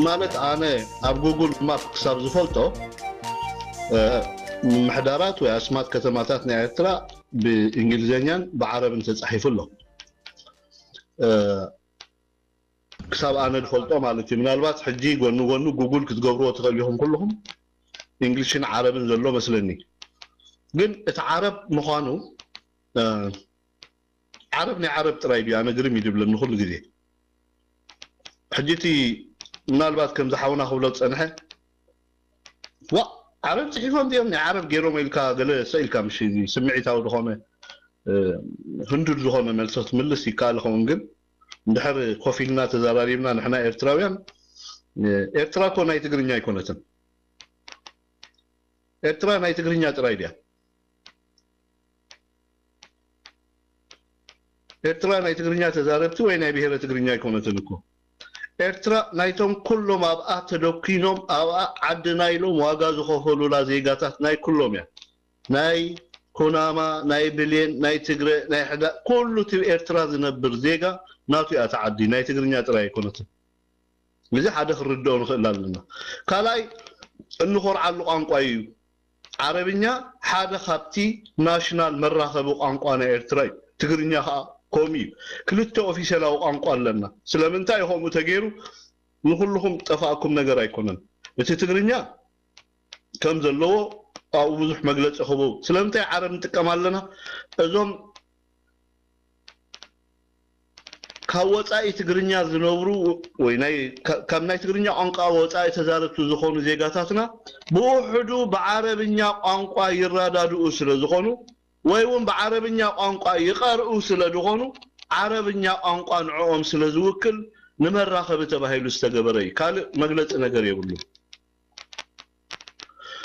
ማለት ኣነ ኣብ ጉግል ማፕ ክሳብ ዝፈልጦ፣ እ፣ ምምሕዳራት ወይ ኣስማት ከተማታት ናይ ኤርትራ ብእንግሊዝኛን ብዓረብን ተጻሒፉ ኣሎ። እ፣ ክሳብ ኣነ ዝፈልጦ ማለት እዩ። ምናልባት ሕጂ ጎኒ ጎኑ ጉግል ክትገብርዎ ትኽእል ኢኹም ኩልኹም። እንግሊሽን ዓረብን ዘሎ መስለኒ። ግን እቲ ዓረብ ምዃኑ፣ እ፣ ዓረብ ናይ ዓረብ ጥራይ ድዩ? ኣነ ግርም እዩ ዝብለኒ ኩሉ ግዜ። ሕጂ እቲ ምናልባት ከምዚ ሓውና ክብሎ ዝጸንሐ፣ ዋ፣ ዓረብ ጽሒፎም ድዮም? ናይ ዓረብ ገይሮም ኢልካ ገለ ስቕ ኢልካ፣ ምሽ እዚ ስምዒታዊ ዝኾነ፣ እ፣ ህንዱድ ዝኾነ መልሲ ክትምልስ ይከኣል ይኸውን፣ ግን እንድሕር ኮፍ ኢልና ተዘራሪብና ንሕና ኤርትራውያን፣ እ፣ ኤርትራ እኮ ናይ ትግርኛ ኣይኮነትን። ኤርትራ ናይ ትግርኛ ጥራይ ድያ? ኤርትራ ናይ ትግርኛ ተዛረብቲ ወይ ናይ ብሄረ ትግርኛ ኣይኮነትን እኮ። ኤርትራ ናይቶም ኩሎም ኣብኣ ተደኪኖም፣ ኣብኣ ዓድና ኢሎም ዋጋ ዝኸፈሉላ ዜጋታት ናይ ኩሎም እያ። ናይ ኩናማ፣ ናይ ብሌን፣ ናይ ትግረ፣ ናይ ሕዳ፣ ኩሉ እቲ ኤርትራ ዝነብር ዜጋ ናቱ እያ እታ ዓዲ፣ ናይ ትግርኛ ጥራይ ኣይኮነትን። እዚ ሓደ ክርድኦ ንኽእል ኣለና። ካልኣይ፣ እንኾርዓሉ ቋንቋ እዩ። ዓረብኛ ሓደ ካብቲ ናሽናል መራኸቢ ቋንቋ ናይ ኤርትራ እዩ። ትግርኛ ኸኣ ከምኡ እዩ። ክልተ ኦፊሴላዊ ቋንቋ ኣለና። ስለምንታይ እዩ ከምኡ ተገይሩ? ንኹልኹም ጠፋእኩም ነገር ኣይኮነን። እቲ ትግርኛ ከም ዘለዎ ኣብኡ ብዙሕ መግለጺ ክህቡ። ስለምንታይ ዓረብ ንጥቀም ኣለና? እዞም ካብ ወጻኢ ትግርኛ ዝነብሩ ወይ ናይ፣ ካ-፣ ካብ ናይ ትግርኛ ቋንቋ ወጻኢ ተዛረብቲ ዝኾኑ ዜጋታትና ብውሕዱ ብዓረብኛ ቋንቋ ይረዳድኡ ስለ ዝኾኑ ወይ እውን ብዓረብኛ ቋንቋ ይቐርኡ ስለ ዝኾኑ ዓረብኛ ቋንቋ ንዕኦም ስለ ዝውክል ንመራኸቢ ተባሂሉ ዝተገበረ እዩ። ካልእ መግለጺ ነገር የብሉን።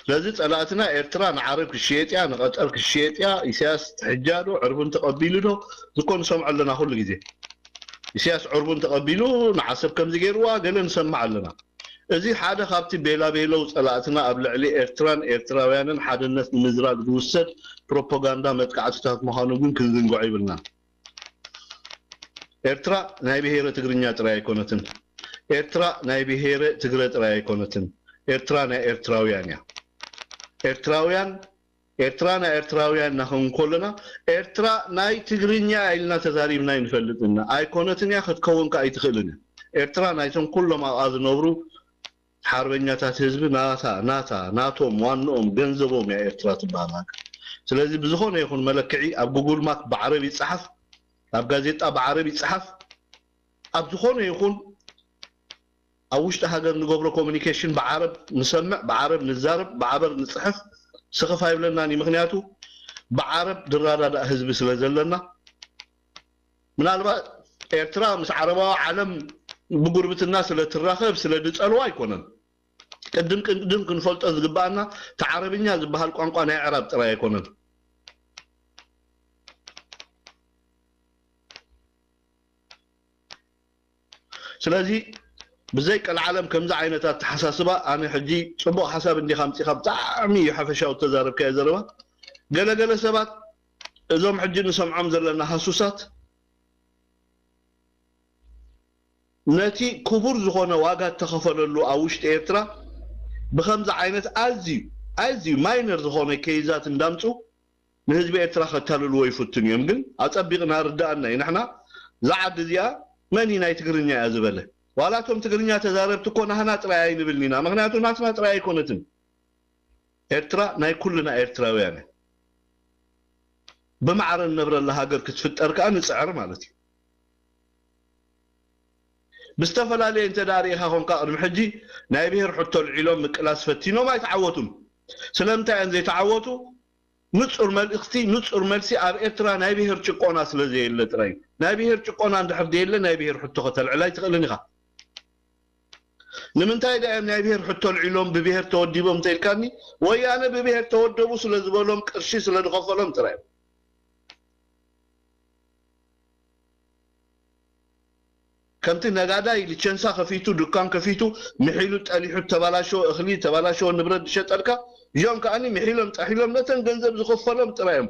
ስለዚ ጸላእትና ኤርትራ ንዓረብ ክሽየጥ እያ፣ ንቐጠር ክሽየጥ እያ፣ ኢሳያስ ትሕጃ ዶ፣ ዕርቡን ተቐቢሉ ዶ፣ እዚ እኮ ንሰምዖ ኣለና ኩሉ ግዜ። ኢሳያስ ዕርቡን ተቐቢሉ ንዓሰብ ከምዚ ገይርዋ ገለ ንሰምዕ ኣለና። እዚ ሓደ ካብቲ ቤላቤለው ጸላእትና ኣብ ልዕሊ ኤርትራን ኤርትራውያንን ሓድነት ንምዝራግ ዝውሰድ ፕሮፓጋንዳ መጥቃዕትታት ምዃኑ ግን ክንዝንግዖ ይብልናን። ኤርትራ ናይ ብሄረ ትግርኛ ጥራይ ኣይኮነትን። ኤርትራ ናይ ብሄረ ትግረ ጥራይ ኣይኮነትን። ኤርትራ ናይ ኤርትራውያን እያ። ኤርትራውያን፣ ኤርትራ ናይ ኤርትራውያን ኢና ክንብል ከለና፣ ኤርትራ ናይ ትግርኛ ኢልና ተዛሪብና ኣይንፈልጥን ኢና። ኣይኮነትን እያ፣ ክትከውን ከኣ ኣይትኽእልን እያ። ኤርትራ ናይቶም ኩሎም ኣብኣ ዝነብሩ ሓርበኛታት ህዝቢ ናታ፣ ናታ፣ ናቶም፣ ዋንኦም፣ ገንዘቦም እያ ኤርትራ ትበሃል ሃገር። ስለዚ ብዝኾነ ይኹን መለክዒ ኣብ ጉግል ማፕ ብዓረብ ይጸሓፍ፣ ኣብ ጋዜጣ ብዓረብ ይጸሓፍ፣ ኣብ ዝኾነ ይኹን ኣብ ውሽጢ ሃገር ንገብሮ ኮሚኒኬሽን ብዓረብ ንሰምዕ፣ ብዓረብ ንዛረብ፣ ብዓረብ ንጽሕፍ፣ ስኽፍ ኣይብለናን እዩ። ምኽንያቱ ብዓረብ ዝረዳዳእ ህዝቢ ስለ ዘለና፣ ምናልባት ኤርትራ ምስ ዓረባዊ ዓለም ብጉርብትና ስለ ትራኸብ ስለ ዝጸልዋ ኣይኮነን። ቅድም ቅድም ክንፈልጦ ዝግባኣና፣ እቲ ዓረብኛ ዝበሃል ቋንቋ ናይ ኣዕራብ ጥራይ ኣይኮነን። ስለዚ ብዘይ ቀልዓለም ከምዚ ዓይነት ኣተሓሳስባ፣ ኣነ ሕጂ ጽቡቕ ሓሳብ እንዲኻ ኣምጺኻ፣ ብጣዕሚ እዩ ሓፈሻዊ እተዛረብካዮ ዘረባ። ገለገለ ሰባት፣ እዞም ሕጂ ንሰምዖም ዘለና ሃሱሳት፣ ነቲ ክቡር ዝኾነ ዋጋ እተኸፈለሉ ኣብ ውሽጢ ኤርትራ ብኸምዚ ዓይነት ኣዝዩ፣ ኣዝዩ ማይነር ዝኾነ ኬይዛት እንዳምጹ ንህዝቢ ኤርትራ ከታልልዎ ይፍትኑ እዮም። ግን ኣጸቢቕና ርዳኣና እዩ። ንሕና እዛ ዓዲ እዚኣ መን እዩ ናይ ትግርኛ እያ ዝበለ? ዋላ እቶም ትግርኛ ተዛረብቲ እኮ ናህና ጥራይ ኣይንብልን ኢና። ምኽንያቱ ናትና ጥራይ ኣይኮነትን። ኤርትራ ናይ ኩልና ኤርትራውያን እያ። ብማዕረ ንነብረላ ሃገር ክትፍጠር ከኣ ንጽዕር ማለት እዩ። ብዝተፈላለየ እንተ ደኣ ርኢኻ ኾንካ፣ ቅድሚ ሕጂ ናይ ብሄር ሕቶ ኣልዒሎም ምቅላስ ፈቲኖም ኣይተዓወቱን። ስለምንታይ እዮም ዘይተዓወቱ? ንጹር መልእኽቲ፣ ንጹር መልሲ፣ ኣብ ኤርትራ ናይ ብሄር ጭቆና ስለ ዘየለ ጥራይ እዩ። ናይ ብሄር ጭቆና እንድሕር ዘየለ፣ ናይ ብሄር ሕቶ ከተልዕል ኣይትኽእልን ኢኻ። ንምንታይ ደኣ እዮም ናይ ብሄር ሕቶ ኣልዒሎም፣ ብብሄር ተወዲቦም እንተ ኢልካኒ፣ ወያነ ብብሄር ተወደቡ ስለ ዝበሎም፣ ቅርሺ ስለ ዝኸፈሎም ጥራይ እዮም። ከምቲ ነጋዳይ ሊቸንሳ ከፊቱ፣ ዱካን ከፊቱ፣ ምሒሉ ጠሊሑ፣ ተባላሸወ እኽሊ፣ ተባላሸወ ንብረት ዝሸጠልካ፣ እዚኦም ከኣኒ ምሒሎም ጠሒሎም ነተን ገንዘብ ዝኸፈሎም ጥራይ እዮም።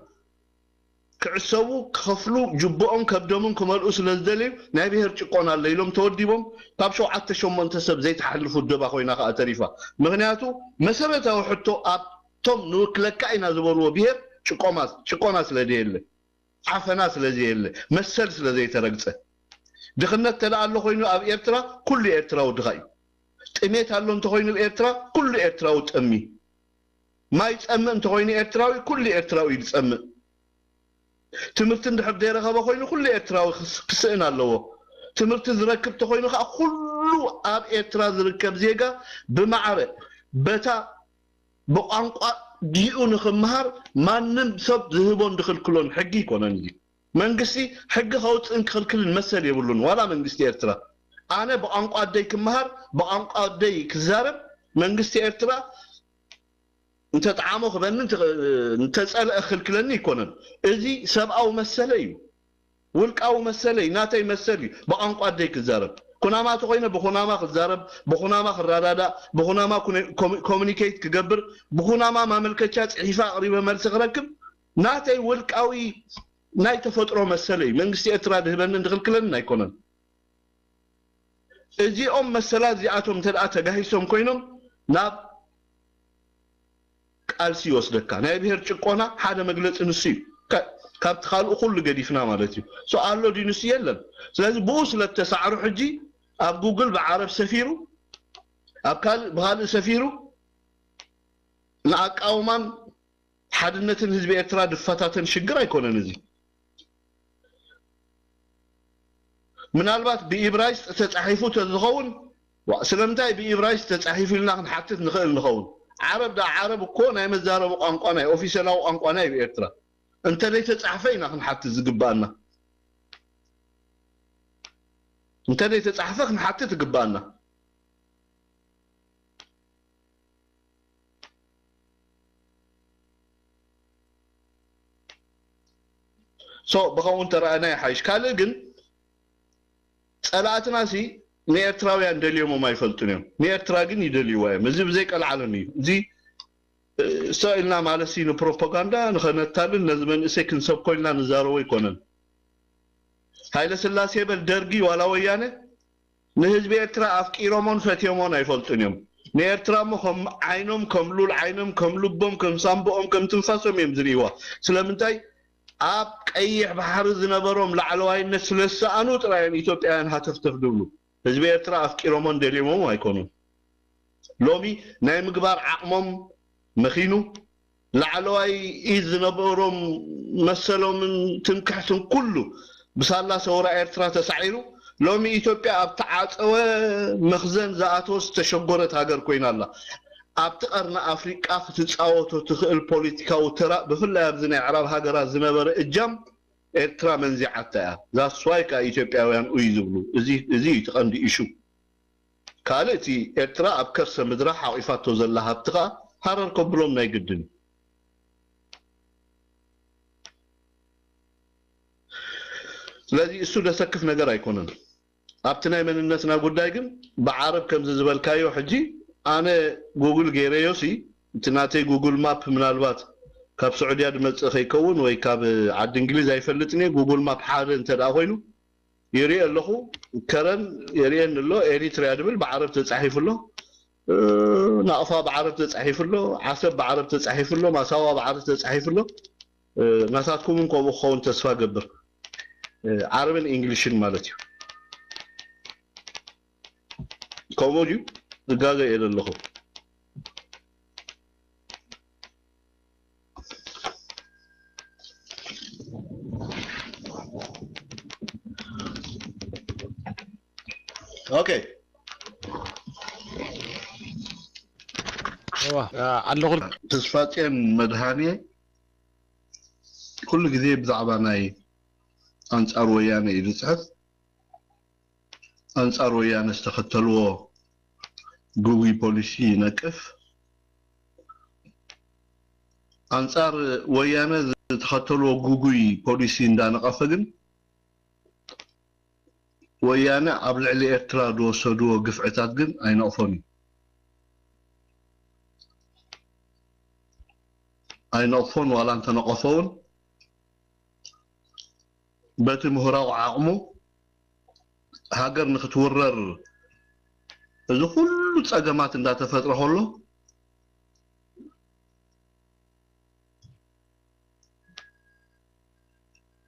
ክዕሰቡ፣ ክኸፍሉ፣ ጅብኦም ከብዶምን ክመልኡ ስለ ዝደለዩ፣ ናይ ብሄር ጭቆና ኣሎ ኢሎም ተወዲቦም። ካብ ሸውዓተ ሸሞንተ ሰብ ዘይትሓልፍ ውደባ ኮይና ከኣ ተሪፋ። ምኽንያቱ መሰረታዊ ሕቶ ኣብቶም ንውክለካ ኢና ዝበልዎ ብሄር ጭቆማ ጭቆና ስለ ዘየለ፣ ዓፈና ስለ ዘየለ፣ መሰል ስለ ዘይተረግጸ። ድኽነት ተደኣ ኣሎ ኮይኑ ኣብ ኤርትራ፣ ኩሉ ኤርትራዊ ድኻ እዩ። ጥሜት ኣሎ እንተኾይኑ ኣብ ኤርትራ፣ ኩሉ ኤርትራዊ ጠሚ። ማይ ጸምእ እንተኾይኑ ኤርትራዊ፣ ኩሉ ኤርትራዊ እዩ ዝጸምእ። ትምህርቲ እንድሕር ዘይረኸበ ኮይኑ ኩሉ ኤርትራዊ ክስ- ክስእን ኣለዎ። ትምህርቲ ዝረክብ ተኾይኑ ከዓ ኩሉ ኣብ ኤርትራ ዝርከብ ዜጋ ብማዕረ በታ ብቋንቋ ዲኡ ንኽምሃር ማንም ሰብ ዝህቦን ዝኽልክሎን ሕጊ ይኮነን። እዚ መንግስቲ ሕጊ ከውፅእን ክኽልክልን መሰል የብሉን። ዋላ መንግስቲ ኤርትራ ኣነ ብቋንቋ ኣደይ ክምሃር ብቋንቋ ኣደይ ክዛረብ መንግስቲ ኤርትራ እንተጠዓሞ ክበኒ እንተ- እንተፀልአ ክልክለኒ ኣይኮነን። እዚ ሰብኣዊ መሰለ እዩ፣ ውልቃዊ መሰለ እዩ፣ ናተይ መሰል እዩ። ብቋንቋ ኣደይ ክዛረብ ኩናማ ተኮይነ ብኩናማ ክዛረብ፣ ብኩናማ ክረዳዳእ፣ ብኩናማ ኮሚኒኬት ክገብር፣ ብኩናማ ማመልከቻ ፅሒፈ ኣቅሪበ መልሲ ክረክብ ናተይ ውልቃዊ ናይ ተፈጥሮ መሰለ እዩ። መንግስቲ ኤርትራ ድህበንን ድክልክለንን ኣይኮነን። እዚኦም መሰላት እዚኣቶም እንተ ደኣ ተጋሂሶም ኮይኖም ናብ ቃልሲ ይወስደካ። ናይ ብሄር ጭቆና ሓደ መግለፂ ንሱ እዩ። ከ- ካብቲ ካልኡ ኩሉ ገዲፍና ማለት እዩ። ሶ ኣሎ ድዩ ንሱ? የለን። ስለዚ ብኡ ስለ እተሳዕሩ ሕጂ ኣብ ጉግል ብዓረብ ሰፊሩ ኣብ ካልእ ብካልእ ሰፊሩ ንኣቃውማን ሓድነትን ህዝቢ ኤርትራ ድፈታተን ሽግር ኣይኮነን። እዚ ምናልባት ብኢብራይስጥ ተጻሒፉ ተዝኸውን ዋ ስለምንታይ ብኢብራይስጥ ተጻሒፉ ኢልና ክንሓትት ንኽእል ንኸውን። ዓረብ ደኣ ዓረብ እኮ ናይ መዛረቢ ቋንቋና እዩ፣ ኦፊሰላዊ ቋንቋና እዩ ኤርትራ። እንተ ዘይተጻሕፈ ኢና ክንሓትት ዝግባኣና። እንተ ዘይተጻሕፈ ክንሓትት ይግባኣና። ሶ ብኸምኡ እንተረኣና ይሓይሽ። ካልእ ግን ጸላእትና ሲ ንኤርትራውያን ደልዮሞም ኣይፈልጡን እዮም። ንኤርትራ ግን ይደልይዋ እዮም። እዚ ብዘይ ቀልዓለም እዩ። እዚ እ፣ ሰ ኢልና ማለት ሲ ንፕሮፓጋንዳ ንኸነታልን ነዚ መንእሰይ ክንሰብኮ ኢልና ንዛረቦ ኣይኮነን። ሃይለ ስላሴ በል ደርጊ ዋላ ወያነ ንህዝቢ ኤርትራ ኣፍቂሮሞን ፈትዮሞን ኣይፈልጡን እዮም። ንኤርትራ እሞ ከም ዓይኖም ከም ሉል ዓይኖም ከም ልቦም ከም ሳምቦኦም ከም ትንፋሶም እዮም ዝርእይዋ። ስለምንታይ ኣብ ቀይሕ ባሕሪ ዝነበሮም ላዕለዋይነት ስለ ዝሰኣኑ ጥራይ እዮም ኢትዮጵያውያን ሃተፍተፍ ዝብሉ። ህዝቢ ኤርትራ ኣፍቂሮሞን ደልዮሞም ኣይኮኑን። ሎሚ ናይ ምግባር ዓቕሞም መኺኑ ላዕለዋይ ኢድ ዝነበሮም መሰሎምን ትምክሕትን ኩሉ ብሳላ ሰውራ ኤርትራ ተሳዒሩ ሎሚ ኢትዮጵያ ኣብ ተዓጸወ መኽዘን ዝኣተወ ዝተሸጎረት ሃገር ኮይና ኣላ። ኣብቲ ቀርኒ ኣፍሪቃ ክትጻወቶ ትኽእል ፖለቲካዊ ተራ ብፍላይ ኣብዚ ናይ ኣዕራብ ሃገራት ዝነበረ እጃም ኤርትራ መንዚዓታ እያ። ዛስዋይ ከኣ ኢትዮጵያውያን ኡይ ዝብሉ እዚ እዚ እዩ እቲ ቀንዲ ኢሹ። ካልእ እቲ ኤርትራ ኣብ ከርሰ ምድራ ሓቂፋቶ ዘላ ሃብቲ ከኣ ሃረር ከብሎም ናይ ግድን እዩ። ስለዚ እሱ ደሰክፍ ነገር ኣይኮነን። ኣብቲ ናይ መንነትና ጉዳይ ግን ብዓረብ ከምዚ ዝበልካዮ ሕጂ ኣነ ጉግል ገይረዮ ሲ እቲ ናተይ ጉግል ማፕ ምናልባት ካብ ስዑድያ ድመጽእ ከይከውን ወይ ካብ ዓዲ እንግሊዝ ኣይፈልጥን እየ። ጉግል ማፕ ሓደ እንተ ደኣ ኮይኑ ይርኢ ኣለኹ። ከረን የርእየኒ ኣሎ። ኤሪትሪያ ድብል ብዓረብ ተጻሒፉ ኣሎ። ናቕፋ ብዓረብ ተጻሒፉ ኣሎ። ዓሰብ ብዓረብ ተጻሒፉ ኣሎ። ማሳዋ ብዓረብ ተጻሒፉ ኣሎ። ናታትኩምን ከምኡ ክኸውን ተስፋ ገብር። ዓረብን ኢንግሊሽን ማለት እዩ። ከምኡ ድዩ? ዝጋገ እየ ዘለኹ። ኦኬ። ኣለኹ። ተስፋጽዮን መድሃኔ ኩሉ ግዜ ብዛዕባ ናይ ኣንጻር ወያነ እዩ ዝጽሕፍ። ኣንጻር ወያነ ዝተኸተልዎ ግጉይ ፖሊሲ ይነቅፍ። ኣንጻር ወያነ ዝተኸተልዎ ግጉይ ፖሊሲ እንዳነቐፈ ግን ወያነ ኣብ ልዕሊ ኤርትራ ዝወሰድዎ ግፍዕታት ግን ኣይነቕፎን እዩ። ኣይነቕፎን ዋላ እንተነቐፎ እውን በቲ ምሁራዊ ዓቕሙ ሃገር ንክትውረር እዚ ኩሉ ጸገማት እንዳተፈጥረ ከሎ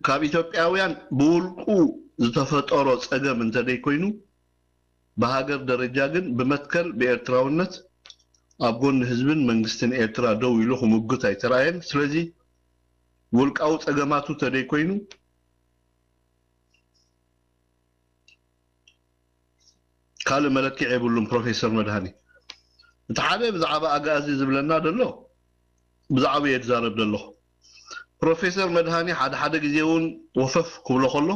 ካብ ኢትዮጵያውያን ብውልቁ ዝተፈጠሮ ጸገም እንተደይኮይኑ ብሃገር ደረጃ ግን ብመትከል ብኤርትራውነት ኣብ ጎኒ ህዝብን መንግስትን ኤርትራ ደው ኢሉ ክምጉት ኣይተራእየን። ስለዚ ውልቃዊ ጸገማቱ ተደይኮይኑ ካልእ መለክዒ የብሉን። ፕሮፌሰር መድሃኒ እቲ ሓደ ብዛዕባ ኣግኣዚ ዝብለና ዘሎ ብዛዕባ እየ ዝዛረብ ዘለኹ። ፕሮፌሰር መድሃኒ ሓደ ሓደ ግዜ እውን ወፈፍ ክብሎ ከሎ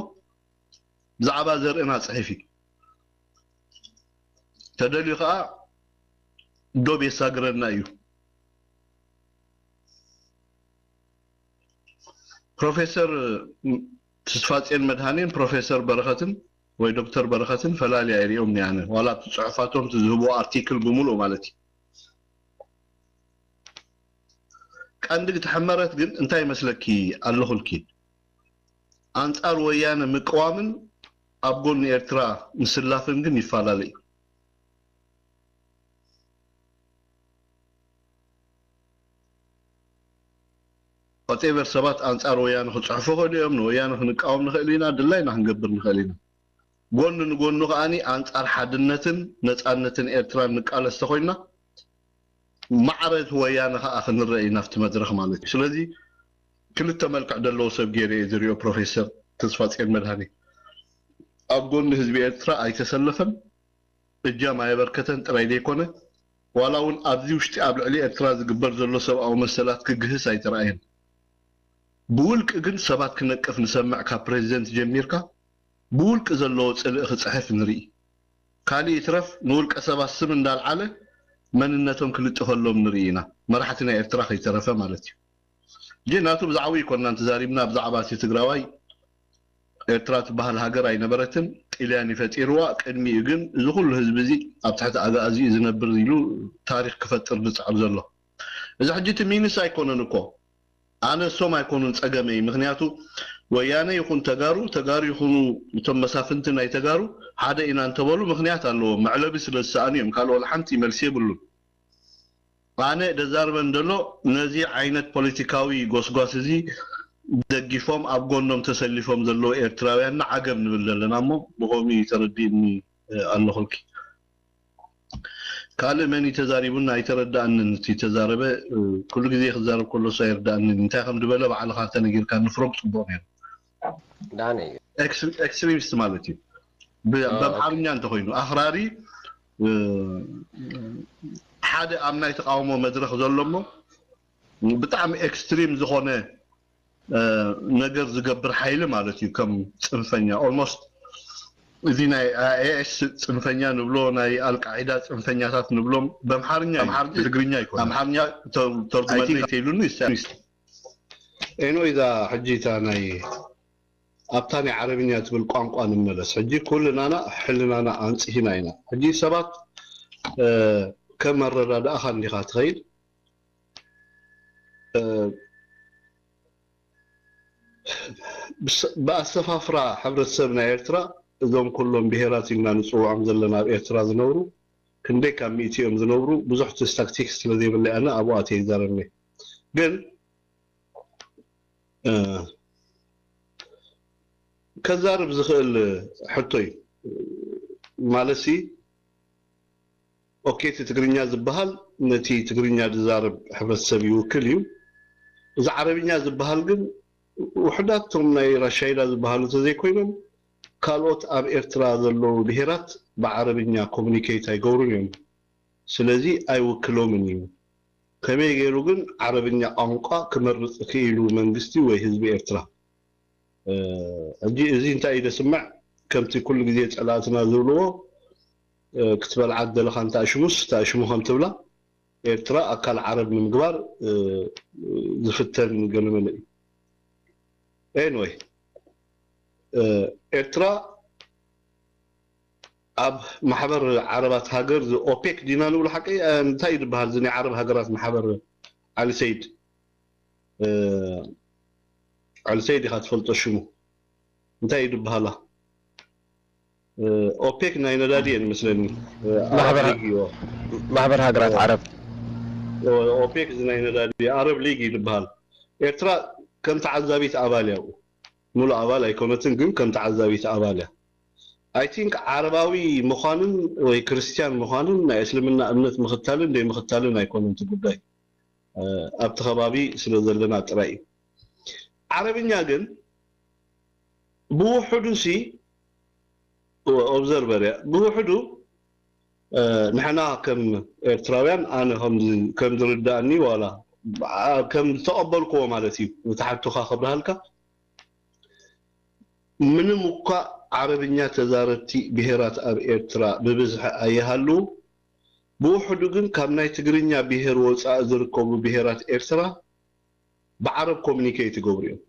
ብዛዕባ ዘርእና ጽሒፍ እዩ። ተደልዩ ከዓ ዶብ የሳግረና እዩ። ፕሮፌሰር ተስፋጽዮን መድሃኔን ፕሮፌሰር በረኸትን ወይ ዶክተር በረኸትን ፈላልያ ይሪኦም እየ ኣነ። ዋላ ኣብቲ ጽሑፋቶም እቲ ዝህብዎ ኣርቲክል ብምሉእ ማለት እዩ። ቀንዲ እቲ ሕመረት ግን እንታይ ይመስለኪ ኣለኹልኪ? ኣንጻር ወያነ ምቅዋምን ኣብ ጎኒ ኤርትራ ምስላፍን ግን ይፈላለ እዩ። Whatever ሰባት ኣንጻር ወያነ ክጽሕፉ ይኽእሉ እዮም፣ ንወያነ ክንቃወም ንኽእል ኢና፣ ድላይና ክንገብር ንኽእል ኢና። ጎኒ ንጎኑ ከኣኒ ኣንጻር ሓድነትን ነጻነትን ኤርትራን ንቃለስ ተኾይንና ማዕረ እቲ ወያነ ከኣ ክንረአ ኢና ኣብቲ መድረኽ ማለት እዩ። ስለዚ ክልተ መልክዕ ዘለዎ ሰብ ገይረ እየ ዝሪኦ ፕሮፌሰር ተስፋጽዮን መድሃኔ። ኣብ ጎኒ ህዝቢ ኤርትራ ኣይተሰለፈን፣ እጃም ኣየበርከተን ጥራይ ዘይኮነ ዋላ እውን ኣብዚ ውሽጢ ኣብ ልዕሊ ኤርትራ ዝግበር ዘሎ ሰብኣዊ መሰላት ክግህስ ኣይተራእየን። ብውልቂ ግን ሰባት ክነቅፍ ንሰምዕ ካብ ፕሬዚደንት ጀሚርካ ብውልቂ ዘለዎ ጽልኢ ክጽሕፍ ንርኢ። ካልእ ይትረፍ ንውልቀ ሰባት ስም እንዳልዓለ መንነቶም ክልጥፈሎም ንርኢ ኢና። መራሕቲ ናይ ኤርትራ ከይተረፈ ማለት እዩ። ግን ናቱ ብዛዕባ ይኮንና እንተዛሪብና ብዛዕባ እቲ ትግራዋይ ኤርትራ ትበሃል ሃገር ኣይነበረትን፣ ጥልያን ይፈጢርዋ። ቅድሚኡ ግን እዚ ኩሉ ህዝቢ እዚ ኣብ ትሕቲ ኣግኣዚ እዩ ዝነብር ኢሉ ታሪክ ክፈጥር ዝጽዕር ዘሎ። እዚ ሕጂ እቲ ሚንስ ኣይኮነን እኮ። ኣነ እሶም ኣይኮኑን ጸገመይ። ምክንያቱ ወያነ ይኹን ተጋሩ፣ ተጋሩ ይኹኑ እቶም መሳፍንቲ ናይ ተጋሩ ሓደ ኢና እንተበሉ ምክንያት ኣለዎም። መዕለቢ ስለ ዝሰኣኑ እዮም። ካልእ ወላ ሓንቲ መልሲ የብሉን። ኣነ ደዛርበን ዘሎ ነዚ ዓይነት ፖለቲካዊ ጎስጓስ እዚ ደጊፎም ኣብ ጎኖም ተሰሊፎም ዘለዉ ኤርትራውያንና ዓገብ ንብል ዘለና እሞ ብኸምኡ እዩ ተረዲእኒ ኣለኹልኪ። ካልእ መን እዩ ተዛሪቡና ኣይተረዳእንን። እቲ ተዛረበ ኩሉ ግዜ ክዛረብ ከሎ እሱ ኣይርዳእንን። እንታይ ከም ዝበለ ባዕልኻ ተነጊርካ ንፍሮም ጽቡቕ ነይሩ። ዳነ እዩ። ኤክስትሪሚስት ማለት እዩ። ብ- አ፣ በምሓርኛ እንተኮይኑ ኣኽራሪ እ፣ ሓደ ኣብ ናይ ተቃውሞ መድረኽ ዘሎ እሞ ብጣዕሚ ኤክስትሪም ዝኾነ እ፣ ነገር ዝገብር ሓይሊ ማለት እዩ። ከም ጽንፈኛ ኦልሞስት እዚ ናይ ኣይኤስ ጽንፈኛ ንብሎ ናይ ኣልቃዒዳ ጽንፈኛታት ንብሎም በምሓርኛ እዩ። ኣምሓርኛ ትግርኛ ይኮነ ኣምሓርኛ ተርጉመለይ ተይሉኒ። ኤኖ እዛ ሕጂ እታ ናይ ኣብታ ናይ ዓረብኛ ትብል ቋንቋ ንመለስ። ሕጂ ኩልናና ሕልናና ኣንጽሂና ኢና። ሕጂ ሰባት እ፣ ከም መረዳዳእኻ እንዲኻ ትኸይድ እ፣ ብስ- ብኣሰፋፍራ ሕብረተሰብ ናይ ኤርትራ እዞም ኩሎም ብሄራት ኢልና ንፅውዖም ዘለና ኣብ ኤርትራ ዝነብሩ ክንደይ ካብ ሚእቲ እዮም ዝነብሩ? ብዙሕ እቲ ስታክቲክስ ስለ ዘይብለይ ኣነ ኣብኡ ኣትየ ይዛረብኒ። ግን እ፣ ከዛርብ ዝኽእል ሕቶ እዩ ማለትሲ ኦኬ፣ እቲ ትግርኛ ዝበሃል ነቲ ትግርኛ ዝዛረብ ሕብረተሰብ ይውክል እዩ። እዚ ዓረብኛ ዝበሃል ግን ውሕዳት እቶም ናይ ራሻይዳ ዝበሃሉ ተዘይኮይኖም ካልኦት ኣብ ኤርትራ ዘለዉ ብሄራት ብዓረብኛ ኮሙኒኬት ኣይገብሩን እዮም። ስለዚ ኣይውክሎምን እዩ። ከመይ ገይሩ ግን ዓረብኛ ቋንቋ ክመርፅ ክኢሉ መንግስቲ ወይ ህዝቢ ኤርትራ? እ፣ ሕጂ እዚ እንታይ እዩ ደስምዕ? ከምቲ ኩሉ ግዜ ፀላእትና ዝብልዎ እ፣ ክትበልዓ ደለኻ እንተኣሽሙስ ተኣሽሙ ከም ትብላ ኤርትራ ኣካል ዓረብ ንምግባር እ፣ ዝፍተን ገለመለ እዩ። ኤንወይ ኤርትራ ኣብ ማሕበር ዓረባት ሃገር ኦፔክ ዲና ንብሎ ሓቂ እንታይ እዩ ዝበሃል እዚ ናይ ዓረብ ሃገራት ማሕበር? ዓሊ ሰይድ ዓሊ ሰይድ ኢኻ ትፈልጦ ሽሙ። እንታይ እዩ ዝበሃላ? ኦፔክ ናይ ነዳዲ እየን መስለኒ። ማሕበር ሃገራት ዓረብ። ኦፔክ እዚ ናይ ነዳዲ፣ ኣረብ ሊግ እዩ ዝበሃል። ኤርትራ ከም ተዓዛቢት ኣባል እያ። ሙሉ ኣባል ኣይኮነትን፣ ግን ከም ተዓዛቢት ኣባል እያ። ኣይ ቲንክ ዓረባዊ ምዃንን ወይ ክርስትያን ምዃንን ናይ እስልምና እምነት ምኽታልን ደይ ምኽታልን ኣይኮነን እቲ ጉዳይ፣ ኣብቲ ከባቢ ስለ ዘለና ጥራይ እዩ። ዓረብኛ ግን ብውሕዱ ሲ ኦብዘርቨር እያ። ብውሕዱ ንሕና ከም ኤርትራውያን፣ ኣነ ከም ዝርዳእኒ፣ ዋላ ከም ዝተቐበልክዎ ማለት እዩ፣ ንትሓትኻ ክብርሃልካ፣ ምንም እኳ ዓረብኛ ተዛረብቲ ብሄራት ኣብ ኤርትራ ብብዝሒ ኣይሃልዉ፣ ብውሕዱ ግን ካብ ናይ ትግርኛ ብሄር ወፃኢ ዝርከቡ ብሄራት ኤርትራ ብዓረብ ኮሚኒኬት ይገብሩ እዮም።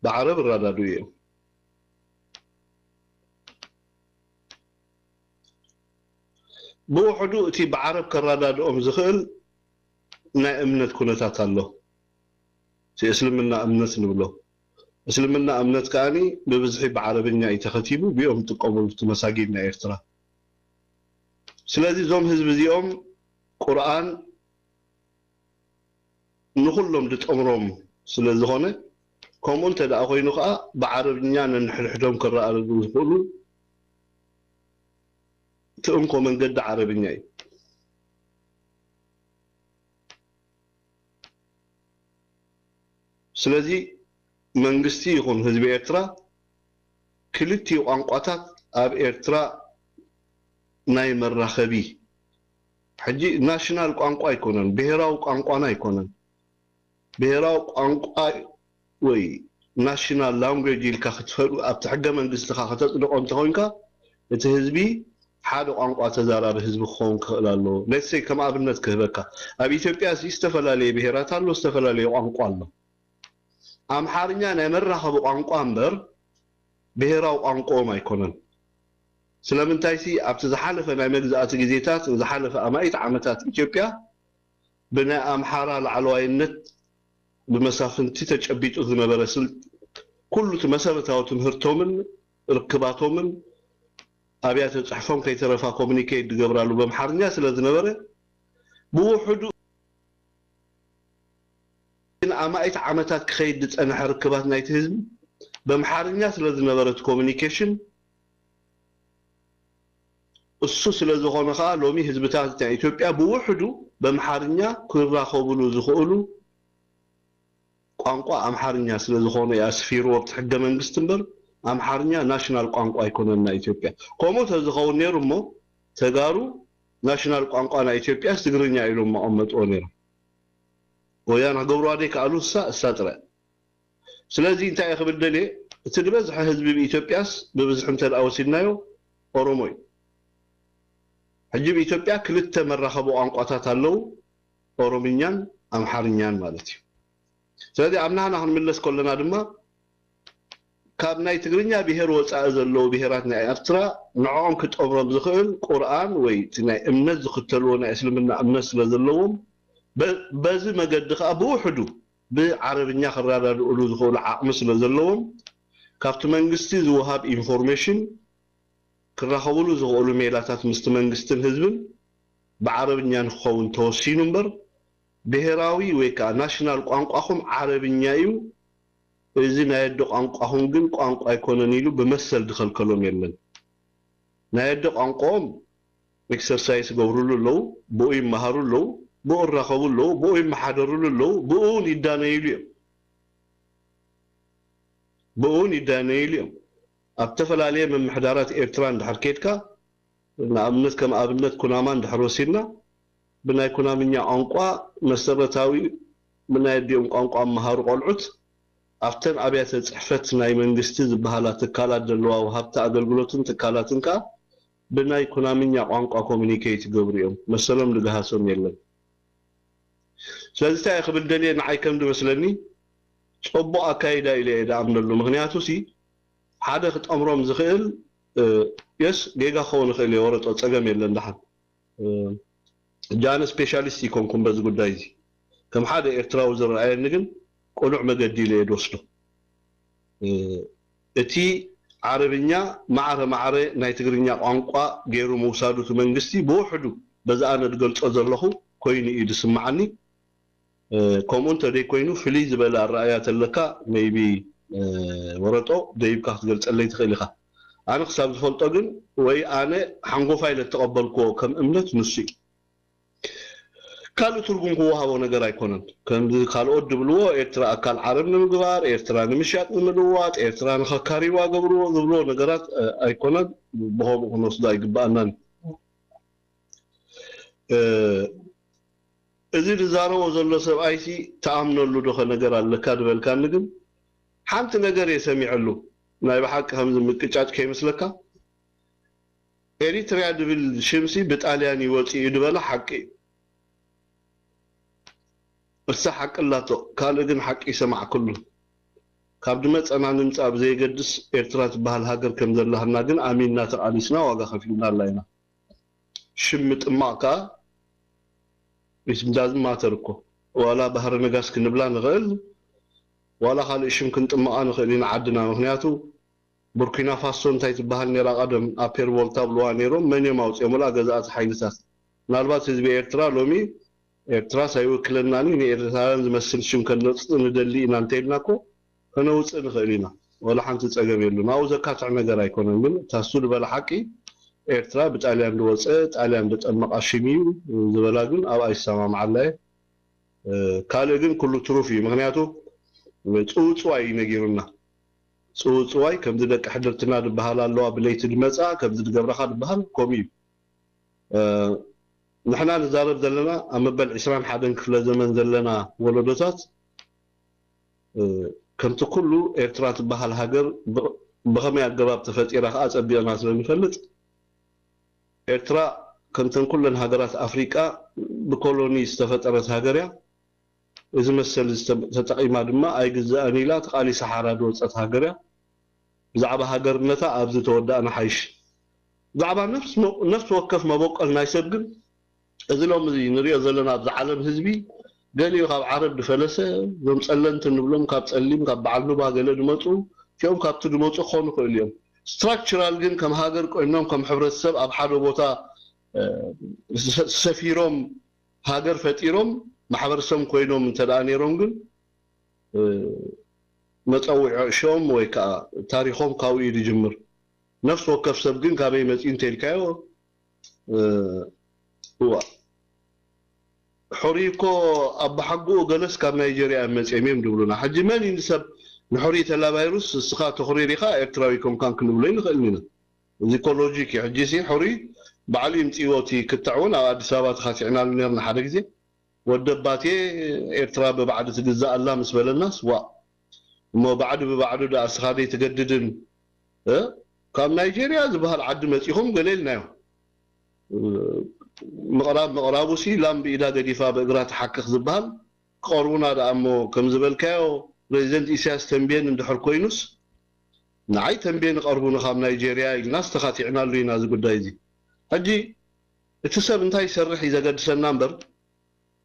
ብዓረብ ይረዳድኡ እዮም። ብውሕዱ እቲ ብዓረብ ከረዳድኦም ዝኽእል ናይ እምነት ኩነታት ኣሎ። እቲ እስልምና እምነት ንብሎ። እስልምና እምነት ከኣኒ ብብዝሒ ብዓረብኛ እዩ ተኸቲቡ፣ ብኦም ዝጥቀሙሉ እቲ መሳጊድ ናይ ኤርትራ። ስለዚ እዞም ህዝቢ እዚኦም ቁርኣን ንኹሎም ዝጠምሮም ስለ ዝኾነ፣ ከምኡ እንተ ደኣ ኮይኑ ከኣ ብዓረብኛ ነንሕድሕዶም ክረኣረዱ ዝኽእሉ እቲ እንኮ መንገዲ ዓረብኛ እዩ። ስለዚ መንግስቲ ይኹን ህዝቢ ኤርትራ ክልቲኡ ቋንቋታት ኣብ ኤርትራ ናይ መራኸቢ፣ ሕጂ ናሽናል ቋንቋ ኣይኮነን፣ ብሄራዊ ቋንቋና ኣይኮነን። ብሄራዊ ቋንቋ ወይ ናሽናል ላንጉጅ ኢልካ ክትፈል ኣብቲ ሕገ መንግስትኻ ከተፅድቆ እንተኾይንካ፣ እቲ ህዝቢ ሓደ ቋንቋ ተዛራቢ ህዝቢ ክኸውን ክኽእል ኣለዎ። ሌትስ ሴይ ከም ኣብነት ክህበካ፣ ኣብ ኢትዮጵያ ሲ ዝተፈላለየ ብሄራት ኣሎ፣ ዝተፈላለየ ቋንቋ ኣሎ። ኣምሓርኛ ናይ መራኸቢ ቋንቋ እምበር ብሄራዊ ቋንቋኦም ኣይኮነን። ስለምንታይሲ ኣብቲ ዝሓለፈ ናይ መግዛእቲ ግዜታት፣ ዝሓለፈ ኣማኢት ዓመታት ኢትዮጵያ ብናይ ኣምሓራ ላዕለዋይነት ብመሳፍንቲ ተጨቢጡ ዝነበረ ስል-፣ ኩሉ እቲ መሰረታዊ ትምህርቶምን ርክባቶምን ኣብያተ ጽሕፎም ከይተረፋ ኮሚኒኬት ዝገብራሉ በምሓርኛ ስለ ዝነበረ ብውሕዱ ግን ኣማኢት ዓመታት ክኸይድ ዝጸንሐ ርክባት ናይቲ ህዝቢ በምሓርኛ ስለ ዝነበረ እቲ ኮሚኒኬሽን እሱ ስለ ዝኾነ ከኣ ሎሚ ህዝብታት ናይ ኢትዮጵያ ብውሕዱ በምሓርኛ ክራኸብሉ ዝኽእሉ ቋንቋ ኣምሓርኛ ስለ ዝኾነ እዩ ኣስፊርዎ ኣብቲ ሕገ መንግስቲ እምበር ኣምሓርኛ ናሽናል ቋንቋ ኣይኮነን ናይ ኢትዮጵያ። ከምኡ ተዝኸውን ነይሩ እሞ ተጋሩ ናሽናል ቋንቋ ናይ ኢትዮጵያስ ትግርኛ ኢሎም መቐመጥዎ ነይሮም። ወያነ ክገብርዋ ደይከኣሉ እሳ እሳ ጥራይ። ስለዚ እንታይ እየ ክብል ደልየ፣ እቲ ዝበዝሐ ህዝቢ ብኢትዮጵያስ ብብዝሒ እንተ ደኣ ወሲድናዮ ኦሮሞ እዩ። ሕጂ ብኢትዮጵያ ክልተ መራኸቢ ቋንቋታት ኣለዉ፣ ኦሮምኛን ኣምሓርኛን ማለት እዩ። ስለዚ ኣብ ናህና ክንምለስ ከለና ድማ ካብ ናይ ትግርኛ ብሄር ወፃኢ ዘለዉ ብሄራት ናይ ኤርትራ ንዕኦም ክጠምሮም ዝኽእል ቁርኣን ወይ እቲ ናይ እምነት ዝኽተልዎ ናይ እስልምና እምነት ስለ ዘለዎም በ-፣ በዚ መገዲ ከዓ ብውሕዱ ብዓረብኛ ክረዳድእሉ ዝኽእሉ ዓቕሚ ስለ ዘለዎም ካብቲ መንግስቲ ዝወሃብ ኢንፎርሜሽን ክራኸብሉ ዝኽእሉ ሜላታት ምስቲ መንግስትን ህዝብን ብዓረብኛ ንክኸውን ተወሲኑ እምበር ብሄራዊ ወይ ከዓ ናሽናል ቋንቋኹም ዓረብኛ እዩ፣ እዚ ናይ ኣደ ቋንቋኹም ግን ቋንቋ ኣይኮነን ኢሉ ብመሰል ዝኸልከሎም የለን። ናይ ኣደ ቋንቋኦም ኤክሰርሳይስ ይገብርሉ ኣለዉ፣ ብኡ ይመሃሩ ኣለዉ፣ ብኡ ይራኸቡ ኣለዉ፣ ብኡ ይመሓደርሉ ኣለዉ፣ ብኡ እውን ይዳነይሉ እዮም። ብኡ እውን ይዳነይሉ እዮም። ኣብ ዝተፈላለየ ምምሕዳራት ኤርትራ እንድሕር ኬድካ፣ ንኣብነት ከም ኣብነት ኩናማ እንድሕር ወሲድና፣ ብናይ ኩናምኛ ቋንቋ መሰረታዊ ብናይ ኣዲኦም ቋንቋ እመሃሩ ቆልዑት ኣብተን ኣብያተ ጽሕፈት ናይ መንግስቲ ዝበሃላ ትካላት ዘለዋ ወሃብቲ ኣገልግሎትን ትካላትን ከኣ ብናይ ኩናምኛ ቋንቋ ኮሚኒኬት ይገብሩ እዮም። መሰሎም ዝገሃሶም የለን። ስለዚ እንታይ እየ ክብል ደልየ፣ ንዓይ ከም ዝመስለኒ ጽቡቕ ኣካይዳ ኢለ እየ ዝኣምነሉ። ምኽንያቱ ሲ ሓደ ክጠምሮም ዝኽእል፣ የስ፣ ጌጋ ክኸውን ይኽእል እየ፣ ወረጦ ጸገም የለን። ደሓን ሕጂ ኣነ ስፔሻሊስት ኣይኮንኩን በዚ ጉዳይ እዚ። ከም ሓደ ኤርትራዊ ዝረኣየኒ ግን ቅኑዕ መገዲ ኢለ እየ ዝወስዶ። እቲ ዓረብኛ ማዕረ ማዕረ ናይ ትግርኛ ቋንቋ ገይሩ ምውሳዱ እቲ መንግስቲ ብውሕዱ በዚ ኣነ ዝገልጾ ዘለኹ ኮይኑ እዩ ዝስምዓኒ። ከምኡ እንተደይኮይኑ ፍልይ ዝበለ ኣረኣያ ተለካ maybe ወረጦ ደይብካ ክትገልጸለይ ትኽእል ኢኻ። ኣነ ክሳብ ዝፈልጦ ግን ወይ ኣነ ሓንጎፋይ ለተቐበልክዎ ከም እምነት ንሱ እዩ። ካልእ ትርጉም ክወሃቦ ነገር ኣይኮነን። ከምዚ ካልኦት ዝብልዎ ኤርትራ ኣካል ዓረብ ንምግባር፣ ኤርትራ ንምሻጥ ንምልዋጥ፣ ኤርትራ ንኸካሪዋ ገብርዎ ዝብልዎ ነገራት ኣይኮነን። ብኸምኡ ክንወስዶ ኣይግባኣናን። እዚ ዝዛረቦ ዘሎ ሰብኣይሲ ትኣምነሉ ዶ ነገር ኣለካ ዝበልካኒ ግን ሓንቲ ነገር እየ ሰሚዐሉ። ናይ ብሓቂ ከምዚ ምቅጫጭ ከይመስለካ። ኤሪትርያ ዝብል ሽምሲ ብጣልያን እዩ ወፂኡ ዝበለ ሓቂ እዩ። እሳ ሓቂ ኣላቶ፣ ካልእ ግን ሓቂ ይሰማዕክሉ። ካብ ድመፀና ንምፃእ ብዘየገድስ ኤርትራ ትበሃል ሃገር ከም ዘላህና ግን ኣሚንና ተቓሊስና ዋጋ ከፊልና ኣላ ኢና። ሽም ምጥማቕ ከኣ it doesn't matter እኮ። ዋላ ባህረ ነጋሽ ክንብላ ንኽእል፣ ዋላ ካልእ ሽም ክንጥምቓ ንኽእል ኢና ዓድና። ምኽንያቱ ቡርኪና ፋሶ እንታይ ትበሃል ነይራ ቀደም? ኣፔር ቮልታ ብልዋ ነይሮም። መን እዮም ኣውፅኦምላ? ገዛእቲ ሓይልታት። ምናልባት ህዝቢ ኤርትራ ሎሚ ኤርትራስ ኣይውክለናን እዩ፣ ንኤርትራውያን ዝመስል ሽም ከነውፅእ ንደሊ ኢና እንተኢልና እኮ ከነውፅእ ንኽእል ኢና። ዋላ ሓንቲ ፀገም የሉን። ኣብኡ ዘካትዕ ነገር ኣይኮነን። ግን እታ እሱ ዝበላ ሓቂ ኤርትራ ብጣልያን ዝወፀ ጣልያን ዝጠመቓ ሽም እዩ ዝበላ ግን ኣብኣ ይሰማምዓላ እየ። ካልእ ግን ኩሉ ትሩፍ እዩ። ምኽንያቱ ፅውፅዋይ እዩ ነጊሩና። ፅውፅዋይ ከምዚ ደቂ ሕድርትና ዝበሃል ኣለዋ ብለይቲ ዝመፃ ከምዚ ዝገብረኻ ዝበሃል ከምኡ እዩ። ንሕና ንዛረብ ዘለና ኣብ መበል ዕስራን ሓደን ክፍለ ዘመን ዘለና ወለዶታት ከምቲ ኩሉ ኤርትራ ትበሃል ሃገር ብኸመይ ኣገባብ ተፈጢራ ከዓ ፀቢቕና ስለንፈልጥ ኤርትራ ከምተን ኩለን ሃገራት ኣፍሪቃ ብኮሎኒ ዝተፈጠረት ሃገር እያ። እዚ መሰል እዚ ተጠቒማ ድማ ኣይግዛእን ኢላ ተቓሊሳ ሓራ ዝወፀት ሃገር እያ። ብዛዕባ ሃገርነታ ኣብዚ ተወዳእና ሓይሽ። ብዛዕባ ነፍሲ ወከፍ መበቆል ናይ ሰብ ግን እዚ ሎም እዚ ንሪኦ ዘለና ኣብዚ ዓለም ህዝቢ ገሊኡ ካብ ዓረብ ዝፈለሰ እዞም ፀለምቲ ንብሎም ካብ ፀሊም ካብ በዓል ኑባ ገለ ዝመፁ እቲኦም ካብቲ ዝመፁ ክኾኑ ይኽእሉ እዮም። ስትራክቸራል ግን ከም ሃገር ኮይኖም ከም ሕብረተሰብ ኣብ ሓደ ቦታ ሰፊሮም ሃገር ፈጢሮም ማሕበረሰብ ኮይኖም እንተ ደኣ ነይሮም ግን መፀውዒኦም ወይ ከዓ ታሪኾም ካብኡ እዩ ዝጅምር። ነፍሲ ወከፍ ሰብ ግን ካበይ መፂኡ እንተኢልካዮ እዋ ሕሩይ እኮ ኣባሓጎኡ ገለስ ካብ ናይጀርያ እዮም መፂኦም እዮም ዝብሉና። ሕጂ መን እዩ ንሰብ ንሕሩይ ተላባይሩስ እስኻ ተኹሪር ኢኻ ኤርትራዊ ኮንካን ክንብሎ ይንኽእል ኢና። እዚ እኮ ሎጂክ እዩ። ሕጂ ሲ ሕሩይ ባዕሉ ይምፅእዎ እቲ ክትዕ እውን ኣብ ኣዲስ ኣበባ ተኻቲዕናሉ ነርና ሓደ ግዜ። ወደባቴ ኤርትራ ብባዕዲ ትግዛእ ኣላ ምስ በለናስ ዋእ እሞ ባዕዲ ብባዕዱ ደኣ እስኻ ደይ ትገድድን እ ካብ ናይጀርያ ዝበሃል ዓዲ መጺኹም ገለ ኢልናዮ። ምቕራብ ምቕራቡ ሲ ላም ብኢዳ ገዲፋ ብእግራ ትሓክኽ ዝበሃል ክቐርቡና ደኣ እሞ ከም ዝበልካዮ ፕሬዚደንት ኢሳያስ ተንቤን እንድሕር ኮይኑስ ንዓይ ተንቤን ይቐርቡኒ ካብ ናይጀርያ ኢልናስ ተኻቲዕናሉ ኢና እዚ ጉዳይ እዚ። ሕጂ እቲ ሰብ እንታይ ይሰርሕ እዩ ዘገድሰና እምበር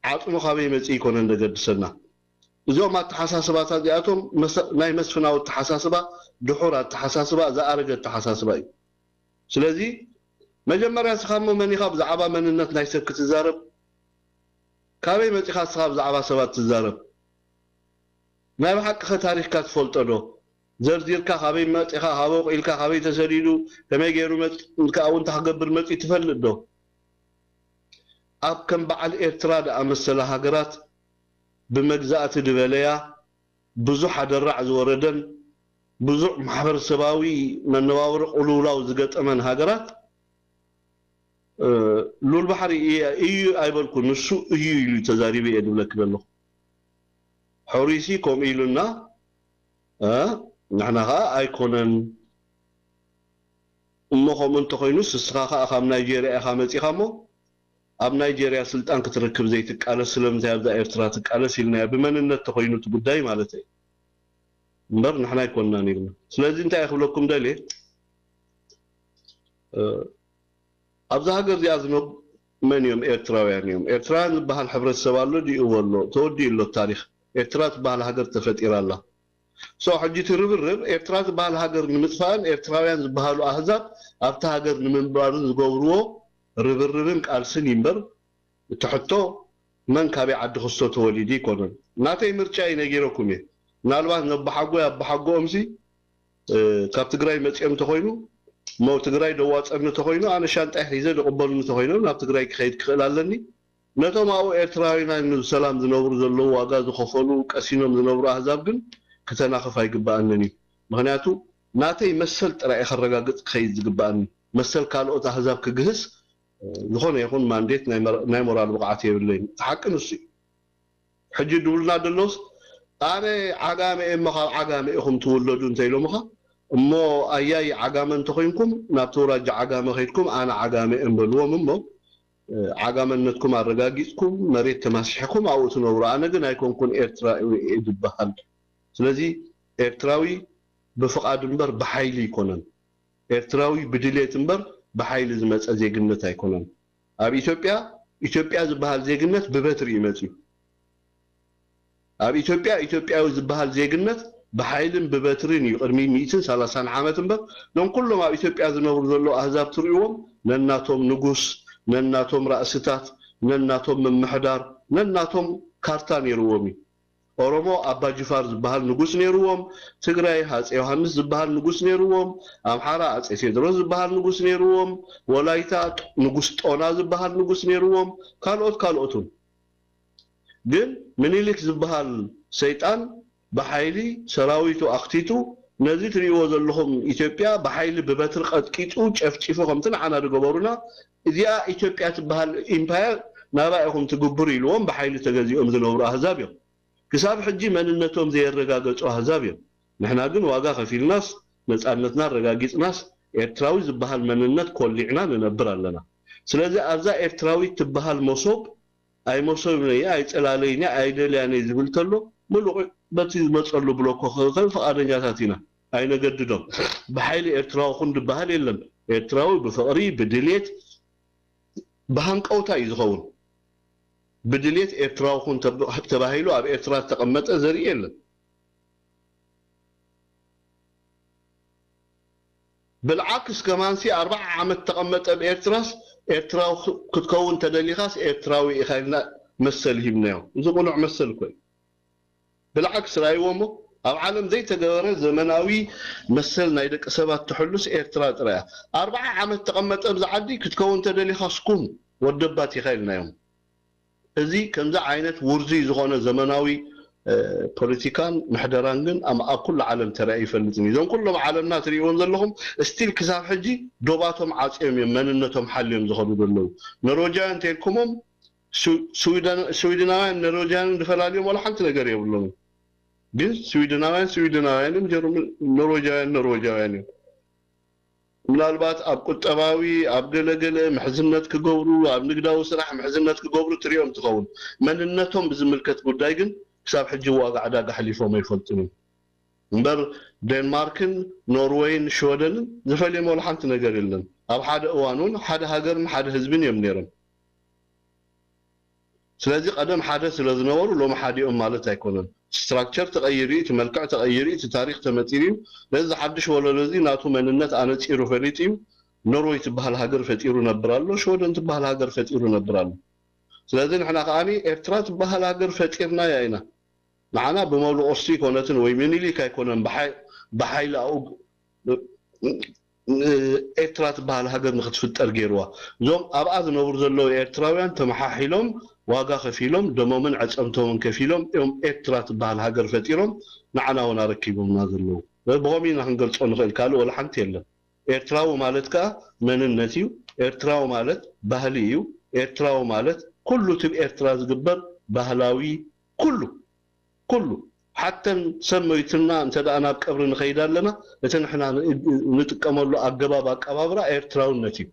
ዓጽሙ ካበይ መጺኡ ኣይኮነን ዘገድሰና። እዚኦም ኣተሓሳስባታት እዚኣቶም ናይ መስፍናዊ ኣተሓሳስባ ድሑር ኣተሓሳስባ ዝኣረገ ኣተሓሳስባ እዩ። ስለዚ መጀመርያ እስኻ እሞ መን ኢኻ ብዛዕባ መንነት ናይ ሰብ ክትዛረብ? ካበይ መጺኻ እስኻ ብዛዕባ ሰባት ትዛረብ? ናይ ብሓቂ ከ ታሪኽካ ትፈልጦ ዶ? ዘርዚርካ ካበይ መጺኻ፣ ካበይ ውዒልካ፣ ካበይ ተሰዲዱ፣ ከመይ ገይሩ መጺኡ፣ ከኣ እውን እንታይ ክገብር መጺኡ ትፈልጥ ዶ? ኣብ ከም በዓል ኤርትራ ዝኣመሰላ ሃገራት ብመግዛእቲ ዝበለያ ብዙሕ ኣደራዕ ዝወረደን ብዙሕ ማሕበረሰባዊ መነባብሮ ቅልውላው ዝገጠመን ሃገራት ሉል ባሕሪ እዩ ኣይበልኩ ንሱ እዩ ኢሉ ተዛሪቡ እየ ዝብለክ ዘለኹ። ሕሩይሲ ከምኡ ኢሉና ንሕና ከዓ ኣይኮነን እሞ ከምኡ እንተኮይኑስ እስኻ ከዓ ካብ ናይጀርያ ኢኻ መፂኻ እሞ ኣብ ናይጀርያ ስልጣን ክትርክብ ዘይትቃለስ ስለምንታይ ኣብዛ ኤርትራ ትቃለስ ኢልናዮ ብመንነት ተኮይኑ እቲ ጉዳይ ማለት እዩ እምበር ንሕና ኣይኮንናን ኢልና ስለዚ እንታይ ክብለኩም ደልየ ኣብዛ ሃገር እዚኣ ዝነብ መን እዮም ኤርትራውያን እዮም ኤርትራውያን ዝበሃል ሕብረተሰብ ኣሎ ድዩ ኣሎ ተወዲኡ ኣሎ ታሪክ ኤርትራ ትበሃል ሃገር ተፈጢራ ኣላ So ሕጂ እቲ ርብርብ ኤርትራ ዝበሃል ሃገር ንምጥፋእን ኤርትራውያን ዝበሃሉ ኣህዛብ ኣብቲ ሃገር ንምንባርን ዝገብርዎ ርብርብን ቃልስን ይንበር፣ እቲ ሕቶ መን ካበይ ዓዲ ክስቶ ተወሊዱ ይኮነን። ናተይ ምርጫ እዩ ነጊረኩም እየ። ምናልባት ነቦሓጎይ ኣቦሓጎኦምሲ ካብ ትግራይ መፂኦም እንተኮይኑ፣ ሞ ትግራይ ደዋፀኒ እንተኮይኑ፣ ኣነ ሻንጣይ ሒዘ ደቅበሉኒ እንተኮይኖም ናብ ትግራይ ክኸይድ ክኽእል ኣለኒ። ነቶም ኣብኡ ኤርትራውያን ሰላም ዝነብሩ ዘለዉ፣ ዋጋ ዝኸፈሉ፣ ቀሲኖም ዝነብሩ ኣህዛብ ግን ክተናኽፍ ኣይግበኣንን እዩ። ምክንያቱ ናተይ መሰል ጥራይ ከረጋግፅ ክኸይድ ዝግበኣኒ፣ መሰል ካልኦት ኣህዛብ ክግህስ ዝኾነ ይኹን ማንዴት ናይ ሞራል ብቕዓት የብለይን። እቲ ሓቂ ንሱ እዩ። ሕጂ ድብሉና ደለውስ ኣነ ዓጋመ እየ እሞ ካብ ዓጋመ ኢኹም ትውለዱ እንተኢሎምኻ፣ እሞ ኣያይ ዓጋመ እንተኾይንኩም ናብቲ ውራጃ ዓጋመ ከይድኩም ኣነ ዓጋመ እየ በልዎም እሞ ዓጋመነትኩም ኣረጋጊፅኩም መሬት ተማሲሕኩም ኣብኡ ትነብሩ። ኣነ ግን ኣይኮንኩን ኤርትራ እየ ዝበሃል። ስለዚ ኤርትራዊ ብፍቓድ እምበር ብሓይሊ ኣይኮነን። ኤርትራዊ ብድሌት እምበር ብሓይሊ ዝመፀ ዜግነት ኣይኮነን። ኣብ ኢትዮጵያ ኢትዮጵያ ዝበሃል ዜግነት ብበትሪ እዩ መፅዩ። ኣብ ኢትዮጵያ ኢትዮጵያዊ ዝበሃል ዜግነት ብሓይልን ብበትሪን እዩ ቅድሚ ሚእትን ሰላሳን ዓመት እምበር፣ እዞም ኩሎም ኣብ ኢትዮጵያ ዝነብሩ ዘለዉ ኣህዛብ ትርእይዎም ነናቶም ንጉስ፣ ነናቶም ራእስታት፣ ነናቶም ምምሕዳር፣ ነናቶም ካርታ ነይርዎም እዩ። ኦሮሞ ኣባ ጅፋር ዝበሃል ንጉስ ነይርዎም፣ ትግራይ ሃፀይ ዮሃንስ ዝበሃል ንጉስ ነይርዎም፣ ኣምሓራ ኣፀይ ቴድሮስ ዝበሃል ንጉስ ነይርዎም፣ ወላይታ ንጉስ ጦና ዝበሃል ንጉስ ነይርዎም፣ ካልኦት ካልኦት እውን። ግን ምኒልክ ዝበሃል ሰይጣን ብሓይሊ ሰራዊቱ ኣኽቲቱ ነዚ ትሪእዎ ዘለኹም ኢትዮጵያ ብሓይሊ ብበትሪ ቀጥቂጡ ጨፍጪፉ ከምቲ ንዓና ዝገበሩና እዚኣ ኢትዮጵያ ትበሃል ኢምፓየር ናባ ኢኹም ትግብሩ ኢልዎም ብሓይሊ ተገዚኦም ዝነብሩ ኣህዛብ እዮም። ክሳብ ሕጂ መንነቶም ዘየረጋገጹ ኣህዛብ እዮም። ንሕና ግን ዋጋ ከፊልናስ ነጻነትና ኣረጋጊጽናስ ኤርትራዊ ዝበሃል መንነት ኮሊዕና ንነብር ኣለና። ስለዚ ኣብዛ ኤርትራዊት ትበሃል መሶብ ኣይመሶብን እየ ኣይጸላለይን እየ ኣይደልያን እየ ዝብል ተሎ ምሉቕ በቲ ዝመጸሉ ብሎኮ ክኽእል ፍቓደኛታት ኢና። ኣይነገድዶም። ብሓይሊ ኤርትራዊ ኩን ዝበሃል የለን። ኤርትራዊ ብፍቕሪ ብድልየት ብሃንቀውታ እዩ ዝኸውን። ብድልየት ኤርትራዊ ኩን ተባሂሉ ኣብ ኤርትራ ዝተቐመጠ ዘርኢ የለን። ብልዓክስ ከማንሲ ኣርባዓ ዓመት ተቐመጠ ኣብ ኤርትራስ ኤርትራዊ ክትከውን ተደሊኻስ ኤርትራዊ ኢኻ ኢልና መሰል ሂብናዮ። እዚ ቁኑዕ መሰል እኮ እዩ። ብልዓክስ ራእይዎ እሞ ኣብ ዓለም ዘይተገበረ ዘመናዊ መሰል ናይ ደቂ ሰባት ትሕሉስ ኤርትራ ጥራያ። ኣርባዓ ዓመት ተቐመጠ ኣብዚ ዓዲ ክትከውን ተደሊኻስ ኩን ወደባት ኢኻ ኢልናዮም። እዚ ከምዚ ዓይነት ውርዙይ ዝኾነ ዘመናዊ ፖለቲካን ምሕደራን ግን ኣብ ኩሉ ዓለም ተራእዩ ይፈልጥን እዩ። እዞም ኩሎም ዓለምና ትርእይዎም ዘለኹም ስቲል ክሳብ ሕጂ ዶባቶም ዓፅዮም እዮም መንነቶም ሓልዮም ዝኸዱ ዘለዉ። ኖርወጃውያን እንተልኩሞም ስዊድናውያን ኖርወጃውያን ዝፈላልዮም ዋላ ሓንቲ ነገር የብሎምን። ግን ስዊድናውያን ስዊድናውያን እዮም፣ ኖርወጃውያን ኖርወጃውያን እዮም። ምናልባት ኣብ ቁጠባዊ ኣብ ገለገለ ምሕዝነት ክገብሩ ኣብ ንግዳዊ ስራሕ ምሕዝነት ክገብሩ ትሪኦም ትኸውን። መንነቶም ብዝምልከት ጉዳይ ግን ክሳብ ሕጂ ዋጋ ዕዳጋ ኣሕሊፎም ኣይፈልጡን እዮም። እምበር ዴንማርክን ኖርወይን ሽወደንን ዝፈልዮም ዋላ ሓንቲ ነገር የለን። ኣብ ሓደ እዋን እውን ሓደ ሃገርን ሓደ ህዝብን እዮም ነይሮም። ስለዚ ቀደም ሓደ ስለ ዝነበሩ ሎሚ ሓዲኦም ማለት ኣይኮነን። ስትራክቸር ተቐይሩ እዩ፣ እቲ መልክዕ ተቐይሩ እዩ፣ እቲ ታሪክ ተመፂሩ እዩ። ነዚ ሓድሽ ወለዶ እዚ ናቱ መንነት ኣነፂሩ ፈሊጡ እዩ። ኖርወይ ትበሃል ሃገር ፈጢሩ ነብር ኣሎ፣ ሽወደን ትበሃል ሃገር ፈጢሩ ነብር ኣሎ። ስለዚ ንሕና ከዓኒ ኤርትራ ትበሃል ሃገር ፈጢርናያ ኢና። ንዓና ብመብልቆስቲ ኣይኮነትን ወይ ምኒልክ ኣይኮነን ብሓይሊ ኣብኡ ኤርትራ ትበሃል ሃገር ንክትፍጠር ገይርዋ። እዞም ኣብኣ ዝነብሩ ዘለዉ ኤርትራውያን ተመሓሒሎም ዋጋ ከፊሎም ደሞምን ዕፀምቶምን ከፊሎም እዮም ኤርትራ ትበሃል ሃገር ፈጢሮም ንዓና እውን ኣረኪቦምና ዘለዉ። ብኸምኡ ኢና ክንገልፆ ንኽእል፣ ካልእ ወላ ሓንቲ የለን። ኤርትራዊ ማለት ከኣ መንነት እዩ። ኤርትራዊ ማለት ባህሊ እዩ። ኤርትራዊ ማለት ኩሉ እቲ ኤርትራ ዝግበር ባህላዊ ኩሉ ኩሉ ሓተን ሰብ ሞይቱና እንተ ደኣ ናብ ቀብሪ ንኸይድ ኣለና እቲ ንሕና ንጥቀመሉ ኣገባብ ኣቀባብራ ኤርትራውነት እዩ።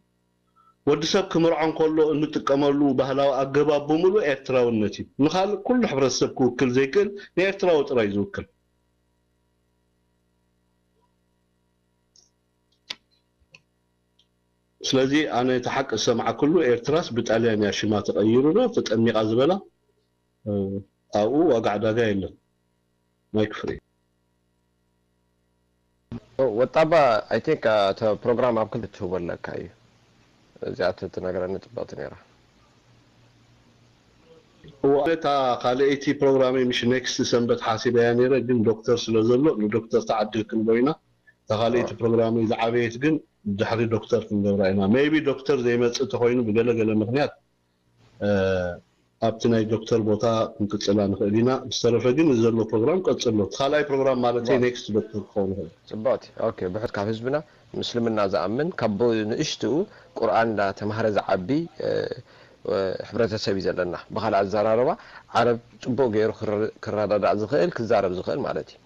ወዲ ሰብ ክምርዖ እንከሎ እንጥቀመሉ ባህላዊ ኣገባብ ብምሉእ ኤርትራውነት እዩ። ንኻልእ ኩሉ ሕብረተሰብ ክውክል ዘይክእል ንኤርትራዊ ጥራይ ዝውክል። ስለዚ ኣነ እቲ ሓቂ ዝሰምዓኩሉ ኤርትራስ ብጣልያን እያ ሽማ ተቐይሩ ዶ ተጠሚቓ ዝበላ ኣብኡ ዋጋ ዕዳጋ የለን። ማይክ ፍሪ። ወጣባ፣ I think፣ እተ ፕሮግራም ኣብ ክልተ ትህቦ ኣለካ እዩ። እዚኣ ትነግረኒ ጽብቕቲ ነይራ። እታ ካልኣይቲ ፕሮግራመይ ምሽ ኔክስት ሰንበት ሓሲበያ ነይረ፣ ግን ዶክተር ስለ ዘሎ ንዶክተር ተዓዲ ክንቦ ኢና። እታ ካልኣይቲ ፕሮግራመይ ዝዓበየት ግን ድሕሪ ዶክተር ክንገብራ ኢና። ሜይቢ ዶክተር ዘይመጽእ ተኾይኑ ብገለ ገለ ምክንያት ኣብቲ ናይ ዶክተር ቦታ ክንቅጽላ ንኽእል ኢና። ብዝተረፈ ግን እዚ ዘሎ ፕሮግራም ቀጽሎ። እቲ ካልኣይ ፕሮግራም ማለተይ ኔክስት ዶክተር ክኸውን ይኽእል። ጽብቕቲ። ኦኬ፣ ብሕት ካብ ህዝብና ምስልምና ዝኣምን ካብ ንእሽትኡ ቁርኣን እንዳተማህረ ዝዓቢ ሕብረተሰብ እዩ ዘለና። ብኻልእ ኣዘራርባ ዓረብ ጽቡቕ ገይሩ ክረዳዳእ ዝኽእል ክዛረብ ዝኽእል ማለት እዩ።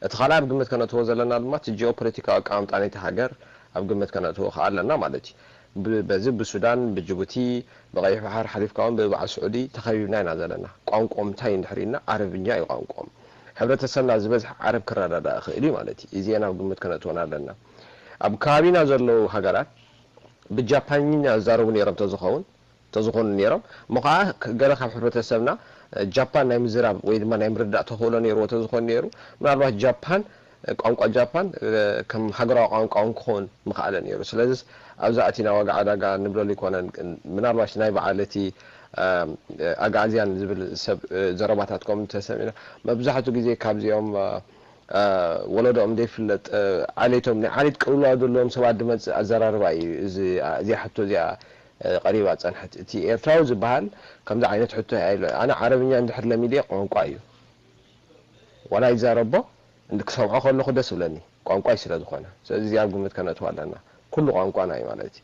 እቲ ካልኣይ ኣብ ግምት ከነእትዎ ዘለና ድማ እቲ ጂኦፖለቲካዊ ኣቀማምጣ ናይቲ ሃገር ኣብ ግምት ከነእትዎ ከኣ ኣለና ማለት እዩ። በዚ ብሱዳን፣ ብጅቡቲ፣ ብቐይሕ ባሕር ሓሊፍካ እውን ብበዓል ስዑዲ ተኸቢብና ኢና ዘለና። ቋንቋኦም እንታይ እንድሕር ኢልና ዓረብኛ እዩ ቋንቋኦም። ሕብረተሰብና ዝበዝሐ ዓረብ ክረዳዳእ ይኽእል እዩ ማለት እዩ። እዚኤን ኣብ ግምት ከነእትወን ኣለና። ኣብ ከባቢና ዘለዉ ሃገራት ብጃፓንኛ ዝዛረቡ ነይሮም ተዝኸውን ተዝኾኑ ነይሮም እሞ ከዓ ገለ ካብ ሕብረተሰብና ጃፓን ናይ ምዝራብ ወይ ድማ ናይ ምርዳእ ተኽእሎ ነይርዎ ተዝኾን ነይሩ ምናልባት ጃፓን ቋንቋ ጃፓን ከም ሃገራዊ ቋንቋ እውን ክኸውን ምኽኣለ ነይሩ። ስለዚ ኣብዚ ኣቲና ዋጋ ዕዳጋ ንብለሉ ኣይኮነን። ምናልባት ናይ በዓል እቲ ኣግኣዝያን ዝብል ሰብ ዘረባታት ከም ተሰሚዕና መብዛሕትኡ ግዜ ካብዚኦም ወለዶኦም ዘይፍለጥ ዓሌቶም ናይ ዓሌት ቅልውላው ዘለዎም ሰባት ዝመፅእ ኣዘራርባ እዩ። እዚኣ ሕቶ እዚኣ ቀሪባ ፀንሐት። እቲ ኤርትራዊ ዝበሃል ከምዚ ዓይነት ሕቶ ኣነ ዓረብኛ እንድሕር ለሚደ ቋንቋ እዩ ዋላ ይዛረቦ እንዲ ክሰምዖ ከለኹ ደስ ብለኒ ቋንቋይ ስለ ዝኾነ ስለዚ እዚኣ ኣብ ግምት ከነእትዋ ኣለና። ኩሉ ቋንቋና እዩ ማለት እዩ።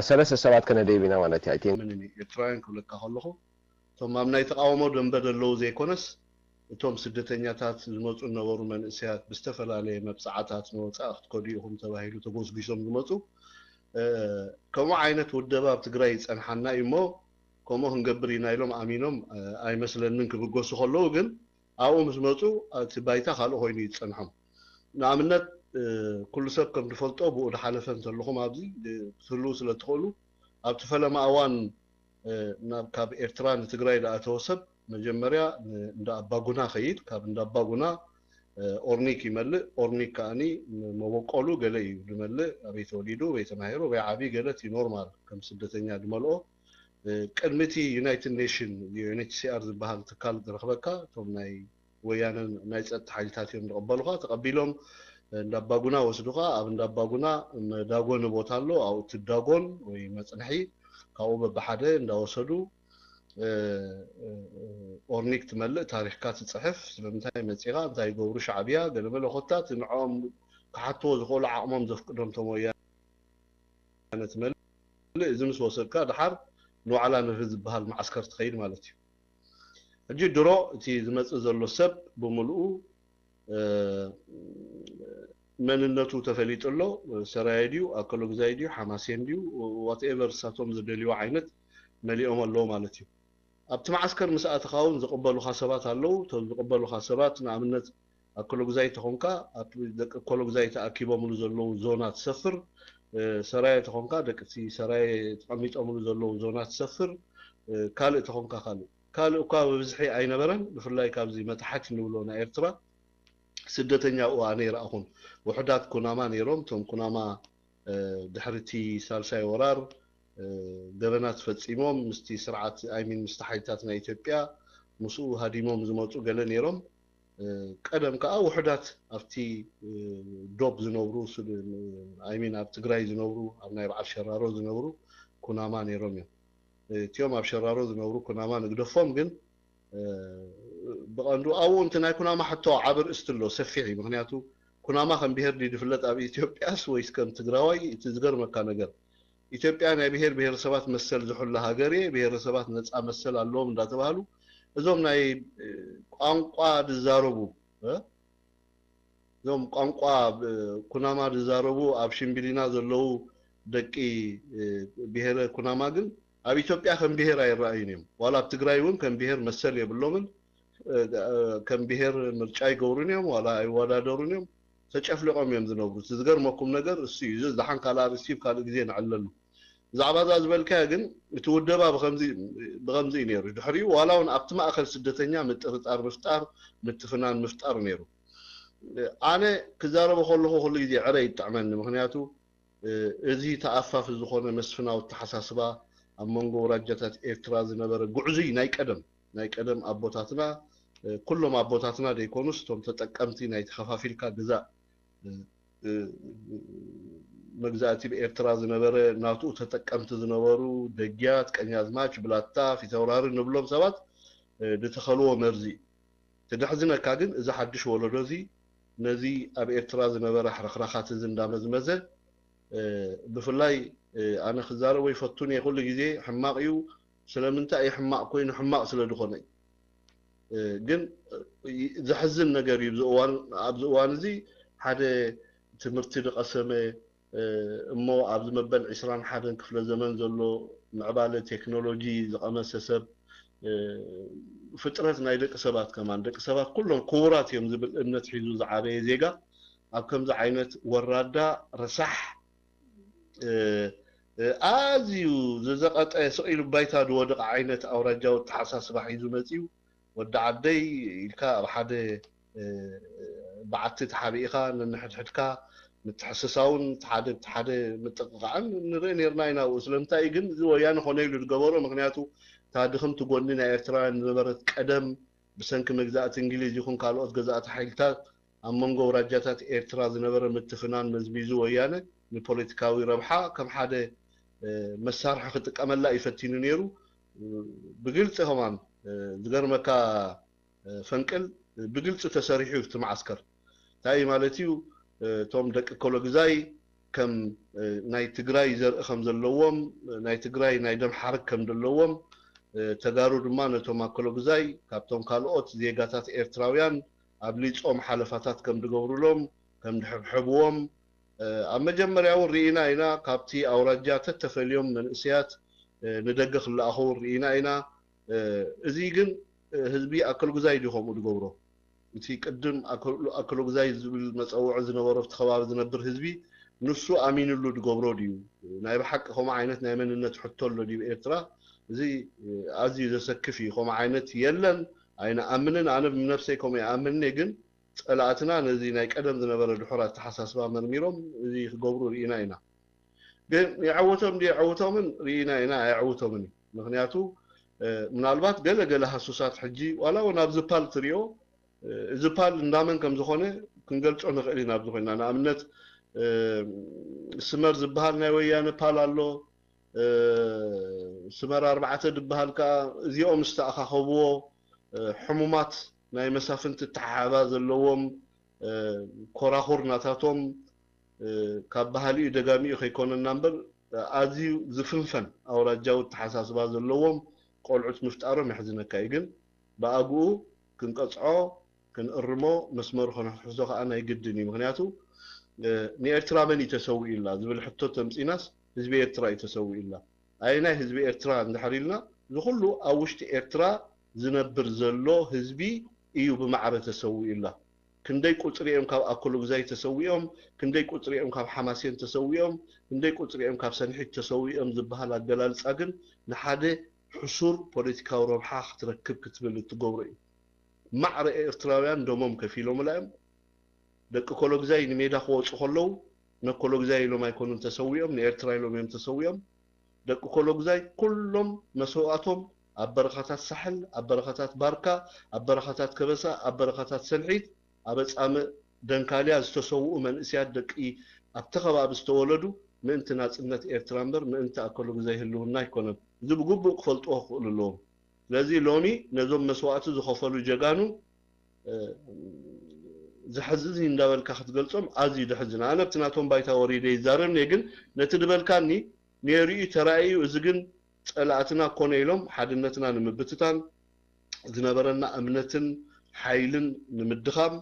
ሰለስተ ሰባት ከነደይብ ኢና ማለት እዩ። ኤርትራውያን ክብለካ ከለኹ እቶም ኣብ ናይ ተቃውሞ ደንበ ዘለዉ ዘይኮነስ እቶም ስደተኛታት ዝመፁ ዝነበሩ መንእሰያት ብዝተፈላለየ መብፃዕታት ንወፃኢ ክትከዱ ኢኹም ተባሂሉ ተጎስጒሶም ዝመፁ ከምኡ ዓይነት ውደባ ኣብ ትግራይ ይፀንሓና እዩ እሞ ከምኡ ክንገብር ኢና ኢሎም ኣሚኖም ኣይመስለንን ክብገሱ ከለዉ ግን ኣብኡ ምስ መፁ እቲ ባይታ ካልእ ኮይኑ እዩ ዝፀንሖም። ንኣብነት ኩሉ ሰብ ከም ዝፈልጦ ብኡ ዝሓለፈ እንተለኹም ኣብዚ ክትህልዉ ስለ ትኽእሉ ኣብቲ ፈለማ እዋን ናብ ካብ ኤርትራ ንትግራይ ዝኣተወ ሰብ መጀመርያ እንዳ ኣባጉና ከይድ ካብ እንዳ ኣባጉና ኦርኒክ ይመልእ ኦርኒክ ከኣኒ መበቆሉ ገለ እዩ ዝመልእ ኣበይ ተወሊዱ ኣበይ ተማሂሩ ኣበይ ዓብይ ገለ እቲ ኖርማል ከም ስደተኛ ዝመልኦ ቅድሚ እቲ ዩናይትድ ኔሽን ዩኤንኤችሲኣር ዝበሃል ትካል ዝረኽበካ እቶም ናይ ወያነ ናይ ፀጥታ ሓይልታት እዮም ዝቐበሉኻ ተቐቢሎም እንዳባጉና ወስዱኻ ኣብ እንዳባጉና መዳጎኒ ቦታ ኣሎ ኣብኡ ትዳጎን ወይ መፅንሒ ካብኡ በብሓደ እንዳወሰዱ ኦርኒክ ትመልእ ታሪኽካ ትፅሕፍ ስለምንታይ መፂኻ እንታይ ይገብሩ ሻዕብያ ገለመለ ኮታ እቲ ንዕኦም ክሓትዎ ዝኽእሉ ዓቕሞም ዘፍቅዶም ቶም ወያነ ትመልእ እዚ ምስ ወሰድካ ድሓር ንዋዕላ ንርህ ዝበሃል መዓስከር ትኸይድ ማለት እዩ ሕጂ ድሮ እቲ ዝመፅእ ዘሎ ሰብ ብምልኡ መንነቱ ተፈሊጡ ኣሎ ሰራየ ድዩ ኣከሎግዛይ ድዩ ሓማሴን ድዩ ዋትኤቨር እሳቶም ዝደልይዎ ዓይነት መሊኦም ኣለዉ ማለት እዩ ኣብቲ መዓስከር ምስ ኣተኻ እውን ዝቕበሉኻ ሰባት ኣለዉ እቶም ዝቕበሉኻ ሰባት ንኣብነት ኣከሎግዛይ ተኾንካ ደቂ ኣከሎግዛይ ተኣኪቦምሉ ዘለዉ ዞና ትሰፍር ሰራየ ተኾንካ ደቂ ሰራየ ተቐሚጦምሉ ዘለዉ ዞና ትሰፍር ካልእ ተኾንካ ካልእ ካልእ እኳ ብብዝሒ ኣይነበረን ብፍላይ ካብዚ መታሕት ንብሎ ናይ ኤርትራ ስደተኛ እዋ ነይረ ኣኹን ውሕዳት ኩናማ ነይሮም እቶም ኩናማ ድሕርቲ ሳልሳይ ወራር ገበናት ፈፂሞም ምስቲ ስርዓት ኣይሚን ምስቲ ሓይልታት ናይ ኢትዮጵያ ምስኡ ሃዲሞም ዝመፁ ገለ ነይሮም ቀደም ከዓ ውሕዳት ኣብቲ ዶብ ዝነብሩ ኣይሚን ኣብ ትግራይ ዝነብሩ ኣብ ናይ በዓል ሸራሮ ዝነብሩ ኩናማ ነይሮም እዮም እቲኦም ኣብ ሸራሮ ዝነብሩ ኩናማ ንግደፎም ግን ብቐንዱ ኣብኡ እቲ ናይ ኩናማ ሕቶ ዓቢ ርእስቲ ኣሎ ሰፊሕ እዩ ምክንያቱ ኩናማ ከም ብሄር ድዩ ዝፍለጥ ኣብ ኢትዮጵያስ ወይስ ከም ትግራዋይ እቲ ዝገርመካ ነገር ኢትዮጵያ ናይ ብሄር ብሄረሰባት መሰል ዝሕሉ ሃገር እየ ብሄረሰባት ነፃ መሰል ኣለዎም እንዳተባህሉ እዞም ናይ ቋንቋ ዝዛረቡ እዞም ቋንቋ ኩናማ ዝዛረቡ ኣብ ሽምቢሊና ዘለዉ ደቂ ብሄረ ኩናማ ግን ኣብ ኢትዮጵያ ከም ብሄር ኣይረኣዩን እዮም ዋላ ኣብ ትግራይ እውን ከም ብሄር መሰል የብሎምን ከም ብሄር ምርጫ ኣይገብሩን እዮም ዋላ ኣይወዳደሩን እዮም ተጨፍሊቖም እዮም ዝነብሩ እቲ ዝገርመኩም ነገር እሱ እዩ እዚ ዝሓን ካልኣ ርእሲ ካልእ ግዜ ንዕለሉ ብዛዕባ እዛ ዝበልካያ ግን እቲ ውደባ ብኸምዚ እዩ ነይሩ ድሕሪኡ ዋላ እውን ኣብቲ ማእኸል ስደተኛ ምጥርጣር ምፍጣር ምትፍናን ምፍጣር ነይሩ ኣነ ክዛረቦ ከለኹ ኩሉ ግዜ ዕረ ይጥዕመኒ። ምክንያቱ እዚ ተኣፋፊ ዝኾነ መስፍናዊ ኣተሓሳስባ ኣብ መንጎ ኣውራጃታት ኤርትራ ዝነበረ ጉዕዙይ ናይ ቀደም ናይ ቀደም ኣቦታትና፣ ኩሎም ኣቦታትና ዘይኮኑስ እቶም ተጠቀምቲ ናይ ተኸፋፊልካ ግዛእ መግዛእቲ ብኤርትራ ዝነበረ ናትኡ ተጠቀምቲ ዝነበሩ ደግያት፣ ቀኛዝማች፣ ብላታ፣ ፊተውራሪ ንብሎም ሰባት ዝተኸልዎ መርዚ እዩ። ትደሕዝነካ ግን እዚ ሓድሽ ወለዶ እዚ ነዚ ኣብ ኤርትራ ዝነበረ ሕርኽራኻት እዚ እንዳመዝመዘ ብፍላይ ኣነ ክዛረቦ ይፈቱን እየ ኩሉ ግዜ ሕማቕ እዩ። ስለምንታይ እዩ ሕማቕ ኮይኑ? ሕማቕ ስለ ዝኾነ እዩ። ግን ዘሕዝን ነገር እዩ። ኣብዚ እዋን እዚ ሓደ ትምህርቲ ዝቐሰመ እሞ ኣብዚ መበል ዕስራን ሓደን ክፍለ ዘመን ዘሎ ምዕባለ ቴክኖሎጂ ዝቐመሰ ሰብ ፍጥረት ናይ ደቂ ሰባት ከማን ደቂ ሰባት ኩሎም ክቡራት እዮም ዝብል እምነት ሒዙ ዝዓበየ ዜጋ ኣብ ከምዚ ዓይነት ወራዳ ረሳሕ ኣዝዩ ዝዘቐጠ ስቕ ኢሉ ባይታ ዝወደቐ ዓይነት ኣውራጃዊ ኣተሓሳስባ ሒዙ መፂኡ ወዲ ዓደይ ኢልካ ኣብ ሓደ በዓቲ ተሓቢእኻ ነንሕድሕድካ ምትሕስሳውን ሓደ ሓደ ምጥቕቓዕን ንርኢ ነርና ኢና። ኣብኡ ስለምንታይ ግን እዚ ወያነ ኮነ ኢሉ ዝገበሮ? ምክንያቱ እታ ድኽምቲ ጎኒ ናይ ኤርትራውያን ዝነበረት ቀደም ብሰንኪ መግዛእቲ እንግሊዝ ይኹን ካልኦት ገዛእቲ ሓይልታት ኣብ መንጎ ኣውራጃታት ኤርትራ ዝነበረ ምትፍናን መዝሚዙ ወያነ ንፖለቲካዊ ረብሓ ከም ሓደ መሳርሒ ክጥቀመላ እዩ ፈቲኑ ነይሩ። ብግልፂ ከማን ዝገርመካ ፈንቅል ብግልፂ ተሰሪሑ እዩ እቲ መዓስከር። እንታይ ማለት እዩ? እቶም ደቂ ኮሎግዛይ ከም ናይ ትግራይ ዘርኢ ከም ዘለዎም፣ ናይ ትግራይ ናይ ደም ሓረግ ከም ዘለዎም፣ ተጋሩ ድማ ነቶም ኣኮሎግዛይ ካብቶም ካልኦት ዜጋታት ኤርትራውያን ኣብሊጾም ሓለፋታት ከም ዝገብሩሎም፣ ከም ዝሕብሕብዎም ኣብ መጀመርያ እውን ርኢና ኢና። ካብቲ ኣውራጃ ተተፈልዮም መንእሰያት ንደገ ክለኣኹ እውን ርኢና ኢና። እዚ ግን ህዝቢ ኣኮሎግዛይ ድዩ ከምኡ ዝገብሮ? እቲ ቅድም ኣኮሎግዛይ ዝብል መፀውዒ ዝነበሮ ኣብቲ ከባቢ ዝነብር ህዝቢ ንሱ ኣሚንሉ ዝገብሮ ድዩ? ናይ ብሓቂ ከምኡ ዓይነት ናይ መንነት ሕቶ ኣሎ ድዩ ኤርትራ? እዚ ኣዝዩ ዘሰክፍ እዩ። ከምኡ ዓይነት የለን፣ ኣይንኣምንን። ኣነ ብነብሰይ ከምኡ ይኣምን እየ፣ ግን ፀላእትና ነዚ ናይ ቀደም ዝነበረ ድሑር ኣተሓሳስባ መርሚሮም እዚ ክገብሩ ርኢና ኢና። ግን የዐወቶም ድዩ የዐውቶምን ርኢና ኢና፣ ኣየዐውቶምን እዩ። ምክንያቱ ምናልባት ገለ ገለ ሃሱሳት ሕጂ ዋላ እውን ኣብዚ ፓል ትሪኦ እዚ ፓል እንዳመን ከም ዝኾነ ክንገልጾ ንኽእል ኢና። ኣብዚ ኮይና ንኣብነት ስመር ዝበሃል ናይ ወያነ ፓል ኣሎ። ስመር ኣርባዕተ ዝበሃል ከዓ እዚኦም ዝተኣኻኸብዎ ሕሙማት ናይ መሳፍንቲ ተሓሓባ ዘለዎም ኮራኹር ናታቶም ካብ ባህሊኡ ደጋሚኡ ከይኮነና እምበር ኣዝዩ ዝፍንፈን ኣውራጃዊ ኣተሓሳስባ ዘለዎም ቆልዑት ምፍጣሮም የሕዝነካ እዩ። ግን ብኣግኡ ክንቀፅዖ ክንእርሞ መስመሩ ከነሕሕዞ ከዓ ናይ ግድን እዩ። ምክንያቱ ንኤርትራ መን እዩ ተሰዊኡላ ዝብል ሕቶ ተምፂናስ ህዝቢ ኤርትራ እዩ ተሰዊኡላ። ኣየናይ ህዝቢ ኤርትራ እንድሕር ኢልና እዚ ኩሉ ኣብ ውሽጢ ኤርትራ ዝነብር ዘሎ ህዝቢ እዩ ብማዕረ ተሰዊኡላ። ክንደይ ቁፅሪ እዮም ካብ ኣኮሎግዛይ ተሰዊኦም፣ ክንደይ ቁፅሪ እዮም ካብ ሓማሴን ተሰዊኦም፣ ክንደይ ቁፅሪ እዮም ካብ ሰንሒት ተሰዊኦም ዝበሃል ኣገላልፃ ግን ንሓደ ሕሱር ፖለቲካዊ ረብሓ ክትረክብ ክትብል እትገብሮ እዩ። ማዕረ ኤርትራውያን ደሞም ከፊሎምላ እዮም። ደቂ ኮሎግዛይ ንሜዳ ክወፁ ከለዉ ነኮሎግዛይ ኢሎም ኣይኮኑን ተሰዊኦም፣ ንኤርትራ ኢሎም እዮም ተሰዊኦም። ደቂ ኮሎግዛይ ኩሎም መስዋእቶም ኣብ በረኻታት ሳሕል፣ ኣብ በረኻታት ባርካ፣ ኣብ በረኻታት ከበሳ፣ ኣብ በረኻታት ሰንሒት፣ ኣብ ኣጻምእ ደንካልያ ዝተሰውኡ መንእስያት ደቂ ኣብቲ ከባቢ ዝተወለዱ ምእንቲ ናጽነት ኤርትራ እምበር ምእንቲ ኣኮሎግዛይ ህልውና ኣይኮነን። እዚ ብግቡእ ክፈልጥዎ ክኽእሉ ኣለዎም። ስለዚ ሎሚ ነዞም መስዋእቲ ዝኸፈሉ ጀጋኑ ዘሕዝን እንዳበልካ ክትገልጾም ኣዝዩ ደሕዝን። ኣነ ኣብቲ ናቶም ባይታ ወሪደ ይዛረብኒ፣ ግን ነቲ ዝበልካኒ ነይሩ እዩ ተራእዩ። እዚ ግን ጸላእትና ኮነ ኢሎም ሓድነትና ንምብትታን ዝነበረና እምነትን ሓይልን ንምድኻም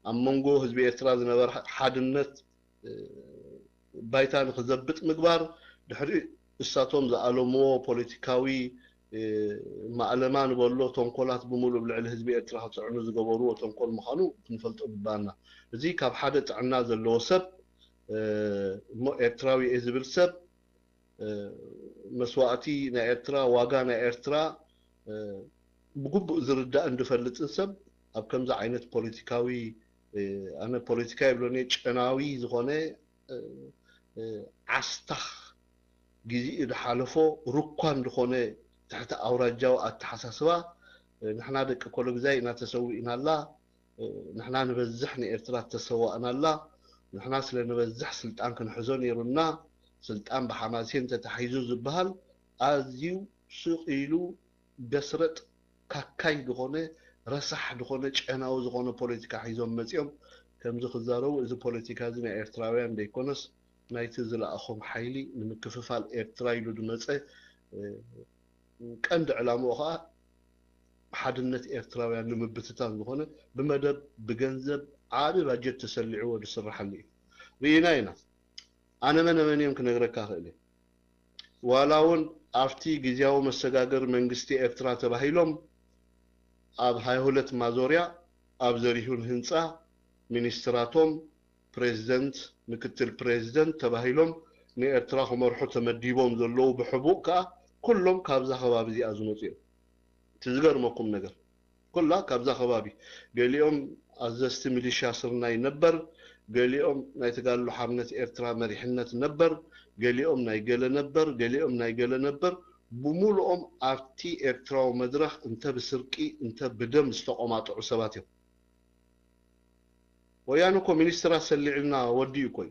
ኣብ መንጎ ህዝቢ ኤርትራ ዝነበረ ሓድነት ባይታ ንክዘብጥ ምግባር፣ ድሕሪ እሳቶም ዝኣለምዎ ፖለቲካዊ ማእለማ ንበሎ ተንኮላት ብምሉእ ኣብ ልዕሊ ህዝቢ ኤርትራ ክፅዕኑ ዝገበርዎ ተንኮል ምዃኑ ክንፈልጦ ግባኣና። እዚ ካብ ሓደ ጥዕና ዘለዎ ሰብ እሞ ኤርትራዊ እየ ዝብል ሰብ መስዋእቲ ናይ ኤርትራ፣ ዋጋ ናይ ኤርትራ ብግቡእ ዝርዳእን ዝፈልጥን ሰብ ኣብ ከምዚ ዓይነት ፖለቲካዊ ኣነ ፖለቲካ ይብሎኒ ጨናዊ ዝኾነ ዓስታኽ ግዜኡ ዝሓለፎ ሩኳን ዝኾነ ትሕቲ ኣውራጃዊ ኣተሓሳስባ፣ ንሕና ደቂ ኮሎግዛይ ኢና ተሰዊእናላ፣ ንሕና ንበዝሕ ንኤርትራ ተሰዋእናላ፣ ንሕና ስለ ንበዝሕ ስልጣን ክንሕዞ ነይሩና፣ ስልጣን ብሓማሴን ተታሒዙ ዝበሃል ኣዝዩ ስቕ ኢሉ ገስረጥ ካካይ ዝኾነ ረሳሕ ዝኾነ ጨናዊ ዝኾነ ፖለቲካ ሒዞም መፂኦም ከምዚ ክዛረቡ፣ እዚ ፖለቲካ እዚ ናይ ኤርትራውያን ዘይኮነስ ናይቲ ዝለኣኾም ሓይሊ ንምክፍፋል ኤርትራ ኢሉ ዝመፀ ቀንዲ ዕላምኡ ከዓ ሓድነት ኤርትራውያን ንምብትታን ዝኾነ ብመደብ ብገንዘብ ዓቢ ባጀት ተሰሊዕዎ ዝስርሓሉ እዩ። ርኢና ኢና። ኣነ መነ መን እዮም ክነግረካ ክእል እየ። ዋላ እውን ኣብቲ ግዜያዊ መሰጋገሪ መንግስቲ ኤርትራ ተባሂሎም ኣብ ሃይሁለት ማዞርያ ኣብ ዘሪሁን ህንፃ ሚኒስትራቶም ፕሬዚደንት፣ ምክትል ፕሬዚደንት ተባሂሎም ንኤርትራ ክመርሑ ተመዲቦም ዘለዉ ብሕቡእ ከኣ ኩሎም ካብዛ ከባቢ እዚኣ ዝመፁ እዮም። እቲ ዝገርመኩም ነገር ኩላ ካብዛ ከባቢ ገሊኦም ኣዘዝቲ ሚሊሻ ስርናይ ነበር፣ ገሊኦም ናይ ተጋድሎ ሓርነት ኤርትራ መሪሕነት ነበር፣ ገሊኦም ናይ ገለ ነበር፣ ገሊኦም ናይ ገለ ነበር፣ ብምሉኦም ኣብቲ ኤርትራዊ መድረኽ እንተ ብስርቂ እንተ ብደም ዝተቆማጥዑ ሰባት እዮም። ወያነ እኮ ሚኒስትራት ሰሊዕልና ወዲኡ እኮ እዩ።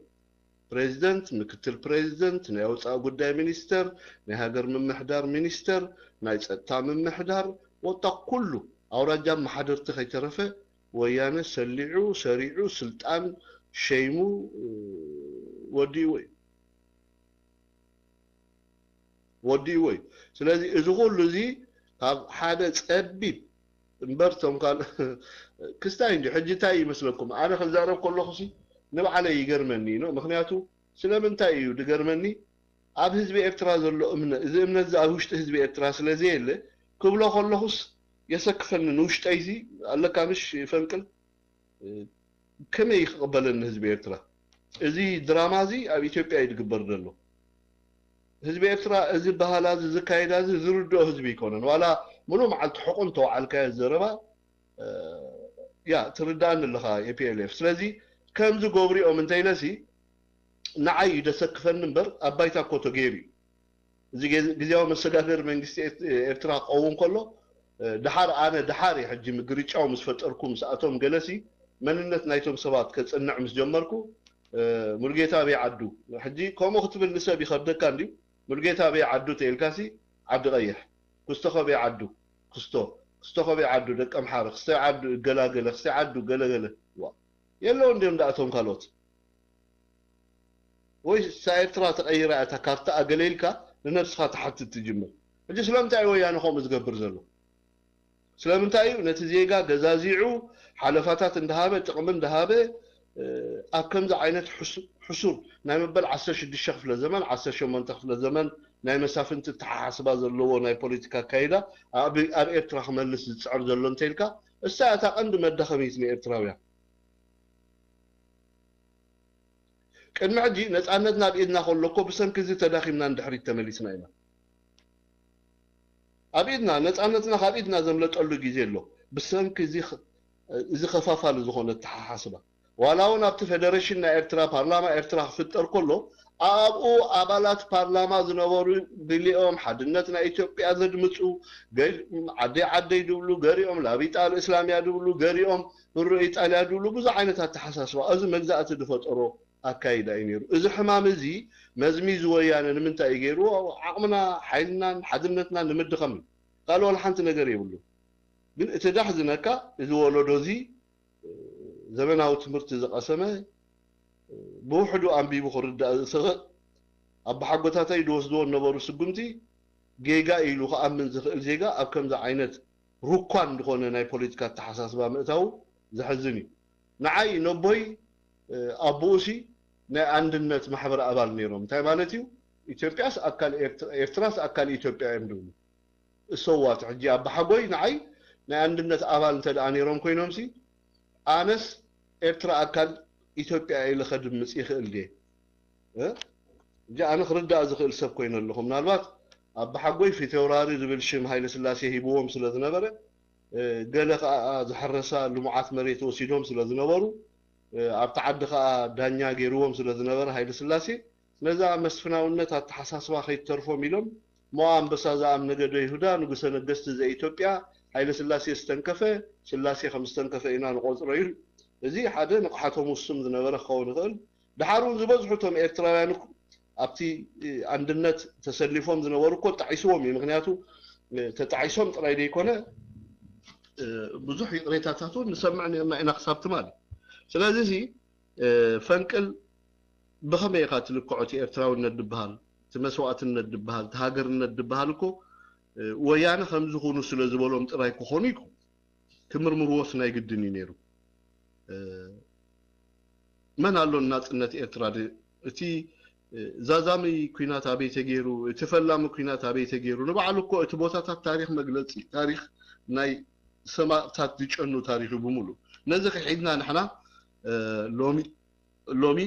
ፕሬዚደንት፣ ምክትል ፕሬዚደንት፣ ናይ ወፃኢ ጉዳይ ሚኒስተር፣ ናይ ሃገር ምምሕዳር ሚኒስተር፣ ናይ ፀጥታ ምምሕዳር፣ ወጣ ኩሉ ኣውራጃ መሓደርቲ ከይተረፈ ወያነ ሰሊዑ ሰሪዑ ስልጣን ሸይሙ ወዲእዎ እዩ። ወዲእዎ እዩ። ስለዚ እዚ ኩሉ እዚ ካብ ሓደ ፀቢብ እምበር ቶም ካል ክስታይ እንዲ ሕጂ እንታይ ይመስለኩም? ኣነ ክዛረብ ከለኹ ሲ ንባዕለይ ይገርመኒ ነው። ምክንያቱ ስለምንታይ እዩ ዝገርመኒ? ኣብ ህዝቢ ኤርትራ ዘሎ እምነት፣ እዚ እምነት እዚ ኣብ ውሽጢ ህዝቢ ኤርትራ ስለ ዘየለ ክብሎ ከለኹስ የሰክፈኒ። ንውሽጠይ ሲ ኣለካ ምሽ ፈንቅል ከመይ ክቕበለኒ ህዝቢ ኤርትራ? እዚ ድራማ እዚ ኣብ ኢትዮጵያ እዩ ዝግበር ዘሎ። ህዝቢ ኤርትራ እዚ ባህላ እዚ ዝካየዳ እዚ ዝርድኦ ህዝቢ ኣይኮነን። ዋላ ሙሉእ መዓልቲ ሕቑን ተወዓልካዮ ዘረባ ያ ትርዳእኒ ኣለኻ የፒኤልኤፍ። ስለዚ ከምዚ ገብሪኦም እንተኢለሲ ንዓይ እዩ ደሰክፈኒ እምበር ኣብ ባይታ እኮ ተገይሩ እዩ። እዚ ግዜ- ግዜያዊ መሰጋገሪ መንግስቲ ኤርት- ኤርትራ ክኸውን ከሎ እ፣ ድሓር ኣነ ድሓር እየ ሕጂ ምግርጫው ምስ ፈጠርኩ ምስኣቶም ገለሲ መንነት ናይቶም ሰባት ከጽንዕ ምስ ጀመርኩ እ፣ ሙሉጌታ ኣበይ ዓዱ ሕጂ ከምኡ ክትብል ንሰብ ይኸብደካ እንድዩ። ሙሉጌታ ኣበይ ዓዱ ተኢልካሲ ዓዲ ቀይሕ ክስቶ ከበይ ዓዱ ክስቶ ክስቶ ከበይ ዓዱ ደቂ ኣምሓረ ክስተ ዓዱ እገላገለ ክስተ ዓዱ ገለገለ ዋ የለውን ድዮም ዳኣቶም ካልኦት ወይ እሳ ኤርትራ ተቐይራ እታ ካርታ ኣገለ ኢልካ ንነብስኻ ትሓትት ትጅምር። ሕጂ ስለምንታይ እዩ ወያነ ከምኡ ዝገብር ዘሎ? ስለምንታይ እዩ ነቲ ዜጋ ገዛዚዑ ሓለፋታት እንዳሃበ ጥቕሚ እንዳሃበ ኣብ ከምዚ ዓይነት ሕሱር ናይ መበል ዓሰርተ ሽዱሽተ ክፍለ ዘመን ዓሰርተ ሸሞንተ ክፍለ ዘመን ናይ መሳፍንቲ ተሓሓስባ ዘለዎ ናይ ፖለቲካ ኣካይዳ ኣብ ኤርትራ ክመልስ ዝፅዕር ዘሎ እንተኢልካ እሳ እታ ቀንዲ መዳኸሚት ንኤርትራውያን ቅድሚ ሕጂ ነፃነትና ኣብ ኢድና ከሎ እኮ ብሰንኪ እዚ ተዳኺምና ንድሕሪት ተመሊስና ኢና። ኣብ ኢድና ነፃነትና ካብ ኢድና ዘምለጠሉ ግዜ ኣሎ። ብሰንኪ እዚ ከፋፋሊ ዝኾነ ኣተሓሓስባ ዋላ እውን ኣብቲ ፌደሬሽን ናይ ኤርትራ ፓርላማ ኤርትራ ክፍጠር ከሎ ኣብኡ ኣባላት ፓርላማ ዝነበሩ ገሊኦም ሓድነት ናይ ኢትዮጵያ ዘድምፁ ዓደይ ዓደይ ድብሉ ገሪኦም ላቢጣ ልእስላምያ ድብሉ ገሪኦም ህሮ ኢጣልያ ድብሉ ብዙሕ ዓይነት ኣተሓሳስባ እዚ መግዛእቲ ዝፈጠሮ ኣካይዳ እዩ ነይሩ። እዚ ሕማም እዚ መዝሚዙ ወያነ ንምንታይ እዩ ገይርዎ? ዓቕምና ሓይልናን ሓድነትናን ንምድኻም እዩ። ካልእ ዋላ ሓንቲ ነገር የብሉ። ግን እቲ ዳሕዝነካ እዚ ወለዶ እዚ ዘመናዊ ትምህርቲ ዝቐሰመ ብውሕዱ ኣንቢቡ ክርዳእ ዝኽእል ኣባሓጎታተይ ዝወስድዎ ዝነበሩ ስጉምቲ ጌጋ ኢሉ ክኣምን ዝኽእል ዜጋ ኣብ ከምዚ ዓይነት ሩኳን ዝኾነ ናይ ፖለቲካ ኣተሓሳስባ ምእታዉ ዘሕዝን እዩ። ንዓይ ነቦይ ኣቦኡሲ ናይ ኣንድነት ማሕበር ኣባል ነይሮም። እንታይ ማለት እዩ? ኢትዮጵያስ ኣካል ኤርትራስ ኣካል ኢትዮጵያ እዮም ዝብሉ። እሰዋት ሕጂ ኣባሓጎይ ንዓይ ናይ ኣንድነት ኣባል እንተ ደኣ ነይሮም ኮይኖምሲ ኣነስ ኤርትራ ኣካል ኢትዮጵያ ኢለ ከድምፅ ይኽእል ድየ? እጂ ኣነ ክርዳእ ዝኽእል ሰብ ኮይነ ኣለኹ። ምናልባት ኣባሓጎይ ፊተውራሪ ዝብል ሽም ሃይለ ስላሴ ሂብዎም ስለ ዝነበረ ገለ ከዓ ዝሕረሳ ልሙዓት መሬት ወሲዶም ስለ ዝነበሩ ኣብቲ ዓዲ ከዓ ዳኛ ገይርዎም ስለ ዝነበረ ሃይለ ስላሴ ነዛ መስፍናውነት ኣተሓሳስባ ከይትተርፎም ኢሎም ሞኣ ኣንበሳ ዘኣም ነገደ ይሁዳ ንጉሰ ነገስቲ ዘኢትዮጵያ ሃይለ ስላሴ ዝተንከፈ ስላሴ ከም ዝተንከፈ ኢና ንቆፅሮ ኢሉ። እዚ ሓደ ንቕሓቶም ውሱም ዝነበረ ክኸውን ይኽእል። ድሓር እውን ዝበዝሑ እቶም ኤርትራውያን እኮ ኣብቲ ኣንድነት ተሰሊፎም ዝነበሩ እኮ ጣዒስዎም እዩ። ምክንያቱ ተጣዒሶም ጥራይ ዘይኮነ ብዙሕ ይቕሬታታት እውን ንሰምዕ ነርና ኢና ክሳብ ትማሊ። ስለዚ እዚ ፈንቅል ብኸመይ ኢኻ ትልክዖ? እቲ ኤርትራውነት ዝበሃል፣ እቲ መስዋእትነት ዝበሃል፣ እቲ ሃገርነት ዝበሃል እኮ ወያነ ከምዚ ኩኑ ስለ ዝበሎም ጥራይ ክኾኑ ይኮ ክምርምርዎስ ናይ ግድን እዩ ነይሩ። መን ኣሎ ናጽነት ኤርትራ? እቲ ዛዛሚ ኩናት ኣበይ ተገይሩ? እቲ ፈላሚ ኩናት ኣበይ ተገይሩ? ንባዕሉ እኮ እቲ ቦታታት ታሪኽ መግለጺ፣ ታሪኽ ናይ ሰማእታት ዝጨኑ ታሪኽ እዩ ብምሉ። ነዚ ክሒድና ንሕና ሎሚ ሎሚ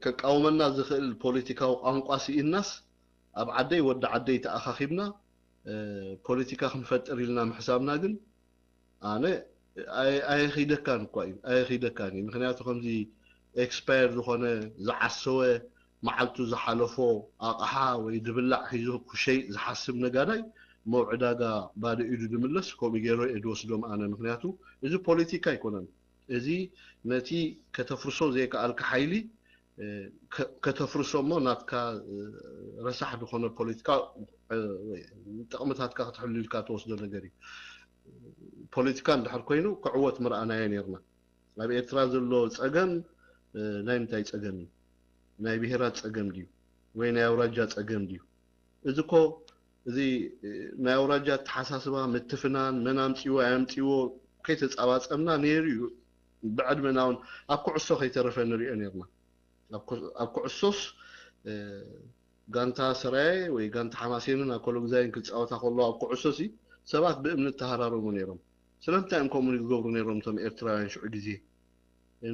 ከቃውመና ዝኽእል ፖለቲካዊ ቋንቋ ስኢንናስ ኣብ ዓደይ ወዲ ዓደይ ተኣኻኺብና ፖለቲካ ክንፈጥር ኢልና ምሕሳብና ግን ኣነ ኣየኺደካን እኳ እዩ፣ ኣየኺደካን እዩ። ምክንያቱ ከምዚ ኤክስፓየር ዝኾነ ዝዓሰወ መዓልቱ ዝሓለፎ ኣቕሓ ወይ ድብላዕ ሒዙ ክሸይጥ ዝሓስብ ነጋዳይ ሞብ ዕዳጋ ባዶ ኢዱ ድምለስ ከምኡ ገይረ እየ ድወስዶም ኣነ። ምክንያቱ እዚ ፖለቲካ ኣይኮነን። እዚ ነቲ ከተፍርሶ ዘይከኣልካ ሓይሊ ከተፍርሶ እሞ ናትካ ረሳሕ ዝኾነ ፖለቲካ ጥቕምታትካ ክትሕሉ ኢልካ ትወስዶ ነገር እዩ። ፖለቲካ እንድሕር ኮይኑ ክዕወት ምርኣናዮ ነርና። ኣብ ኤርትራ ዘሎ ጸገም ናይ ምንታይ ጸገም እዩ? ናይ ብሄራት ጸገም ድዩ ወይ ናይ ኣውራጃ ጸገም ድዩ? እዚ እኮ እዚ ናይ ኣውራጃ ኣተሓሳስባ ምትፍናን መን ኣምጺዎ ኣየምጺዎ ከይተጻባጸምና ነይሩ እዩ። ብዕድመና እውን ኣብ ኩዕሶ ከይተረፈ ንሪኦ ነርና። ኣብ ኩ- ኣብ ኩዕሶስ ጋንታ ሰራየ ወይ ጋንታ ሓማሴንን ኣኮሎግዛይን ክፃወታ ከለዋ ኣብ ኩዕሶ ሲ ሰባት ብእምኒ ተሃራረሙ ነይሮም። ስለምንታይ እዮም ከምኡ ዝገብሩ ነይሮም እቶም ኤርትራውያን ሽዑ ግዜ?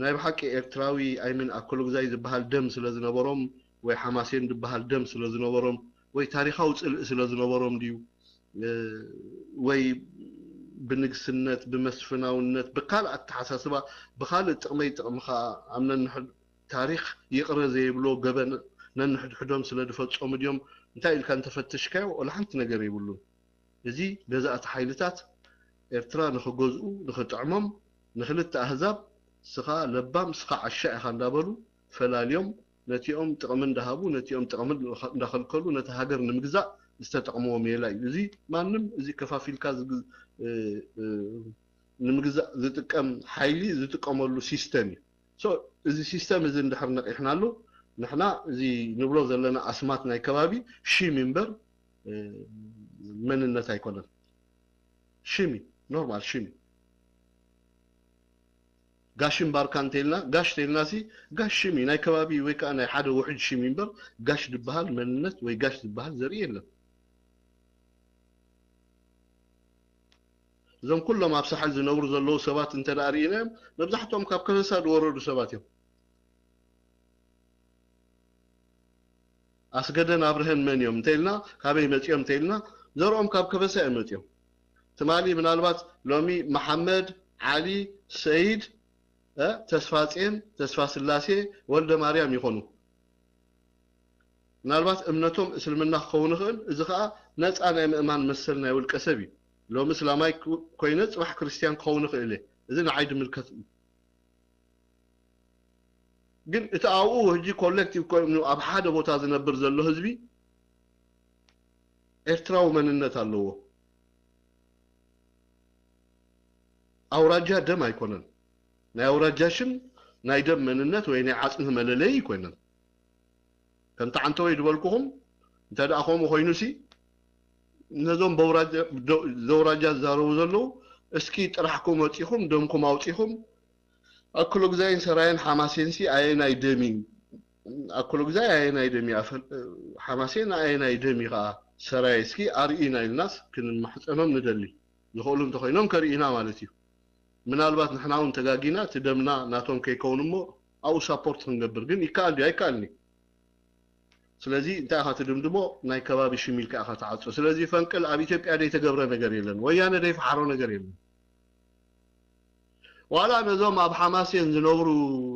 ናይ ብሓቂ ኤርትራዊ ኣይምን ኣኮሎግዛይ ዝበሃል ደም ስለ ዝነበሮም ወይ ሓማሴን ዝበሃል ደም ስለ ዝነበሮም ወይ ታሪኻዊ ፅልኢ ስለ ዝነበሮም ድዩ? ወይ ብንግስነት ብመስፍናውነት ብካልእ ኣተሓሳስባ ብካልእ ጥቕመይ ጥቕምኻ ኣብ ነንሕድ ታሪኽ ይቕረ ዘይብሎ ገበን ነንሕድሕዶም ስለ ዝፈጸሙ ድዮም እንታይ ኢልካ እንተፈተሽካዮ ወላ ሓንቲ ነገር የብሉን። እዚ ገዛእቲ ሓይልታት ኤርትራ ንኽገዝኡ ንኽጥዕሞም ንኽልተ ኣህዛብ ስኻ ለባም ስኻ ዓሻ ኢኻ እንዳበሉ ፈላልዮም ነቲኦም ጥቕሚ እንዳሃቡ ነቲኦም ጥቕሚ እንዳኸልከሉ ነቲ ሃገር ንምግዛእ ዝተጠቕምዎ ሜላ እዩ። እዚ ማንም እዚ ከፋፊልካ ንምግዛእ ዝጥቀም ሓይሊ ዝጥቀመሉ ሲስተም እዩ። So እዚ ሲስተም እዚ እንድሕር ነቒሕናሉ ንሕና እዚ ንብሎ ዘለና ኣስማት ናይ ከባቢ ሽም እምበር መንነት ኣይኮነን። ሽም እዩ፣ ኖርማል ሽም እዩ። ጋሽን ባርካን እንተኢልና ጋሽ እንተኢልና ሲ ጋሽ ሽም እዩ ናይ ከባቢ ወይ ከዓ ናይ ሓደ ውሕድ ሽም እዩ እምበር ጋሽ ዝበሃል መንነት ወይ ጋሽ ዝበሃል ዘርኢ የለን። እዞም ኩሎም ኣብ ሳሕል ዝነብሩ ዘለዉ ሰባት እንተ ደኣ ርኢናዮም መብዛሕትኦም ካብ ከበሳ ዝወረዱ ሰባት እዮም። ኣስገደን ኣብርሀን መን እዮም እንተኢልና ካበይ መፂኦም እንተኢልና ዘርኦም ካብ ከበሳ እዮም መፂኦም። ትማሊ ምናልባት ሎሚ መሓመድ ዓሊ ሰይድ ተስፋጼን ተስፋ ስላሴ ወልደ ማርያም ይኾኑ። ምናልባት እምነቶም እስልምና ክኸውን ይኽእል። እዚ ከዓ ነፃ ናይ ምእማን መሰል ናይ ውልቀ ሰብ እዩ። ሎሚ እስላማይ ኮይነ ፅባሕ ክርስትያን ክኸውን ይኽእል እየ። እዚ ንዓይ ዝምልከት እዩ። ግን እቲ ኣብኡ ሕጂ ኮሌክቲቭ ኮይኑ ኣብ ሓደ ቦታ ዝነብር ዘሎ ህዝቢ ኤርትራዊ መንነት ኣለዎ። ኣውራጃ ደም ኣይኮነን። ናይ ኣውራጃ ሽም ናይ ደም መንነት ወይ ናይ ዓጽሚ መለለዪ ኣይኮነን። ከምቲ ዓንተወይ ዝበልኩኹም እንተ ደኣ ከምኡ ኮይኑሲ ነዞም ዘውራጃ ዝዛረቡ ዘለዉ እስኪ ጥራሕኩም ወጺኹም ደምኩም ኣውጺኹም ኣክሎግዛይን ሰራየን ሓማሴንሲ ኣየናይ ደም እዩ? ኣክሎግዛይ ኣየናይ ደም እዩ? ሓማሴን ኣየናይ ደም እዩ ከዓ? ሰራየ እስኪ ኣርእዩና ኢልናስ ክንማሕፀኖም ንደሊ። ዝኽእሉ እንተኮይኖም ከርእዩና ማለት እዩ። ምናልባት ንሕና እውን ተጋጊና እቲ ደምና ናቶም ከይከውን እሞ ኣብኡ ሳፖርት ክንገብር ግን ይከኣል ድዩ? ኣይከኣልን እዩ። ስለዚ እንታይ ኢኻ ትድምድሞ? ናይ ከባቢ ሽም ኢልካ ኢኻ ትዓጾ። ስለዚ ፈንቅል ኣብ ኢትዮጵያ ዘይተገብረ ነገር የለን። ወያነ ዘይፈሓሮ ነገር የለን። ዋላ ነዞም ኣብ ሓማሴን ዝነብሩ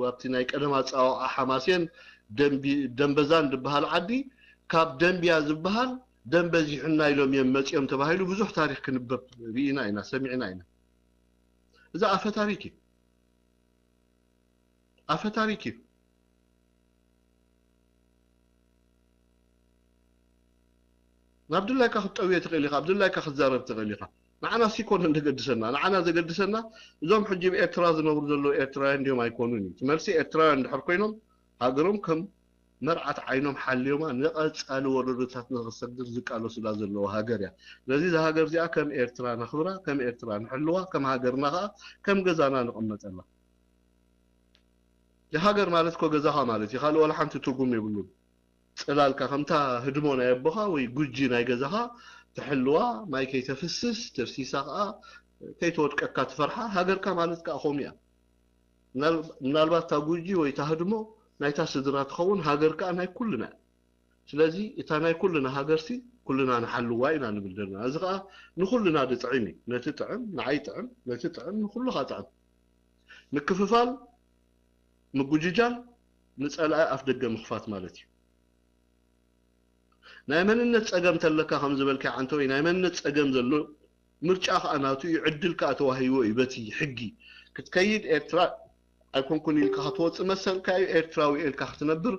ኣብቲ ናይ ቀደም ኣጸዋውዓ ሓማሴን ደንቢ ደንበዛን ዝበሃል ዓዲ ካብ ደንብያ ዝበሃል ደም በዚሑና ኢሎም እዮም መጺኦም ተባሂሉ ብዙሕ ታሪኽ ክንበብ ርኢና ኢና ሰሚዕና ኢና። እዚ ኣፈ ታሪክ እዩ። ኣፈ ታሪክ እዩ። ናብ ድላይካ ክትጠውዮ ትኽእል ኢኻ፣ ኣብ ድላይካ ክትዛረብ ትኽእል ኢኻ። ንዓና ሲ ኮነ ዘገድሰና፣ ንዓና ዘገድሰና እዞም ሕጂ ኣብ ኤርትራ ዝነብሩ ዘለዉ ኤርትራውያን ድዮም ኣይኮኑን እዩ። እቲ መልሲ ኤርትራውያን እንድሕር ኮይኖም ሃገሮም ከም መርዓት ዓይኖም ሓልዮማ ንቐጻሊ ወለዶታት ንኽሰግር ዝቃለሱላ ዘለዉ ሃገር እያ። ስለዚ እዛ ሃገር እዚኣ ከም ኤርትራ ነኽብራ፣ ከም ኤርትራ ንሕልዋ፣ ከም ሃገርና ኸኣ ከም ገዛና ንቕመጠላ። ሃገር ማለት እኮ ገዛኻ ማለት እዩ። ካልእ ዋላ ሓንቲ ትርጉም የብሉን። ጽላልካ ከምታ ህድሞ ናይ ኣቦኻ ወይ ጉጂ ናይ ገዛኻ ትሕልዋ፣ ማይ ከይተፍስስ፣ ተፍሲሳ ከኣ ከይትወድቀካ ትፈርሓ፣ ሃገርካ ማለት ከኣ ከምኡ እያ። ምናል-፣ ምናልባት እታ ጉጂ ወይ እታ ህድሞ ናይታ ስድራ ትኸውን፣ ሃገር ከኣ ናይ ኩልና እያ። ስለዚ እታ ናይ ኩልና ሃገርሲ ኩልና ንሓልዋ ኢና ንብል ዘለና። እዚ ከኣ ንኹልና ዝጥዕም እዩ። ነቲ ጥዕም ንዓይ ጥዕም፣ ነቲ ጥዕም ንኹልኻ ጥዕም። ምክፍፋል፣ ምጉጅጃል፣ ንጸላኢ ኣፍ ደገ ምኽፋት ማለት እዩ። ናይ መንነት ጸገም ተለካ ከም ዝበልካዮ ዓንተወይ፣ ናይ መንነት ጸገም ዘሎ ምርጫ ከኣ ናቱ እዩ፣ ዕድል ከኣ ተዋሂብዎ እዩ በቲ ሕጊ። ክትከይድ ኤርትራ ኣይኮንኩን ኢልካ ክትወጽእ መሰልካ እዩ፣ ኤርትራዊ ኢልካ ክትነብር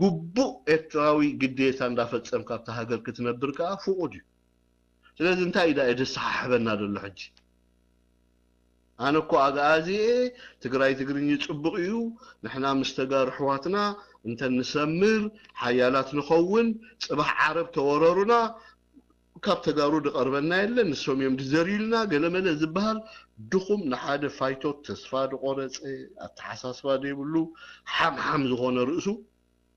ግቡእ ኤርትራዊ ግዴታ እንዳፈጸምካ ኣብታ ሃገር ክትነብር ከኣ ፍቑድ እዩ። ስለዚ እንታይ እዩ ደኣ የደሰሓሕበና ዘሎ ሕጂ? ኣነ እኮ ኣግኣዚ እየ፣ ትግራይ ትግርኝ ጽቡቕ እዩ፣ ንሕና ምስ ተጋሩ ኣሕዋትና እንተንሰምር ሓያላት ንኸውን፣ ጽባሕ ዓረብ ተወረሩና ካብ ተጋሩ ዝቐርበና የለን፣ ንሶም እዮም ዝዘርዩልና፣ ገለመለ ዝበሃል ድኹም ንሓደ ፋይቶት ተስፋ ዝቖረጸ ኣተሓሳስባ ዘይብሉ ሓምሓም ዝኾነ ርእሱ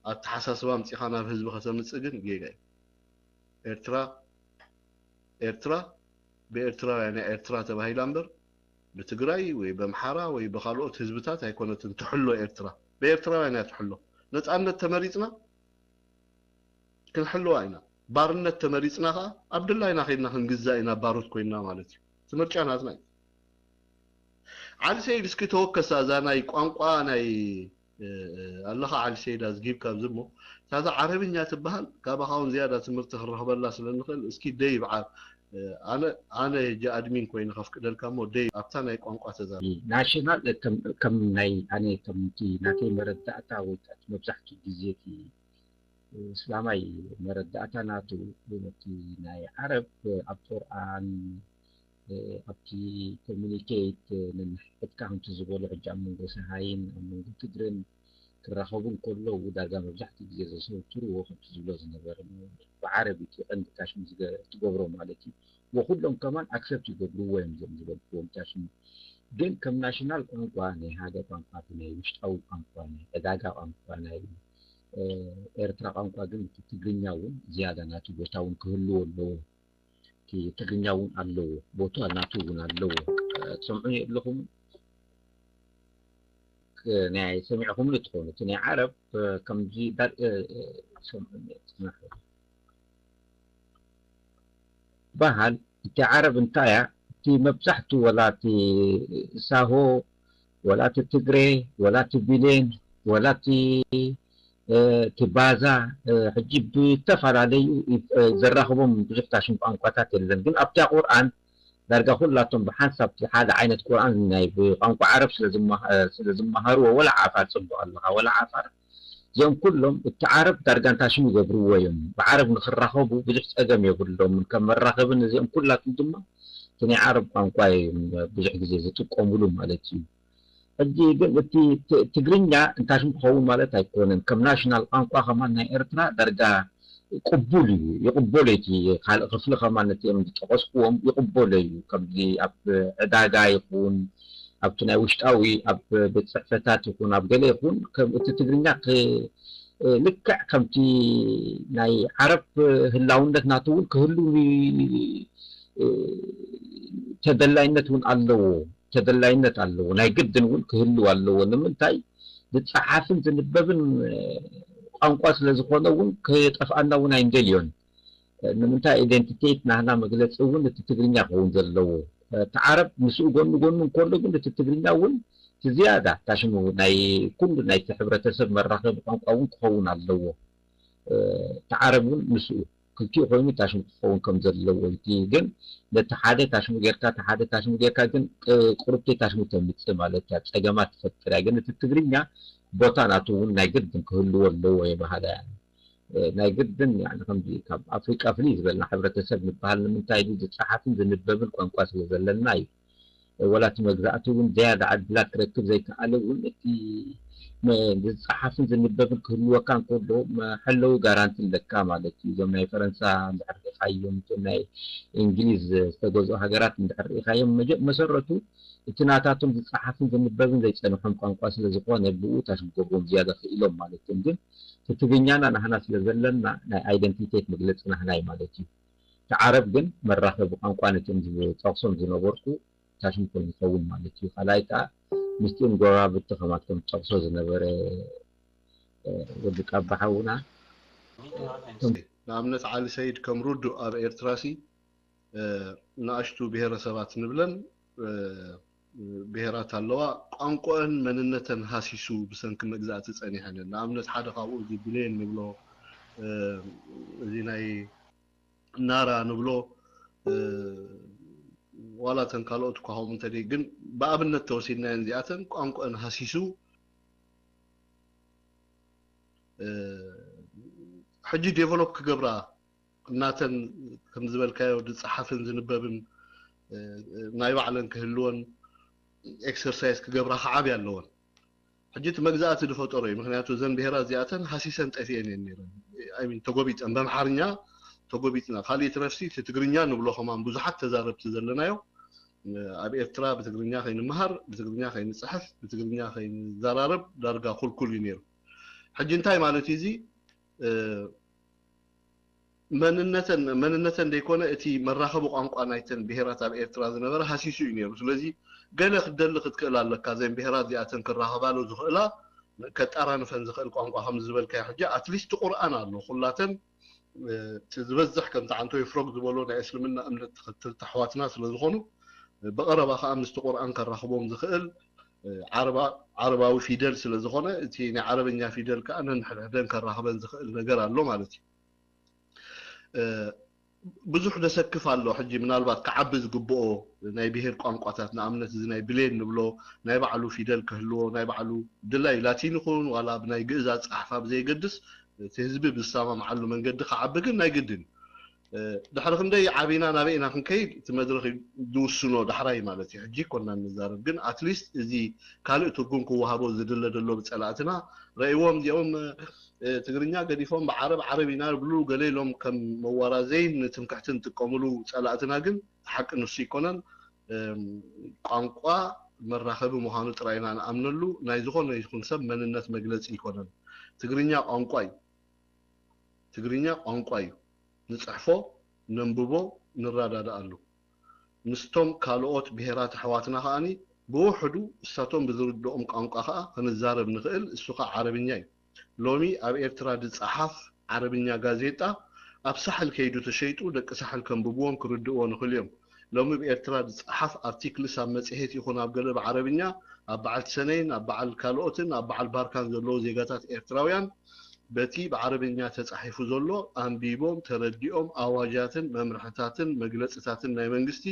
ኣተሓሳስባ ኣምጺኻ ናብ ህዝቢ ከተምጽእ ግን ጌጋ እዩ። ኤርትራ ኤርትራ ብኤርትራውያን እያ ኤርትራ ተባሂላ እምበር ብትግራይ ወይ በምሓራ ወይ ብኻልኦት ህዝብታት ኣይኮነትን ትሕሎ ኤርትራ። ብኤርትራውያን እያ ትሕሎ። ነጻነት ተመሪጽና ክንሕልዋ ኢና። ባርነት ተመሪጽና ከኣ ኣብ ድላይና ከይድና ክንግዛእ ኢና ባሮት ኮይንና ማለት እዩ። እቲ ምርጫ ናትና እዩ። ዓሊ ሰይድ እስኪ ተወከሳ እዛ ናይ ቋንቋ ናይ ኣለኻ ዓሊ ሰይድ ኣዝጊብካ ኣብዚ እሞ እታ ዓረብኛ ትበሃል ካባኻ እውን ዝያዳ ትምህርቲ ክንረኽበላ ስለ ንኽእል እስኪ ደይ ብዓ ኣነ ኣነ ሕጂ ኣድሚን ኮይነ ከፍቅደልካ እሞ ደይ ኣብታ ናይ ቋንቋ ተዛረብ። ናሽናል ከም ናይ ኣነ ከምቲ ናተይ መረዳእታ ወይ ከኣ መብዛሕትኡ ግዜ እቲ እስላማይ መረዳእታ ናቱ ነቲ ናይ ዓረብ ኣብ ቁርኣን ኣብቲ ኮሚኒኬት ነንሕድሕድካ ከምቲ ዝበሎ ሕጂ ኣብ መንጎ ሰሃይን ኣብ መንጎ ትግርን ክራኸቡ እንከለዉ ዳርጋ መብዛሕትኡ ግዜ ዘዘውትርዎ ከምቲ ዝብሎ ዝነበረ ብዓረብ እዩ ቀንዲ ካሽም ትገብሮ ማለት እዩ። ወኩሎም ከማን ኣክሰፕት ይገብርዎ እዮም እዞም ዝበልክዎም ካሽም ግን ከም ናሽናል ቋንቋ ናይ ሃገር ቋንቋ ናይ ውሽጣዊ ቋንቋ ናይ ዕዳጋ ቋንቋ ናይ ኤርትራ ቋንቋ ግን እቲ ትግርኛ እውን ዝያዳ ናቱ ቦታ እውን ክህልዎ ኣለዎ። እቲ ትግርኛ እውን ኣለዎ ቦታ ናቱ እውን ኣለዎ። ትሰምዑኒ ኣለኹም ናይ ሰሚዕኹምኒ ትኾኑ እቲ ናይ ዓረብ ከምዚ ዳር ሰምዑኒ ጽናሑ በሃል እቲ ዓረብ እንታይ እያ እቲ መብዛሕቱ ወላ እቲ ሳሆ ወላ እቲ ትግሬ ወላ እቲ ቢሌን ወላ እቲ እቲ ባዛ ሕጂ ብተፈላለዩ ዘራኽቦም ብዙሕ ታሽም ቋንቋታት የለን ግን ኣብታ ቁርኣን ዳርጋ ኩላቶም ብሓንሳብ ሓደ ዓይነት ቁርኣን ናይ ብቋንቋ ዓረብ ስለ ዝመሃርዎ ወላ ዓፋር ፅቡቅ ኣለኻ ወላ ዓፋር እዚኦም ኩሎም እቲ ዓረብ ዳርጋ እንታይ ሽም ይገብርዎ እዮም ብዓረብ ንክራኸቡ ብዙሕ ፀገም የብሎም ከም መራኸብን እዚኦም ኩላቶም ድማ እቲ ናይ ዓረብ ቋንቋ እዮም ብዙሕ ግዜ ዝጥቀሙሉ ማለት እዩ ሕጂ ግን እቲ ትግርኛ እንታይ ሽም ክኸውን ማለት ኣይኮነን ከም ናሽናል ቋንቋ ከማን ናይ ኤርትራ ዳርጋ ቅቡል እዩ ይቅበሎ እቲ ካልእ ክፍሊ ከማን ነቲ እዮም ዝጠቀስክዎም ይቅበሎ እዩ ከምዚ ኣብ ዕዳጋ ይኹን ኣብቲ ናይ ውሽጣዊ ኣብ ቤት ፅሕፈታት ይኹን ኣብ ገለ ይኹን እቲ ትግርኛ ልክዕ ከምቲ ናይ ዓረብ ህላውነት ናቱ እውን ክህሉ ተደላይነት እውን ኣለዎ ተደላይነት ኣለዎ ናይ ግድን እውን ክህልው ኣለዎ ንምንታይ ዝፀሓፍን ዝንበብን ቋንቋ ስለ ዝኾነ እውን ክጠፍኣና እውን ኣይንደልዮን ንምንታይ ኢደንቲቴት ናህና መግለፂ እውን እቲ ትግርኛ ክኸውን ዘለዎ እቲ ዓረብ ምስኡ ጎኒ ጎኑ እንከሎ ግን እቲ ትግርኛ እውን እቲ ዝያዳ ታሽሙ ናይ ኩሉ ናይቲ ሕብረተሰብ መራኸቢ ቋንቋ እውን ክኸውን ኣለዎ። እቲ ዓረብ እውን ምስኡ ክልቲኡ ኮይኑ ታሽሙ ክኸውን ከም ዘለዎ እቲ ግን ነቲ ሓደ ታሽሙ ጌርካ እቲ ሓደ ታሽሙ ጌርካ ግን ቁርብቲ ታሽሙ ተምፅእ ማለት እያ። ፀገማት ትፈጥር እያ። ግን እቲ ትግርኛ ቦታ ናቱ እውን ናይ ግድን ክህልዎ ኣለዎ እየ በሃላ እያ። ናይ ግድን ከምዚ ካብ ኣፍሪቃ ፍልይ ዝበልና ሕብረተሰብ ንበሃል ንምንታይ ዝፀሓፍን ዝንበብን ቋንቋ ስለ ዘለና እዩ። ወላ እቲ መግዛእቲ እውን ዝያዳ ዕድላት ክረክብ ዘይከኣለ እውን እቲ ዝፀሓፍን ዝንበብን ክህልወካ እንከሎ መሐለዊ ጋራንቲ ኣለካ ማለት እዩ። እዞም ናይ ፈረንሳ እንድሕር ርኢኻዮም እቶም ናይ እንግሊዝ ዝተገዝኡ ሃገራት እንድሕር ርኢኻዮም መሰረቱ እቲ ናታቶም ዝፀሓፍን ዝንበብን ዘይፀንሖም ቋንቋ ስለ ዝኾነ ብኡ ታሽም ክገብርዎም ዝያዳ ክኢሎም ማለት እዮም። ግን እቲ ትግርኛና ናህና ስለ ዘለና ናይ ኣይደንቲቴት መግለፂ ናህና እዩ ማለት እዩ። እቲ ዓረብ ግን መራኸቢ ቋንቋ ነቶም ዝጠቕሶም ዝነበርኩ ታሽም ኮይኑ ይኸውን ማለት እዩ። ካልኣይ ከዓ ምስጢን ጎረባብቲ ከማትኩም ዝጠቕሶ ዝነበረ ወዲ ቃባ ሓውና ንኣብነት ዓሊ ሰይድ ከም ርዱእ ኣብ ኤርትራሲ ንኣሽቱ ብሄረሰባት ንብለን ብሄራት ኣለዋ። ቋንቋን መንነተን ሃሲሱ ብሰንኪ መግዛእቲ ጸኒሐን። ንኣብነት ሓደ ካብኡ እዚ ብሌን ንብሎ እዚ ናይ ናራ ንብሎ ዋላ ተን ካልኦት እኳ ከምኡ እንተደይ ግን ብኣብነት ተወሲድናየን እዚኣተን ቋንቋን ሃሲሱ ሕጂ ዴቨሎፕ ክገብራ እናተን ከም ዝበልካዮ ዝፀሓፍን ዝንበብን ናይ ባዕለን ክህልወን ኤክሰርሳይዝ ክገብራ ክዓብያ ኣለወን። ሕጂ እቲ መግዛእቲ ዝፈጠሮ እዩ። ምክንያቱ እዘን ብሄራት እዚኣተን ሃሲሰን ጠፊኤን እየን ነይረን። ተጎቢጠን በምሓርኛ ተጎቢጥና ካልእ ትረፍሲ እቲ ትግርኛ ንብሎ ከማን ብዙሓት ተዛረብቲ ዘለናዮ ኣብ ኤርትራ ብትግርኛ ከይንመሃር ብትግርኛ ከይንፅሕፍ ብትግርኛ ከይንዘራረብ ዳርጋ ኩልኩል እዩ ነይሩ። ሕጂ እንታይ ማለት እዩ እዚ መንነተን መንነተን ዘይኮነ እቲ መራኸቢ ቋንቋ ናይተን ብሄራት ኣብ ኤርትራ ዝነበረ ሃሲሱ እዩ ነይሩ። ስለዚ ገለ ክትደሊ ክትክእል ኣለካ እዘን ብሄራት እዚኣተን ክራኸባሉ ዝኽእላ ከጣራንፈን ዝኽእል ቋንቋ ከም ዝበልካዮ ሕጂ ኣትሊስት ቁርኣን ኣሎ ኩላተን ዝበዝሕ ከምቲ ዓንቶይ ፍሮግ ዝበሎ ናይ እስልምና እምነት ተኸተልቲ ኣሕዋትና ስለ ዝኾኑ ብቐረባ ከዓ ምስቲ ቁርኣን ከራኽቦም ዝኽእል ዓረባዊ ፊደል ስለ ዝኾነ እቲ ናይ ዓረብኛ ፊደል ከዓ ነንሕድሕደን ከራኽበን ዝኽእል ነገር ኣሎ ማለት እዩ። ብዙሕ ደሰክፍ ኣሎ ሕጂ ምናልባት ክዓቢ ዝግብኦ ናይ ብሄር ቋንቋታት ንኣብነት እዚ ናይ ብሌን ንብሎ ናይ ባዕሉ ፊደል ክህልዎ ናይ ባዕሉ ድላይ ላቲን ይኹን ዋላ ብናይ ግእዝ ኣፀሓሕፋ ብዘየገድስ እቲ ህዝቢ ብዝሰማምዓሉ መንገዲ ክዓቢ ግን ናይ ግድን እዩ። ድሕሪ ክንደይ ዓቢና ናበይ ኢና ክንከይድ እቲ መድረኽ ዝውስኖ ዳሕራይ ማለት እዩ። ሕጂ ይኮና ንዛረብ ግን ኣትሊስት እዚ ካልእ ትርጉም ክወሃቦ ዝድለ ዘሎ ብፀላእትና ረእይዎም እዚኦም ትግርኛ ገዲፎም ብዓረብ ዓረብ ኢና ብሉ ገለ ኢሎም ከም መዋራዘይን ንትምክሕቲ ንጥቀምሉ ፀላእትና ግን ሓቂ ንሱ ይኮነን። ቋንቋ መራኸቢ ምዃኑ ጥራይ ኢና ንኣምነሉ ናይ ዝኾነ ይኹን ሰብ መንነት መግለፂ ይኮነን። ትግርኛ ቋንቋ እዩ። ትግርኛ ቋንቋ እዩ። ንፅሕፎ ነንብቦ ንረዳድኣሉ። ምስቶም ካልኦት ብሄራት ኣሕዋትና ከኣ ብውሕዱ እሳቶም ብዝርድኦም ቋንቋ ከኣ ክንዛረብ ንኽእል፣ እሱ ከኣ ዓረብኛ እዩ። ሎሚ ኣብ ኤርትራ ዝጸሓፍ ዓረብኛ ጋዜጣ ኣብ ሳሕል ከይዱ ተሸይጡ ደቂ ሳሕል ከንብብዎን ክርድእዎን ይኽእሉ እዮም። ሎሚ ብኤርትራ ዝጸሓፍ ኣርቲክልስ ኣብ መጽሔት ይኹን ኣብ ገለ ብዓረብኛ ኣብ በዓል ሰነይን ኣብ በዓል ካልኦትን ኣብ በዓል ባርካን ዘለዉ ዜጋታት ኤርትራውያን በቲ ብዓረብኛ ተጻሒፉ ዘሎ ኣንቢቦም ተረዲኦም ኣዋጃትን መምርሕታትን መግለጽታትን ናይ መንግስቲ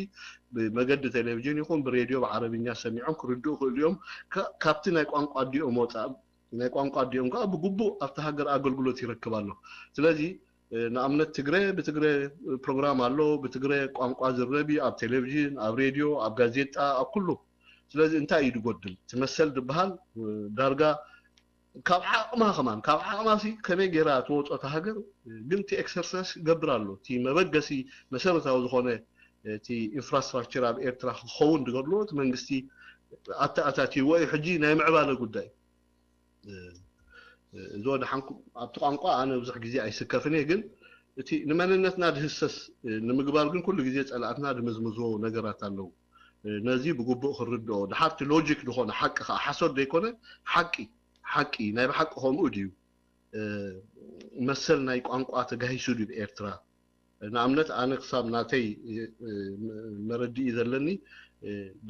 ብመገዲ ቴሌቪዥን ይኹን ብሬድዮ ብዓረብኛ ሰሚዖም ክርድኡ ክእሉ እዮም። ካብቲ ናይ ቋንቋ ኣዲኦም ወፃእ ናይ ቋንቋ ኣዲኦም ከዓ ብግቡእ ኣብቲ ሃገር ኣገልግሎት ይረክብ ኣሎ። ስለዚ ንኣብነት ትግረ ብትግረ ፕሮግራም ኣሎ፣ ብትግረ ቋንቋ ዝረብ ኣብ ቴሌቪዥን፣ ኣብ ሬድዮ፣ ኣብ ጋዜጣ፣ ኣብ ኩሉ። ስለዚ እንታይ እዩ ዝጎድል? እቲ መሰል ዝበሃል ዳርጋ ካብ ዓቕማ ከማን ካብ ዓቕማ ሲ ከመይ ገይራ ትወፆ እታ ሃገር ግን እቲ ኤክሰርሳይስ ይገብር ኣሎ። እቲ መበገሲ መሰረታዊ ዝኾነ እቲ ኢንፍራስትራክቸር ኣብ ኤርትራ ክኸውን ዝገብርዎ እቲ መንግስቲ ኣተኣታትይዎ እዩ። ሕጂ ናይ ምዕባለ ጉዳይ እዚ ወደ ሓንኩ ኣብቲ ቋንቋ ኣነ ብዙሕ ግዜ ኣይስከፍን እየ፣ ግን እቲ ንመንነትና ድህሰስ ንምግባር ግን ኩሉ ግዜ ጸላእትና ድምዝምዝዎ ነገራት ኣለዉ። ነዚ ብግቡእ ክርድኦ ድሓርቲ ሎጂክ ዝኾነ ሓቂ ከዓ ሓሶት ዘይኮነ ሓቂ ሓቂ ናይ ብሓቂ ከምኡ ድዩ? መሰል ናይ ቋንቋ ተጋሂሱ ድዩ ብኤርትራ? ንኣብነት ኣነ ክሳብ ናተይ መረድኢ ዘለኒ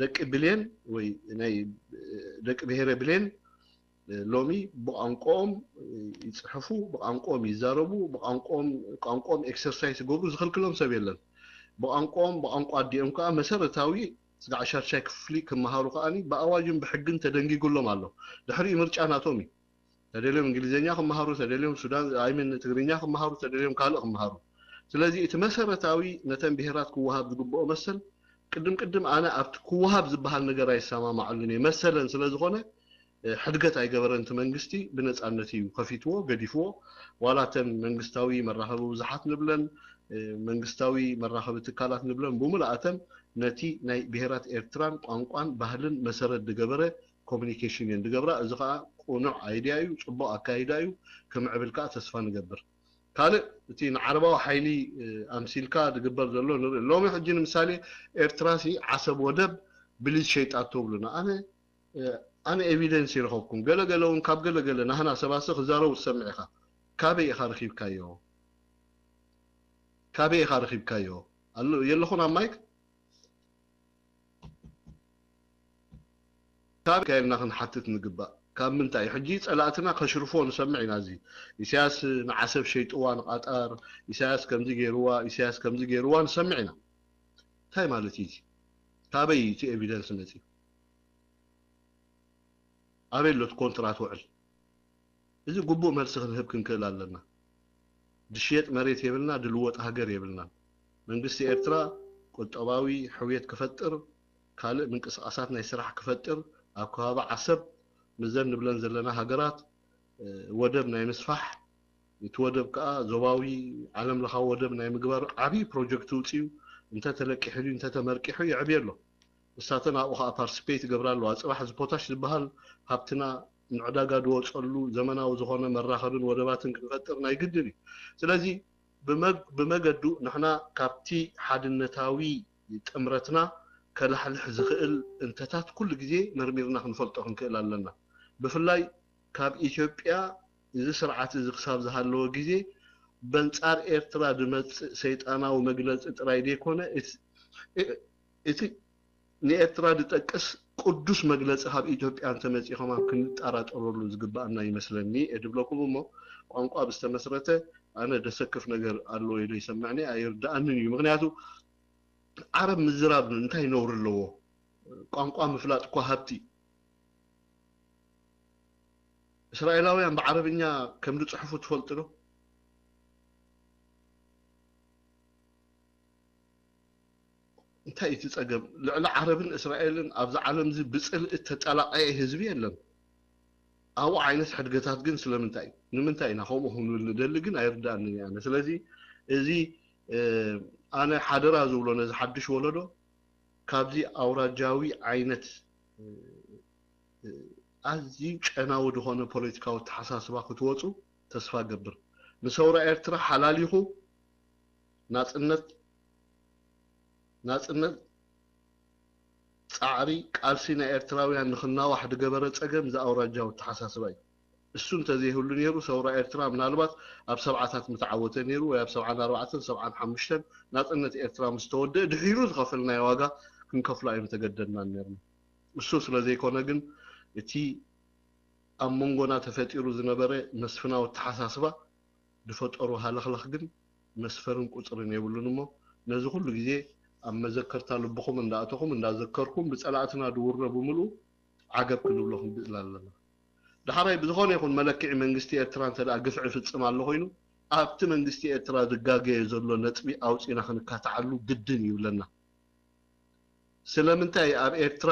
ደቂ ብሌን ወይ ናይ ደቂ ብሄረ ብሌን ሎሚ ብቋንቋኦም ይፅሕፉ፣ ብቋንቋኦም ይዛረቡ፣ ብቋንቋኦም ቋንቋኦም ኤክሰርሳይስ ይገብሩ ዝኽልክሎም ሰብ የለን። ብቋንቋኦም ብቋንቋ ኣዲኦም ከዓ መሰረታዊ ስጋዕ ሻድሻይ ክፍሊ ክመሃሩ ከዓኒ ብኣዋጅን ብሕግን ተደንጊጉሎም ኣሎ። ድሕሪኡ ምርጫ ናቶም እዩ። ተደልዮም እንግሊዝኛ ክመሃሩ፣ ተደልዮም ሱዳን ኣይምን ትግርኛ ክመሃሩ፣ ተደልዮም ካልእ ክመሃሩ። ስለዚ እቲ መሰረታዊ ነተን ብሄራት ክወሃብ ዝግብኦ መሰል ቅድም ቅድም ኣነ ኣብቲ ክወሃብ ዝበሃል ነገር ኣይሰማማዓሉን እየ። መሰለን ስለ ዝኾነ ሕድገት ኣይገበረን። እቲ መንግስቲ ብነፃነት እዩ ከፊትዎ፣ ገዲፍዎ። ዋላ እተን መንግስታዊ መራኸቢ ብዙሓት ንብለን መንግስታዊ መራኸቢ ትካላት ንብለን ብምልኣተን ነቲ ናይ ብሄራት ኤርትራን ቋንቋን ባህልን መሰረት ዝገበረ ኮሚኒኬሽን እየን ዝገብራ። እዚ ከዓ ቁኑዕ ኣይድያ እዩ፣ ፅቡቅ ኣካይዳ እዩ። ክምዕብል ከዓ ተስፋ ንገብር። ካልእ እቲ ንዓረባዊ ሓይሊ ኣምሲልካ ዝግበር ዘሎ ንርኢ። ሎሚ ሕጂ ንምሳሌ ኤርትራ ሲ ዓሰብ ወደብ ብሊዝ ሸይጣ ትብሉና። ኣነ ኣነ ኤቪደንስ ይረኸብኩም። ገለገለ እውን ካብ ገለገለ ናህና ሰባሲ ክዛረቡ ትሰምዕ ኢኻ። ካበይ ኢኻ ረኺብካዮ? ካበይ ኢኻ ረኺብካዮ? ኣሎ የለኹን ኣብ ማይክ ካብ ኢልካ ኢልና ክንሓትት ንግባእ። ካብ ምንታይ ሕጂ ጸላእትና ከሽርፎ ንሰምዕ ኢና። እዚ ኢሳያስ ንዓሰብ ሸይጥዋ ንቃጣር፣ ኢሳያስ ከምዚ ገይርዋ፣ ኢሳያስ ከምዚ ገይርዋ ንሰምዕ ኢና። እንታይ ማለት እዩ እዚ? ካበይ እቲ ኤቪደንስ መጺኡ? ኣበይ ኣሎ እቲ ኮንትራት ውዕል? እዚ ግቡእ መልሲ ክንህብ ክንክእል ኣለና። ድሽየጥ መሬት የብልና፣ ድልወጥ ሃገር የብልናን። መንግስቲ ኤርትራ ቁጠባዊ ሕውየት ክፈጥር፣ ካልእ ምንቅስቃሳት ናይ ስራሕ ክፈጥር፣ ኣብ ከባቢ ዓሰብ ምዘን ንብለን ዘለና ሃገራት ወደብ ናይ ምስፋሕ፣ እቲ ወደብ ከዓ ዞባዊ ዓለም ለኻዊ ወደብ ናይ ምግባር ዓብዪ ፕሮጀክት ውፅኡ እንተተለቂሑ ድዩ እንተተመርቂሑ ይዕብየ ኣሎ። ንሳተን ኣብኡ ከዓ ፓርቲስፔት ይገብራ ኣለዋ። ፅባሕ እዚ ፖታሽ ዝበሃል ሃብትና ንዕዳጋ ዝወፀሉ ዘመናዊ ዝኾነ መራኸብን ወደባትን ክንፈጥር ናይ ግድን እዩ። ስለዚ ብመገዱ ንሕና ካብቲ ሓድነታዊ ጥምረትና ከላሕልሕ ዝኽእል እንተታት ኩሉ ግዜ መርሚርና ክንፈልጦ ክንክእል ኣለና። ብፍላይ ካብ ኢትዮጵያ እዚ ስርዓት እዚ ክሳብ ዝሃለወ ግዜ በንጻር ኤርትራ ዝመጽእ ሰይጣናዊ መግለጺ ጥራይ ዘይኮነ እቲ ንኤርትራ ዝጠቅስ ቅዱስ መግለጺ ካብ ኢትዮጵያ እንተመጺእ ከማን ክንጠራጠረሉ ዝግባኣና ይመስለኒ እየ ድብለኩም እሞ ቋንቋ ብዝተመስረተ ኣነ ደሰክፍ ነገር ኣለዎ ኢለ ይሰምዕኒ ኣይርድኣንን እዩ። ምክንያቱ ዓረብ ምዝራብ እንታይ ነውሪ ኣለዎ? ቋንቋ ምፍላጥ እኳ ሃብቲ። እስራኤላውያን ብዓረብኛ ከም ዝፅሕፉ ትፈልጡ ዶ? እንታይ እቲ ፀገም? ልዕሊ ዓረብን እስራኤልን ኣብዚ ዓለም እዚ ብፅልኢ ተጠላቐየ ህዝቢ የለን። ኣብኡ ዓይነት ሕድገታት ግን ስለምንታይ እዩ? ንምንታይ ኢና ከምኡ ክንብል ንደሊ ግን ኣይርድኣንን እዩ ኣነ። ስለዚ እዚ ኣነ ሓደራ ዝብሎ ነዚ ሓድሽ ወለዶ ካብዚ ኣውራጃዊ ዓይነት ኣዝዩ ጨናዊ ዝኾነ ፖለቲካዊ ኣተሓሳስባ ክትወፁ ተስፋ ገብር። ንሰውራ ኤርትራ ሓላሊኹ ናፅነት ናፅነት ፃዕሪ ቃልሲ ናይ ኤርትራውያን ንክናዋሕ ዝገበረ ፀገም እዚ ኣውራጃዊ ኣተሓሳስባ እዩ። እሱ እንተዘይህሉ ነይሩ ሰውራ ኤርትራ ምናልባት ኣብ ሰብዓታት ምተዓወተ ነይሩ ወይ ኣብ ሰብዓን ኣርባዕተን ሰብዓን ሓሙሽተን ናፅነት ኤርትራ ምስ ተወደአ ድሒሩ ዝኸፈልናዮ ዋጋ ክንከፍሎ ኣይምተገደድናን ነርና። እሱ ስለ ዘይኮነ ግን እቲ ኣብ መንጎና ተፈጢሩ ዝነበረ መስፍናዊ ኣተሓሳስባ ዝፈጠሮ ሃለኽለኽ ግን መስፈርን ቁፅርን የብሉን እሞ ነዚ ኩሉ ግዜ ኣብ መዘከርታ ልብኹም እንዳኣተኹም እንዳዘከርኩም ብፀላእትና ድውረ ብምልኡ ዓገብ ክንብሎ ክንክእል ኣለና። ዳሕራይ ብዝኾነ ይኹን መለክዒ መንግስቲ ኤርትራ እንተ ደኣ ግፍዒ ይፍጽም ኣሎ ኮይኑ ኣብቲ መንግስቲ ኤርትራ ዝጋገየ ዘሎ ነጥቢ ኣውጺእና ክንካትዓሉ ግድን ይብለና። ስለምንታይ ኣብ ኤርትራ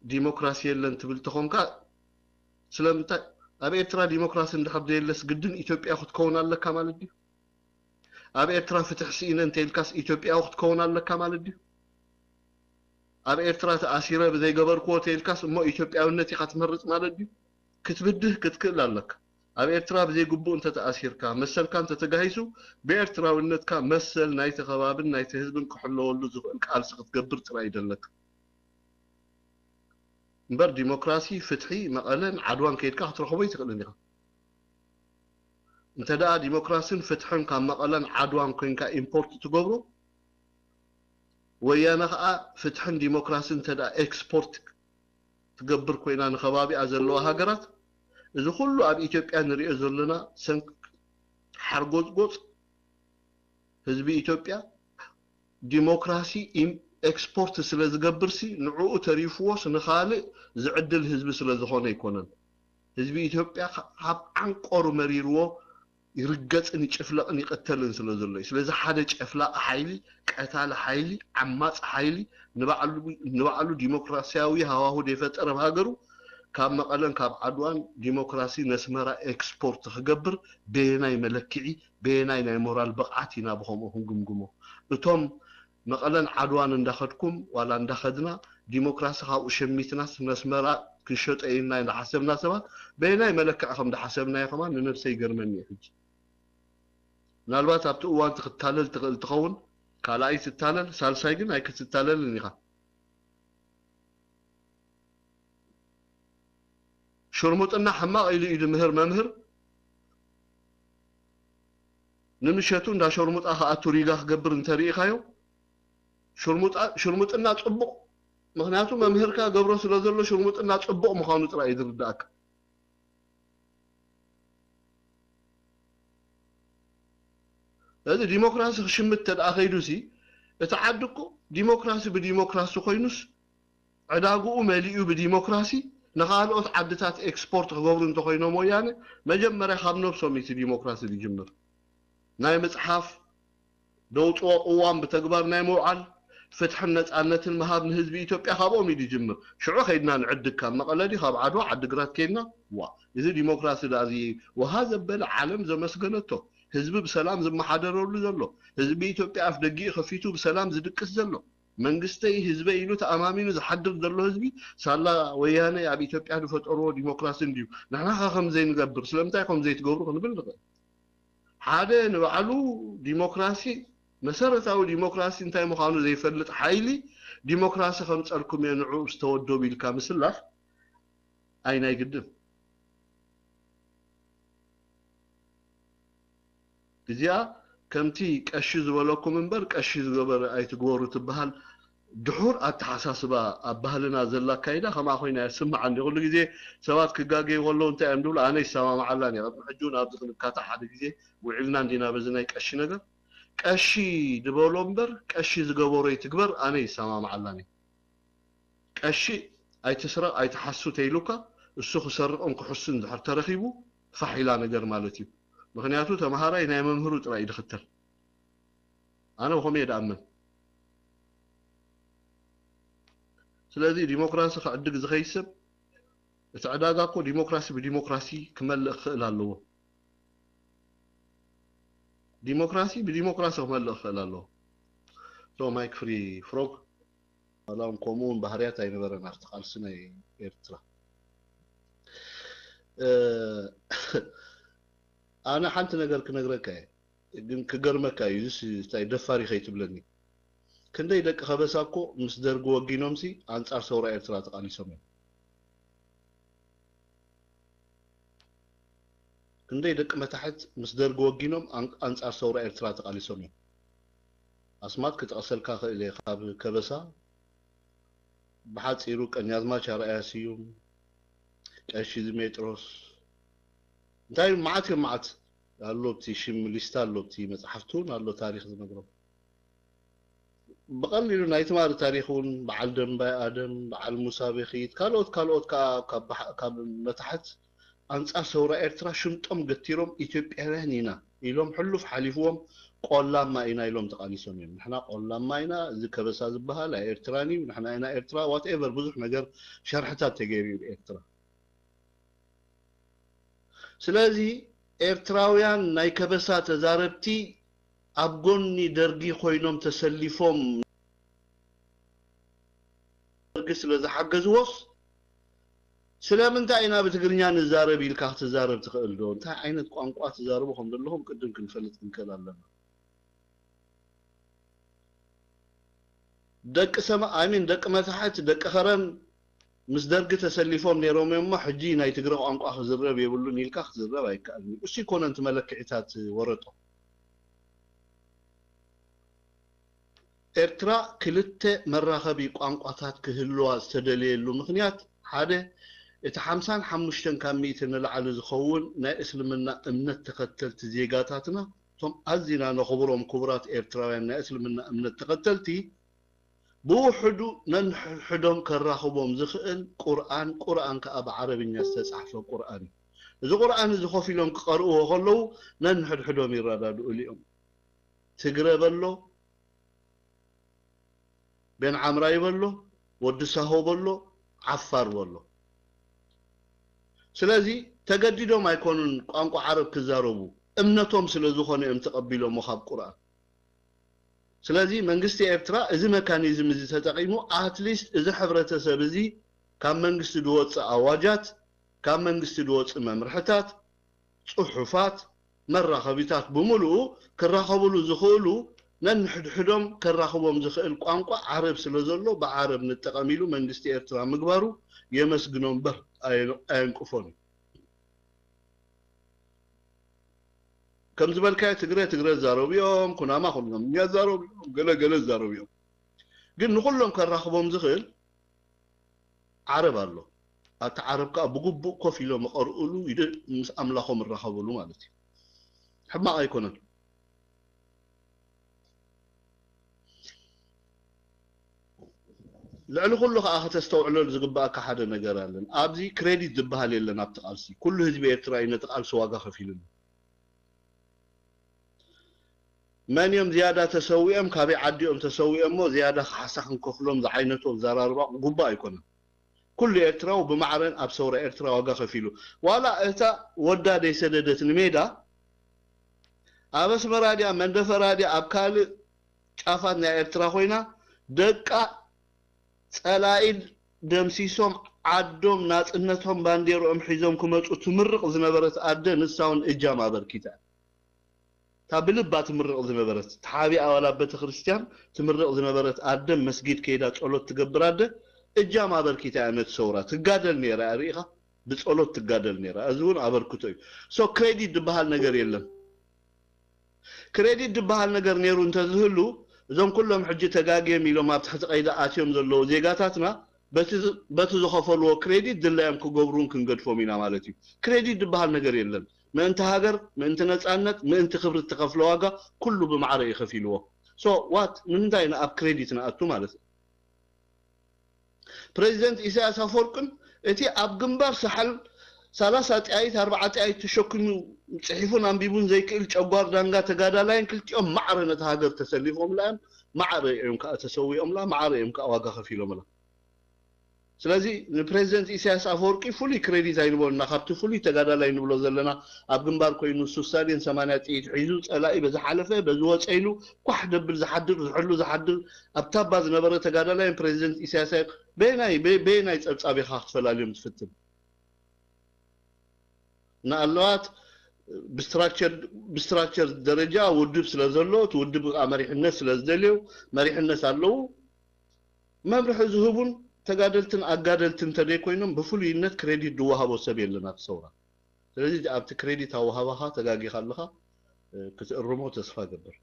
ዲሞክራሲ የለን ትብል ተኾንካ ስለምንታይ ኣብ ኤርትራ ዲሞክራሲ እንድሕር ዘየለስ ግድን ኢትዮጵያ ክትከውን ኣለካ ማለት ድዩ? ኣብ ኤርትራ ፍትሕ ስኢነ እንተኢልካስ ኢትዮጵያዊ ክትከውን ኣለካ ማለት ድዩ? ኣብ ኤርትራ ተኣሲረ ብዘይገበርክዎ ተኢልካስ እሞ ኢትዮጵያውነት ኢኻ ትመርጽ ማለት ድዩ? ክትብድህ ክትክእል ኣለካ። ኣብ ኤርትራ ብዘይግቡእ እንተተኣሲርካ፣ መሰልካ እንተተጋሂሱ፣ ብኤርትራውነትካ መሰል ናይቲ ከባብን ናይቲ ህዝብን ክሕለወሉ ዝኽእል ቃልሲ ክትገብር ጥራይ እዩ ዘለካ። እምበር ዲሞክራሲ፣ ፍትሒ፣ መቐለን ዓድዋን ከይድካ ክትረኽቦ ኣይትኽእልን ኢኻ። እንተ ደኣ ዲሞክራስን ፍትሕን ካብ መቐለን ዓድዋን ኮይንካ ኢምፖርት ትገብሮ፣ ወያነ ኸኣ ፍትሕን ዲሞክራስን እንተ ደኣ ኤክስፖርት ትገብር ኮይና ንኸባቢኣ ዘለዋ ሃገራት፣ እዚ ኩሉ ኣብ ኢትዮጵያ ንሪኦ ዘለና ሰንክ ሓርጎጽጎጽ ህዝቢ ኢትዮጵያ ዲሞክራሲ ኢም- ኤክስፖርት ስለ ዝገብርሲ ንዕኡ ተሪፍዎስ ንኻልእ ዝዕድል ህዝቢ ስለ ዝኾነ ኣይኮነን። ህዝቢ ኢትዮጵያ ካብ ዓንቆሩ መሪርዎ ይርገጽን ይጭፍለቕን ይቕተልን ስለ ዘሎ እዩ። ስለዚ ሓደ ጨፍላቕ ሓይሊ፣ ቀታሊ ሓይሊ፣ ዓማጺ ሓይሊ ንባዕሉ ንባዕሉ ዲሞክራሲያዊ ሃዋሁ ዘይፈጠረ ኣብ ሃገሩ ካብ መቐለን ካብ ዓድዋን ዲሞክራሲ ነስመራ ኤክስፖርት ክገብር በየናይ መለክዒ በየናይ ናይ ሞራል ብቕዓት ኢና ብኸምኡ ክንግምግሞ? እቶም መቐለን ዓድዋን እንዳኸድኩም ዋላ እንዳኸድና ዲሞክራሲ ካብኡ ሸሚትናስ ነስመራ ክንሸጦ ኢልና እንዳሓሰብና ሰባት በየናይ መለክዒ ከም እንዳሓሰብናዮ ከማን ንነብሰይ ይገርመኒ እዩ። ሕጂ ምናልባት ኣብቲ እዋን ክትታለል ትኽእል ትኸውን፣ ካልኣይ ትታለል፣ ሳልሳይ ግን ኣይክትታለልን ኢኻ። ሽርሙጥና ሕማቕ ኢሉ እዩ ዝምህር መምህር። ንምሸቱ እንዳ ሸርሙጣ ክኣቱ ሪጋ ክገብር እንተርኢኻዮ፣ ሽርሙጣ- ሽርሙጥና ጽቡቕ፣ ምኽንያቱ መምህርካ ገብሮ ስለ ዘሎ ሽርሙጥና ጽቡቕ ምዃኑ ጥራይ እዩ ዝርዳእካ። ስለዚ ዲሞክራሲ ክሽምት ተደኣ ከይዱሲ፣ እቲ ዓዲ እኮ ዲሞክራሲ ብዲሞክራሲ ኮይኑስ፣ ዕዳግኡ መሊኡ ብዲሞክራሲ ንኻልኦት ዓድታት ኤክስፖርት ክገብሩ እንተኾይኖም ወያነ፣ መጀመርያ ካብ ነብሶም እዩ እቲ ዲሞክራሲ ዝጅምር። ናይ ምጽሓፍ፣ ደውጽዎ ቅዋም ብተግባር ናይ ምውዓል፣ ፍትሕን ነጻነትን ምሃብ ንህዝቢ ኢትዮጵያ ካብኦም እዩ ዝጅምር። ሽዑ ከይድና ንዕድግ፣ ካብ መቐለ ድዩ ካብ ዓድዋ ዓድግራት ከይድና፣ ዋ፣ እዚ ዲሞክራሲ ደኣ እዚ ወሃ ዘበለ ዓለም ዘመስገነቶ፣ ህዝቢ ብሰላም ዝመሓደረሉ ዘሎ፣ ህዝቢ ኢትዮጵያ ኣፍ ደጊኡ ከፊቱ ብሰላም ዝድቅስ ዘሎ፣ መንግስተይ ህዝበይ ኢሉ ተኣማሚኑ ዝሓድር ዘሎ ህዝቢ፣ ሳላ ወያነ ኣብ ኢትዮጵያ ዝፈጠርዎ ዲሞክራሲ እንድዩ። ንሕና ኸ ከም ዘይንገብር፣ ስለምንታይ ከም ዘይትገብሩ ክንብል ንኽእል። ሓደ ንባዕሉ ዲሞክራሲ፣ መሰረታዊ ዲሞክራሲ እንታይ ምዃኑ ዘይፈልጥ ሓይሊ፣ ዲሞክራሲ ከምጸልኩም እየ ንዕኡ ዝተወደቡ ኢልካ ምስላፍ ኣይ ናይ ግድን። እዚኣ ከምቲ ቀሺ ዝበለኩም እምበር ቀሺ ዝገበረ ኣይትግበሩ ትበሃል ድሑር ኣተሓሳስባ ኣብ ባህልና ዘላ ኣካይዳ ከምኣ ኮይና እያ ትስምዓኒ። ኩሉ ግዜ ሰባት ክጋገዩ ከለዉ እንታይ እዮም ዝብሉ? ኣነ ይሰማምዓላን እየ። ቅድሚ ሕጂ እውን ኣብዚ ክንካታዕ ሓደ ግዜ ውዒልና እንዲና በዚ ናይ ቀሺ ነገር። ቀሺ ዝበሎ እምበር ቀሺ ዝገበሮ ይትግበር ኣነ ይሰማምዓላን እየ። ቀሺ ኣይትስረቕ ኣይትሓሱ ተይሉካ እሱ ክሰርቕን ክሕሱን እንድሕር ተረኺቡ ፋሕ ኢላ ነገር ማለት እዩ። ምኽንያቱ ተምሃራይ ናይ መምህሩ ጥራይ እዩ ዝኽተል። ኣነ ብኸምኡ እየ ዝኣምን። ስለዚ ዲሞክራሲ ክዕድግ ዝኸይድ ሰብ እቲ ዕዳጋ እኮ ዲሞክራሲ ብዲሞክራሲ ክመልእ ክኽእል ኣለዎ። ዲሞክራሲ ብዲሞክራሲ ክመልእ ክኽእል ኣለዎ። ሶ ማይክ ፍሪ ፍሮግ ዋላ እውን ከምኡ እውን ባህርያት ኣይነበረን ኣብቲ ቃልሲ ናይ ኤርትራ። እ፣ ኣነ ሓንቲ ነገር ክነግረካ እየ፣ ግን ክገርመካ እዩ። እዚስ እንታይ ደፋር እዩ ከይትብለኒ። ክንደይ ደቂ ከበሳ እኮ ምስ ደርጊ ወጊኖምሲ ኣንጻር ሰውራ ኤርትራ ተቓሊሶም እዮም። ክንደይ ደቂ መታሕት ምስ ደርጊ ወጊኖም ኣን- ኣንጻር ሰውራ ኤርትራ ተቓሊሶም እዮም። ኣስማት ክጠቕሰልካ ክእል እየ ካብ ከበሳ። ብሓጺሩ ቀኛዝማች ኣርኣያ ስዩም፣ ቀሺ ዝሜጥሮስ፣ እንታይ መዓት እዮም መዓት ኣሎ። ኣብቲ ሽም ሊስታ ኣሎ፣ ኣብቲ መጽሓፍቲ እውን ኣሎ ታሪኽ ዝነግሮም። ብቐሊሉ ናይ ትማሊ ታሪኽ እውን በዓል ደንባይ ኣደም፣ በዓል ሙሳ ቤኺት፣ ካልኦት ካልኦት ከዓ ካብ ባሕ- ካብ መታሕት ኣንጻር ሰውራ ኤርትራ ሽምጦም ገቲሮም ኢትዮጵያውያን ኢና ኢሎም ሕሉፍ ሓሊፍዎም ቆላማ ኢና ኢሎም ተቓሊሶም እዮም። ንሕና ቆላማ ኢና፣ እዚ ከበሳ ዝበሃል ኣይኤርትራን እዩ፣ ንሕና ኢና ኤርትራ፣ ዋትኤቨር ብዙሕ ነገር ሸርሕታት ተገይሩ እዩ ብኤርትራ። ስለዚ ኤርትራውያን ናይ ከበሳ ተዛረብቲ ኣብ ጎኒ ደርጊ ኮይኖም ተሰሊፎም ደርጊ ስለ ዝሓገዝዎስ ስለምንታይ ኢና ብትግርኛ ንዛረብ ኢልካ ክትዛረብ ትኽእል ዶ? እንታይ ዓይነት ቋንቋ ትዛረቡ ከም ዘለኹም ቅድም ክንፈልጥ ክንክእል ኣለና። ደቂ ሰማ ኣይ ሚን ደቂ መታሕት ደቂ ከረን ምስ ደርጊ ተሰሊፎም ነይሮም እዮም እሞ ሕጂ ናይ ትግረ ቋንቋ ክዝረብ የብሉን ኢልካ ክትዝረብ ኣይከኣልን እዩ። እሱ ይኮነን እቲ መለክዒታት ወረጦ። ኤርትራ ክልተ መራኸቢ ቋንቋታት ክህልዋ ዝተደለየሉ ምኽንያት ሓደ እቲ ሓምሳን ሓሙሽተን ካብ ሚእቲ ንላዕሊ ዝኸውን ናይ እስልምና እምነት ተኸተልቲ ዜጋታትና እቶም ኣዚና ነኽብሮም ክቡራት ኤርትራውያን ናይ እስልምና እምነት ተኸተልቲ ብውሕዱ ነንሕድሕዶም ከራኽቦም ዝኽእል ቁርኣን፣ ቁርኣን ከኣ ብዓረብኛ ዝተጻሕፈ ቁርኣን እዩ። እዚ ቁርኣን እዚ ኮፍ ኢሎም ክቐርእዎ ከለዉ ነንሕድሕዶም ይረዳድኡሉ እዮም። ትግረ በሎ፣ ቤን ዓምራይ በሎ፣ ወዲ ሳሆ በሎ፣ ዓፋር በሎ። ስለዚ ተገዲዶም ኣይኮኑን ቋንቋ ዓረብ ክዛረቡ፣ እምነቶም ስለ ዝኾነ እዮም ተቐቢሎሞ ካብ ቁርኣን። ስለዚ መንግስቲ ኤርትራ እዚ መካኒዝም እዚ ተጠቒሙ ኣትሊስት እዚ ሕብረተሰብ እዚ ካብ መንግስቲ ዝወፅእ ኣዋጃት፣ ካብ መንግስቲ ዝወፅእ መምርሕታት፣ ፅሑፋት፣ መራኸቢታት ብምሉኡ ክራኸብሉ ዝኽእሉ ነንሕድሕዶም ከራኽቦም ዝኽእል ቋንቋ ዓረብ ስለ ዘሎ ብዓረብ ንጠቐም ኢሉ መንግስቲ ኤርትራ ምግባሩ የመስግኖ እምበር ኣየ- ኣየንቅፎን እዩ። ከም ዝበልካዮ ትግረ ትግረ ዝዛረቡ እዮም፣ ኩናማ ኩናምኛ ዝዛረቡ እዮም፣ ገለ ገለ ዝዛረቡ እዮም። ግን ንኩሎም ከራኽቦም ዝኽእል ዓረብ ኣሎ። ኣብቲ ዓረብ ከዓ ብግቡእ ኮፍ ኢሎም ይቐርኡሉ፣ ይደ- ምስ ኣምላኾም ይራኸብሉ ማለት እዩ። ሕማቕ ኣይኮነን። ልዕሊ ኩሉ ከዓ ከተስተውዕለሉ ዝግባኣካ ሓደ ነገር ኣለን። ኣብዚ ክሬዲት ዝበሃል የለን ኣብቲ ቃልሲ። ኩሉ ህዝቢ ኤርትራ እዩ ነቲ ቃልሲ ዋጋ ከፊሉሉ። መን እዮም ዝያዳ ተሰዊኦም፣ ካበይ ዓዲ እዮም ተሰዊኦም እሞ ዝያዳ ካሕሳ ክንከፍሎም ዝዓይነቱ ኣዘራርባ ግቡእ ኣይኮነን። ኩሉ ኤርትራዊ ብማዕረን ኣብ ሰውራ ኤርትራ ዋጋ ከፊሉ። ዋላ እታ ወዳ ደይሰደደት ንሜዳ ኣብ ኣስመራ ድያ መንደፈራ ድያ ኣብ ካልእ ጫፋት ናይ ኤርትራ ኮይና ደቃ ጸላኢ ደምሲሶም ዓዶም ናጽነቶም ባንዴርኦም ሒዞም ክመጹ ትምርቕ ዝነበረት ኣደ ንሳ እውን እጃም ኣበርኪታ። እታ ብልባ ትምርቕ ዝነበረት ተሓቢኣ ዋላ ኣብ ቤተክርስትያን ትምርቕ ዝነበረት ኣደ መስጊድ ከይዳ ጸሎት ትገብር ኣደ እጃም ኣበርኪታ እያ ነቲ ሰውራ ትጋደል ነይራ እያ ርኢኻ ብጸሎት ትጋደል ነይራ እዚ እውን ኣበርክቶ እዩ። ሶ ክሬዲት ዝበሃል ነገር የለን። ክሬዲት ዝበሃል ነገር ነይሩ እንተዝህሉ እዞም ኩሎም ሕጂ ተጋግዮም ኢሎም ኣብ ትሕቲ ቀይዲ ኣትዮም ዘለዉ ዜጋታትና በቲ በቲ ዝኸፈልዎ ክሬዲት ድላዮም ክገብሩን ክንገድፎም ኢና ማለት እዩ። ክሬዲት ዝበሃል ነገር የለን። ምእንቲ ሃገር፣ ምእንቲ ነጻነት፣ ምእንቲ ክብሪ እተኸፍለ ዋጋ ኩሉ ብማዕረ እዩ ከፊልዎ። ሶ ዋት ንምንታይ ኢና ኣብ ክሬዲት ንኣቱ ማለት እዩ? ፕሬዚደንት ኢሳያስ ኣፈወርቅን እቲ ኣብ ግንባር ሳሕል ሰላሳ ጠያይት ኣርባዓ ጠያይት ተሸኪሙ ጽሒፉን ኣንቢቡን ዘይክእል ጨጓር ዳንጋ ተጋዳላይን ክልቲኦም ማዕረ ነታ ሃገር ተሰሊፎምላ እዮም። ማዕረ እዮም ከዓ ተሰዊኦምላ፣ ማዕረ እዮም ከዓ ዋጋ ከፊሎምላ። ስለዚ ንፕሬዚደንት ኢሳያስ ኣፈወርቂ ፍሉይ ክሬዲት ኣይንበሉና ካብቲ ፍሉይ ተጋዳላይ ንብሎ ዘለና ኣብ ግንባር ኮይኑ ሱሳዴን ሰማንያ ጥይት ሒዙ ጸላኢ በዚ ሓለፈ በዚ ወፀ ኢሉ ኳሕ ደብል ዝሓድር ዝሕሉ ዝሓድር ኣብ ታባ ዝነበረ ተጋዳላይን ፕሬዚደንት ኢሳያስ ኣየ- በየናይ በ- በየናይ ፀብፃብ ኢኻ ክትፈላልዮም ትፍትን ንኣለዋት ብስትራክቸር ብስትራክቸር ደረጃ ውድብ ስለ ዘሎ እቲ ውድብ ከዓ መሪሕነት ስለ ዝደልዩ መሪሕነት ኣለዉ መምርሒ ዝህቡን ተጋደልትን ኣጋደልትን እንተደይ ኮይኖም ብፍሉይነት ክሬዲት ዝወሃቦ ሰብ የለን ኣብቲ ሰውራ። ስለዚ ኣብቲ ክሬዲት ኣወሃባኻ ተጋጊኻ ኣለኻ ክትእርሞ ተስፋ ገብር።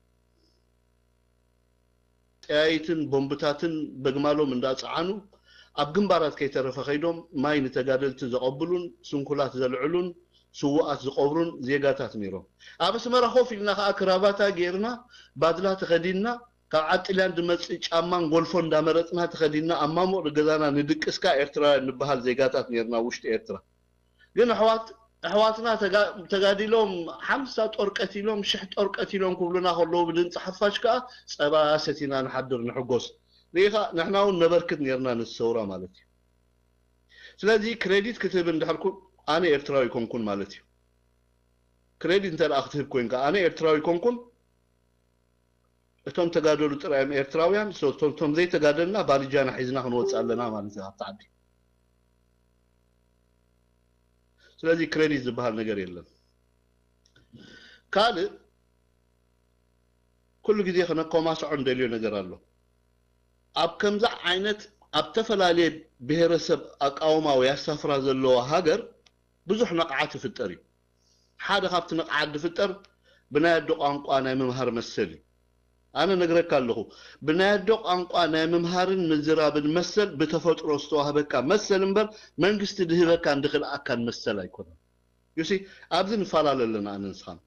ጠያይትን ቦምብታትን በግማሎም እንዳፀዓኑ ኣብ ግንባራት ከይተረፈ ከይዶም ማይ ንተጋደልቲ ዘቐብሉን ስንኩላት ዘልዕሉን ስውኣት ዝቐብሩን ዜጋታት ነይሮም። ኣብ ኣስመራ ኮፍ ኢልና ከዓ ክራባታ ገይርና ባድላ ተኸዲንና ካብ ዓድ ጥልያን ዝመፅእ ጫማን ጎልፎ እንዳመረፅና ተኸዲንና ኣብ ማሙቕ ገዛና ንድቅስካ ኤርትራውያን ንበሃል ዜጋታት ነይርና ውሽጢ ኤርትራ። ግን ኣሕዋት ኣሕዋትና ተጋ- ተጋዲሎም ሓምሳ ጦር ቀቲሎም ሽሕ ጦር ቀቲሎም ክብሉና ከለዉ ብድምፂ ሓፋሽ ከዓ ፀባ ሰቲና ንሓድር ንሕጎስ። ርኢኻ ንሕና እውን ነበርክት ነይርና ነቲ ሰውራ ማለት እዩ። ስለዚ ክሬዲት ክትህብ እንድሕር ኩን ኣነ ኤርትራዊ ኣይኮንኩን ማለት እዩ። ክሬዲት እንተ ደኣ ክትህብ ኮይንካ ኣነ ኤርትራዊ ኣይኮንኩን እቶም ተጋደሉ ጥራይ እዮም ኤርትራውያን so እቶም እቶም ዘይተጋደልና ባልጃና ሒዝና ክንወፅእ ኣለና ማለት እዩ ካብቲ ዓዲ ስለዚ ክሬዲት ዝበሃል ነገር የለን ካልእ ኩሉ ግዜ ክነኮማስዖ እንደልዮ ነገር ኣሎ ኣብ ከምዚ ዓይነት ኣብ ዝተፈላለየ ብሔረሰብ ኣቃውማ ወይ ኣሳፍራ ዘለዋ ሃገር ብዙሕ ነቕዓት ይፍጠር እዩ። ሓደ ካብቲ ነቕዓት ዝፍጠር ብናይ ኣዶ ቋንቋ ናይ ምምሃር መሰል እዩ። ኣነ ነግረካ ኣለኹ፣ ብናይ ኣዶ ቋንቋ ናይ ምምሃርን ምዝራብን መሰል ብተፈጥሮ ዝተዋህበካ መሰል እምበር መንግስቲ ድህበካን ድኽልኣካን መሰል ኣይኮነን። ዩሲ ኣብዚ ንፈላለ ኣለና። ኣነ ንስኻን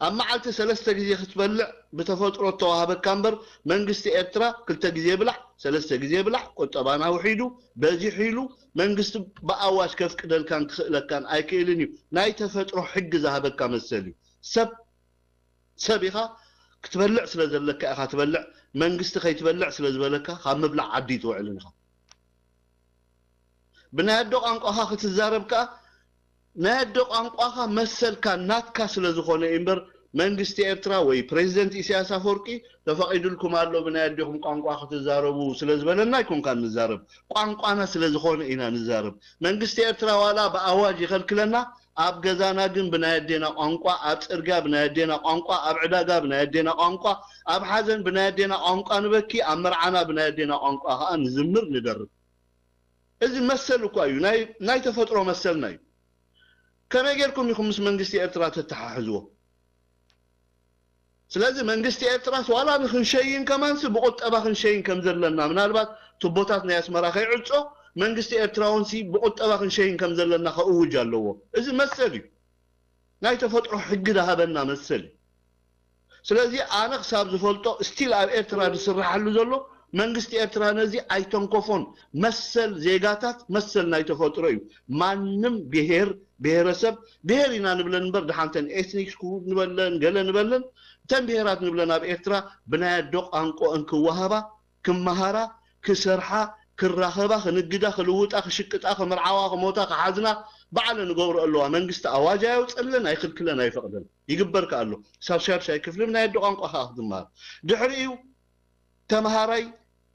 ኣብ መዓልቲ ሰለስተ ግዜ ክትበልዕ ብተፈጥሮ እተዋህበካ እምበር መንግስቲ ኤርትራ ክልተ ግዜ ብላዕ፣ ሰለስተ ግዜ ብላዕ፣ ቁጠባና ውሒዱ በዚሑ ኢሉ መንግስቲ ብኣዋጅ ከፍቅደልካን ክኽእለካን ኣይክእልን እዩ። ናይ ተፈጥሮ ሕጊ ዝሃበካ መሰል እዩ። ሰብ ሰብ ኢኻ፣ ክትበልዕ ስለ ዘለካ ኢኻ ትበልዕ። መንግስቲ ከይትበልዕ ስለ ዝበለካ ካብ ምብላዕ ዓዲ ኣይትውዕልን ኢኻ። ብናይ ኣዶ ቋንቋኻ ክትዛረብ ከኣ ናይ ኣዶ ቋንቋኻ መሰልካ ናትካ ስለ ዝኾነ እዩ እምበር መንግስቲ ኤርትራ ወይ ፕሬዚደንት ኢሳያስ ኣፈወርቂ ተፈቒዱልኩም ኣሎ ብናይ ኣዴኹም ቋንቋ ክትዛረቡ ስለ ዝበለና ኣይኮንካን ንዛረብ። ቋንቋና ስለ ዝኾነ ኢና ንዛረብ። መንግስቲ ኤርትራ ዋላ ብኣዋጅ ይኸልክለና፣ ኣብ ገዛና ግን ብናይ ኣዴና ቋንቋ፣ ኣብ ጽርግያ ብናይ ኣዴና ቋንቋ፣ ኣብ ዕዳጋ ብናይ ኣዴና ቋንቋ፣ ኣብ ሓዘን ብናይ ኣዴና ቋንቋ ንበኪ፣ ኣብ መርዓና ብናይ ኣዴና ቋንቋ ከኣ ንዝምር ንደርፍ። እዚ መሰል እኳ እዩ፣ ናይ ናይ ተፈጥሮ መሰልና እዩ። ከመይ ጌርኩም ኢኹም ምስ መንግስቲ ኤርትራ ተተሓሕዝዎ? ስለዚ መንግስቲ ኤርትራስ ዋላ ንክንሸይን ከማንሲ ብቁጠባ ክንሸይን ከም ዘለና፣ ምናልባት ቱቦታት ናይ ኣስመራ ከይዕጾ መንግስቲ ኤርትራ እውን ሲ ብቁጠባ ክንሸይን ከም ዘለና ከእውጅ ኣለዎ። እዚ መሰል እዩ፣ ናይ ተፈጥሮ ሕጊ ዝሃበና መሰል እዩ። ስለዚ ኣነ ክሳብ ዝፈልጦ ስቲል ኣብ ኤርትራ ዝስራሓሉ ዘሎ መንግስቲ ኤርትራ ነዚ ኣይተንኮፎን። መሰል ዜጋታት መሰል ናይ ተፈጥሮ እዩ። ማንም ብሄር ብሄረሰብ ብሄር ኢና ንብለን እምበር ድሓንተን ኤትኒክስ ግሩፕ ንበለን ገለ ንበለን እተን ብሄራት ንብለን ኣብ ኤርትራ ብናይ ኣዶ ቋንቋ እንክወሃባ ክመሃራ ክሰርሓ ክራኸባ ክንግዳ ክልውጣ ክሽቅጣ ክምርዓዋ ክሞታ ክሓዝና ባዕለ ንገብሮ ኣለዋ። መንግስቲ ኣዋጅ ኣየውፀለን ኣይክልክለን ኣይፈቅደን። ይግበር ከ ኣሎ። ክሳብ ሻድሻይ ክፍሊ ብናይ ኣዶ ቋንቋ ከዓ ክትመሃር። ድሕሪኡ ተምሃራይ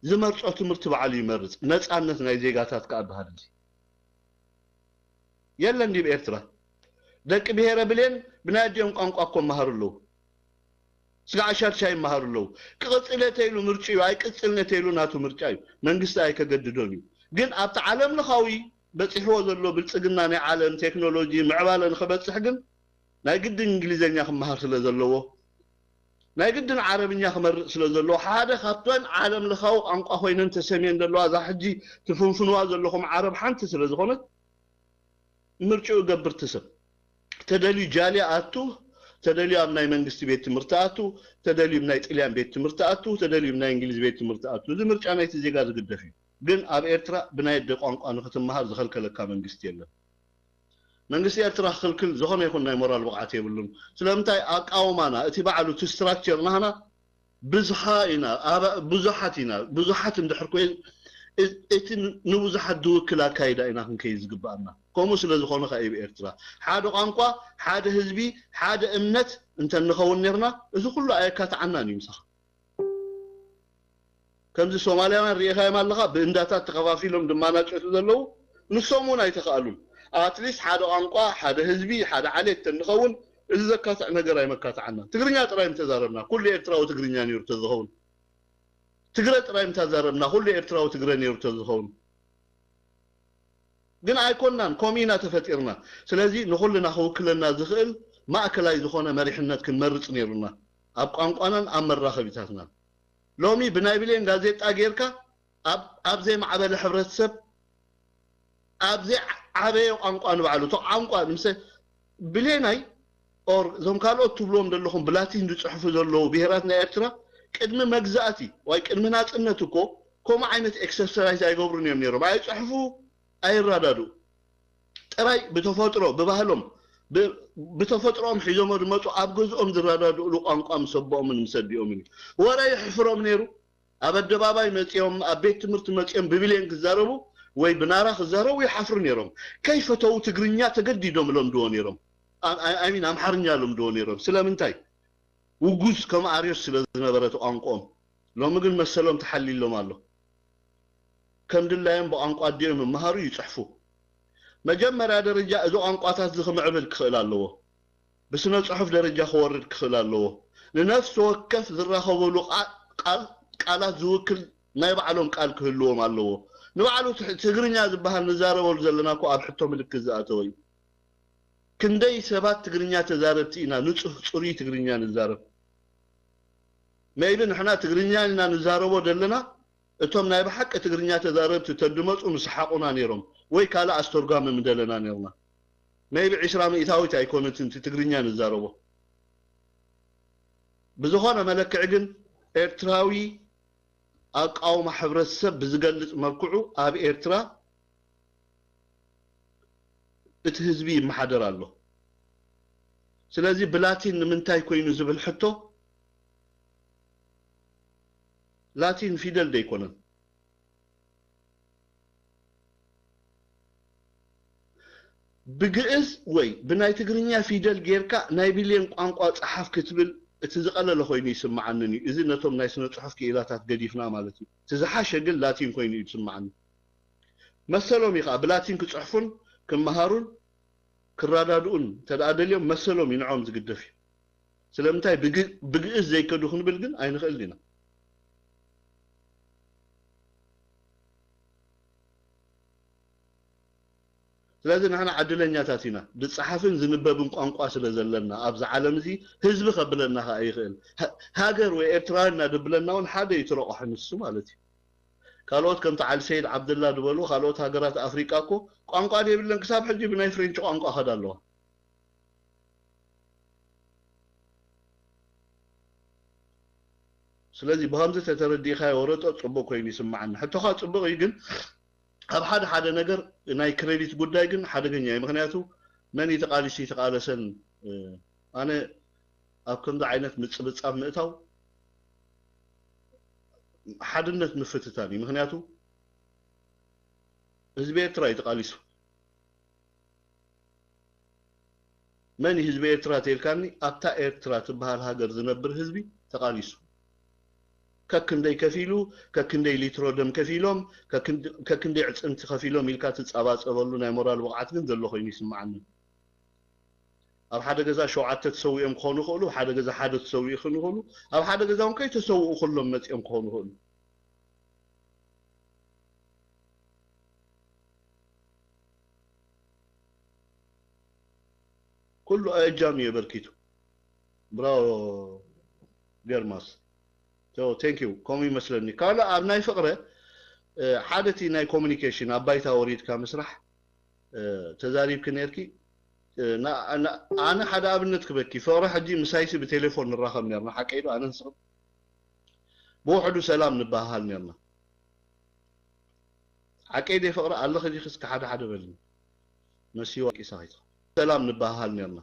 ዝመርጾ ትምህርቲ ባዕሉ ይመርጽ። ነጻነት ናይ ዜጋታት ከኣ በሃል እዚ የለን ድብ ኤርትራ። ደቂ ብሄረ ብሌን ብናይ ኣዲኦም ቋንቋ እኮ መሃሩ ኣለዉ። ስጋዕ ሻድሻይ ይመሃሩ ኣለዉ። ክቕጽል እየ ተይሉ ምርጭኡ እዩ፣ ኣይቅጽልን እየ ተይሉ ናቱ ምርጫ እዩ። መንግስቲ ኣይከገድዶን እዩ። ግን ኣብቲ ዓለም ለኻዊ በጺሕዎ ዘሎ ብልጽግና ናይ ዓለም ቴክኖሎጂ ምዕባለ ንኽበጽሕ ግን ናይ ግድን እንግሊዘኛ ክመሃር ስለ ዘለዎ፣ ናይ ግድን ዓረብኛ ክመርጽ ስለ ዘለዎ፣ ሓደ ካብተን ዓለም ለኻዊ ቋንቋ ኮይነን ተሰምየን ዘለዋ እዛ ሕጂ ትፍንፍንዋ ዘለኹም ዓረብ ሓንቲ ስለ ዝኾነት ምርጭኡ ገብር እቲ ሰብ። ተደልዩ ጃልያ ኣቱ፣ ተደልዩ ኣብ ናይ መንግስቲ ቤት ትምህርቲ ኣቱ፣ ተደልዩ ናይ ጥልያን ቤት ትምህርቲ ኣቱ፣ ተደልዩ ናይ እንግሊዝ ቤት ትምህርቲ ኣቱ። እዚ ምርጫ ናይቲ ዜጋ ዝግደፍ እዩ። ግን ኣብ ኤርትራ ብናይ ኣደ ቋንቋ ንክትመሃር ዝኸልከለካ መንግስቲ የለን። መንግስቲ ኤርትራ ክኽልክል ዝኾነ ይኹን ናይ ሞራል ብቕዓት የብሉን። ስለምንታይ ኣቃውማና እቲ ባዕሉ እቲ ስትራክቸር ናህና ብዝሓ ኢና ኣባ- ብዙሓት ኢና ብዙሓት እንድሕር ኮይ እ- እቲ ን- ንብዙሓት ዝውክል ኣካይዳ ኢና ክንከይድ ዝግብኣና። ከምኡ ስለ ዝኾነ ከ ኢብ ኤርትራ ሓደ ቋንቋ ሓደ ህዝቢ ሓደ እምነት እንተ ንኸውን ነርና እዚ ኩሉ ኣየካትዓናን እዩ ምሳኻ። ከምዚ ሶማልያውያን ርኢኻዮም ኣለኻ ብእንዳታት ተኸፋፊሎም ድማ ናጨቱ ዘለዉ ንሶም እውን ኣይተኽኣሉን። ኣትሊስት ሓደ ቋንቋ ሓደ ህዝቢ ሓደ ዓሌት ተንኸውን እዚ ዘካትዕ ነገር ኣይመካትዓና። ትግርኛ ጥራይ ምተዛረብና ኩሉ ኤርትራዊ ትግርኛ ነይሩ ተዝኸውን። ትግረ ጥራይ ምተዛረብና ኩሉ ኤርትራዊ ትግረ ነይሩ ተዝኸውን። ግን ኣይኮናን። ከምኡ ኢና ተፈጢርና። ስለዚ ንኹልና ክውክለና ዝኽእል ማእከላይ ዝኾነ መሪሕነት ክንመርጽ ነይሩና ኣብ ቋንቋናን ኣብ መራኸቢታትናን። ሎሚ ብናይ ብሌን ጋዜጣ ጌርካ ኣብ ኣብ ዘይማዕበለ ሕብረተሰብ ኣብ ዘይዓበየ ቋንቋ ንባዕሉ እቶ ቋንቋ ንምሰ ብሌናይ ኦር እዞም ካልኦት ትብልዎም ዘለኹም ብላቲን ዝፅሕፉ ዘለዉ ብሄራት ናይ ኤርትራ ቅድሚ መግዛእቲ ወይ ቅድሚ ናፅነት እኮ ከምኡ ዓይነት ኤክሰርሳይዝ ኣይገብሩን እዮም ነይሮም። ኣይፅሕፉ ኣይራዳዱ ጥራይ ብተፈጥሮ ብባህሎም ብ- ብተፈጥሮኦም ሒዞሞ ዝመፁ ኣብ ገዝኦም ዝረዳድእሉ ቋንቋ ምስ ኣቦኦምን ምስ ኣዲኦምን እዩ። ወረ የሕፍሮም ነይሩ። ኣብ ኣደባባይ መፂኦም ኣብ ቤት ትምህርቲ መፂኦም ብብሌን ክዛረቡ ወይ ብናራ ክዛረቡ ይሓፍሩ ነይሮም። ከይፈተዉ ትግርኛ ተገዲዶም ለምድዎ ነይሮም። ኣሚን ኣምሓርኛ ለምድዎ ነይሮም። ስለምንታይ? ውጉዝ ከም ኣርዮስ ስለ ዝነበረ እቲ ቋንቋኦም። ሎሚ ግን መሰሎም ተሓሊሎም ኣሎ። ከም ድላዮም ብቋንቋ ኣዲኦም ይመሃሩ ይፅሕፉ። መጀመርያ ደረጃ እዚ ቋንቋታት እዚ ክምዕብል ክኽእል ኣለዎ። ብስነ ፅሑፍ ደረጃ ክወርድ ክኽእል ኣለዎ። ንነፍሲ ወከፍ ዝራኸበሉ ቃ- ቃል ቃላት ዝውክል ናይ ባዕሎም ቃል ክህልዎም ኣለዎ። ንባዕሉ ትግርኛ ዝበሃል ንዛረበሉ ዘለና እኮ ኣብ ሕቶ ምልክት ዝኣተወ እዩ። ክንደይ ሰባት ትግርኛ ተዛረብቲ ኢና፣ ንፁህ ፅሩይ ትግርኛ ንዛረብ። መይቢ ንሕና ትግርኛ ኢና ንዛረቦ ዘለና፣ እቶም ናይ ብሓቂ ትግርኛ ተዛረብቲ ተድመፁ ምስሓቑና ነይሮም፣ ወይ ካልእ ኣስተርጓሚ ምደለና ነይርና። መይቢ ዒስራ ሚእታዊት ኣይኮነትን እቲ ትግርኛ ንዛረቦ። ብዝኾነ መለክዒ ግን ኤርትራዊ ኣቃውማ ሕብረተሰብ ብዝገልጽ መልክዑ ኣብ ኤርትራ እቲ ህዝቢ ይመሓደር ኣሎ። ስለዚ ብላቲን ንምንታይ ኮይኑ ዝብል ሕቶ፣ ላቲን ፊደል ደይኮነን። ብግእዝ ወይ ብናይ ትግርኛ ፊደል ጌርካ ናይ ቢልዮን ቋንቋ ጸሓፍ ክትብል እቲ ዝቐለለ ኮይኑ ይስምዓንን እዩ። እዚ ነቶም ናይ ስነ ጽሑፍ ክኢላታት ገዲፍና ማለት እዩ። እቲ ዝሓሸ ግን ላቲን ኮይኑ እዩ ዝስምዓኒ። መሰሎም እዩ ከዓ ብላቲን ክጽሕፉን ክመሃሩን ክረዳድኡን እንተ ደኣ ደልዮም መሰሎም እዩ፣ ንዕኦም ዝግደፍ እዩ። ስለምንታይ ብግ- ብግእዝ ዘይከዱ ክንብል ግን ኣይንኽእልን ኢና። ስለዚ ንሕና ዕድለኛታት ኢና፣ ዝጸሓፍን ዝንበብን ቋንቋ ስለ ዘለና ኣብዚ ዓለም እዚ ህዝቢ ከብለና ከኣ ይኽእል። ሃ- ሃገር ወይ ኤርትራውያን እናደብለና እውን ሓደ እዩ እቲ ረቑሒ ንሱ ማለት እዩ። ካልኦት ከምቲ ዓሊ ሰይድ ዓብደላ ዝበሉ ካልኦት ሃገራት ኣፍሪቃ እኮ ቋንቋ ዘይብለን ክሳብ ሕጂ ብናይ ፍሬንች ቋንቋ ከዳ ኣለዋ። ስለዚ ብኸምዚ ተተረዲእካዮ ወረጦ ጽቡቕ ኮይኑ ይስምዓኒ። ሕቶኻ ጽቡቕ እዩ፣ ግን ኣብ ሓደ ሓደ ነገር ናይ ክሬዲት ጉዳይ ግን ሓደገኛ እዩ። ምክንያቱ መን እዩ ተቃሊሱ ይተቃለሰን፣ እ፣ ኣነ ኣብ ከምዚ ዓይነት ምጽብጻብ ምእታው ሓድነት ምፍትታን እዩ። ምክንያቱ ህዝቢ ኤርትራ እዩ ተቃሊሱ። መን እዩ ህዝቢ ኤርትራ ተልካኒ? ኣብታ ኤርትራ ትበሃል ሃገር ዝነብር ህዝቢ ተቃሊሱ። ከክንደይ ከፊሉ፣ ከክንደይ ሊትሮ ደም ከፊሎም፣ ከክንድ- ከክንደይ ዕጽምቲ ከፊሎም ኢልካ ትጻባጸበሉ ናይ ሞራል ብቕዓት ግን ዘሎ ኮይኑ ይስምዓኒ። ኣብ ሓደ ገዛ ሸውዓተ ተሰዊኦም ክኾኑ ይኽእሉ፣ ኣብ ሓደ ገዛ ሓደ ተሰዊኡ ክኾኑ ይኽእሉ፣ ኣብ ሓደ ገዛ እውን ከይተሰውኡ ኩሎም መጺኦም ክኾኑ ይኽእሉ። ኩሉ ኣእጃም እዩ የበርኪቱ። ብራቮ ገርማስ። ቴንክ ዩ። ከምኡ ይመስለኒ። ካልእ ኣብ ናይ ፍቕረ፣ እ፣ ሓደ እቲ ናይ ኮሚኒኬሽን ኣብ ባይታ ወሪድካ ምስራሕ፣ እ፣ ተዛሪብኪ ነርኪ። እ፣ ና- ና- ኣነ ሓደ ኣብነት ክበኪ። ፍቕረ ሕጂ ምሳይሲ ብቴሌፎን ንራኸብ ነርና። ሓቀይ ዶ? ኣነ ንስኽን ብውሕዱ ሰላም ንበሃሃል ነርና። ሓቀይ ደ ፍቕሪ ኣለኺ ዲኺ? እስከ ሓደ ሓደ በልኒ። መሲዋ ደቂሳ ከይትኸውን። ሰላም ንበሃሃል ነርና።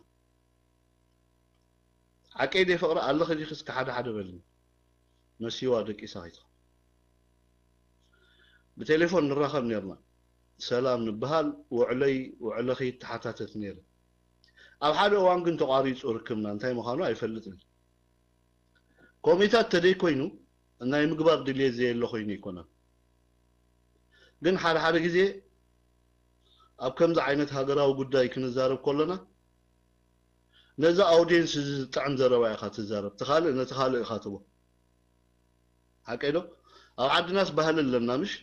ሓቀይ ደ ፍቕሪ ኣለኺ ዲኺ? እስከ ሓደ ሓደ በልኒ። መሲዋ ደቂሳ ከይትኸውን። ብቴሌፎን ንራኸብ ነርና። ሰላም ንበሃል፣ ውዕለይ ውዕለኺ ይተሓታተት ነይረ። ኣብ ሓደ እዋን ግን ተቋሪጹ ርክብና፣ እንታይ ምዃኑ ኣይፈልጥን። ከምኡታት ተደይ ኮይኑ ናይ ምግባር ድልየት ዘየሎ ኮይኑ ኣይኮነን። ግን ሓደ ሓደ ግዜ ኣብ ከምዚ ዓይነት ሃገራዊ ጉዳይ ክንዛረብ ከለና ነዚ ኣውድየንስ እዚ ዝጥዕም ዘረባ ኢኻ ትዛረብ። እቲ ካልእ ነቲ ካልእ ኢኻ ትቦ። ሓቀይ ዶ? ኣብ ዓድናስ ባህሊ ኣለና ምሽ?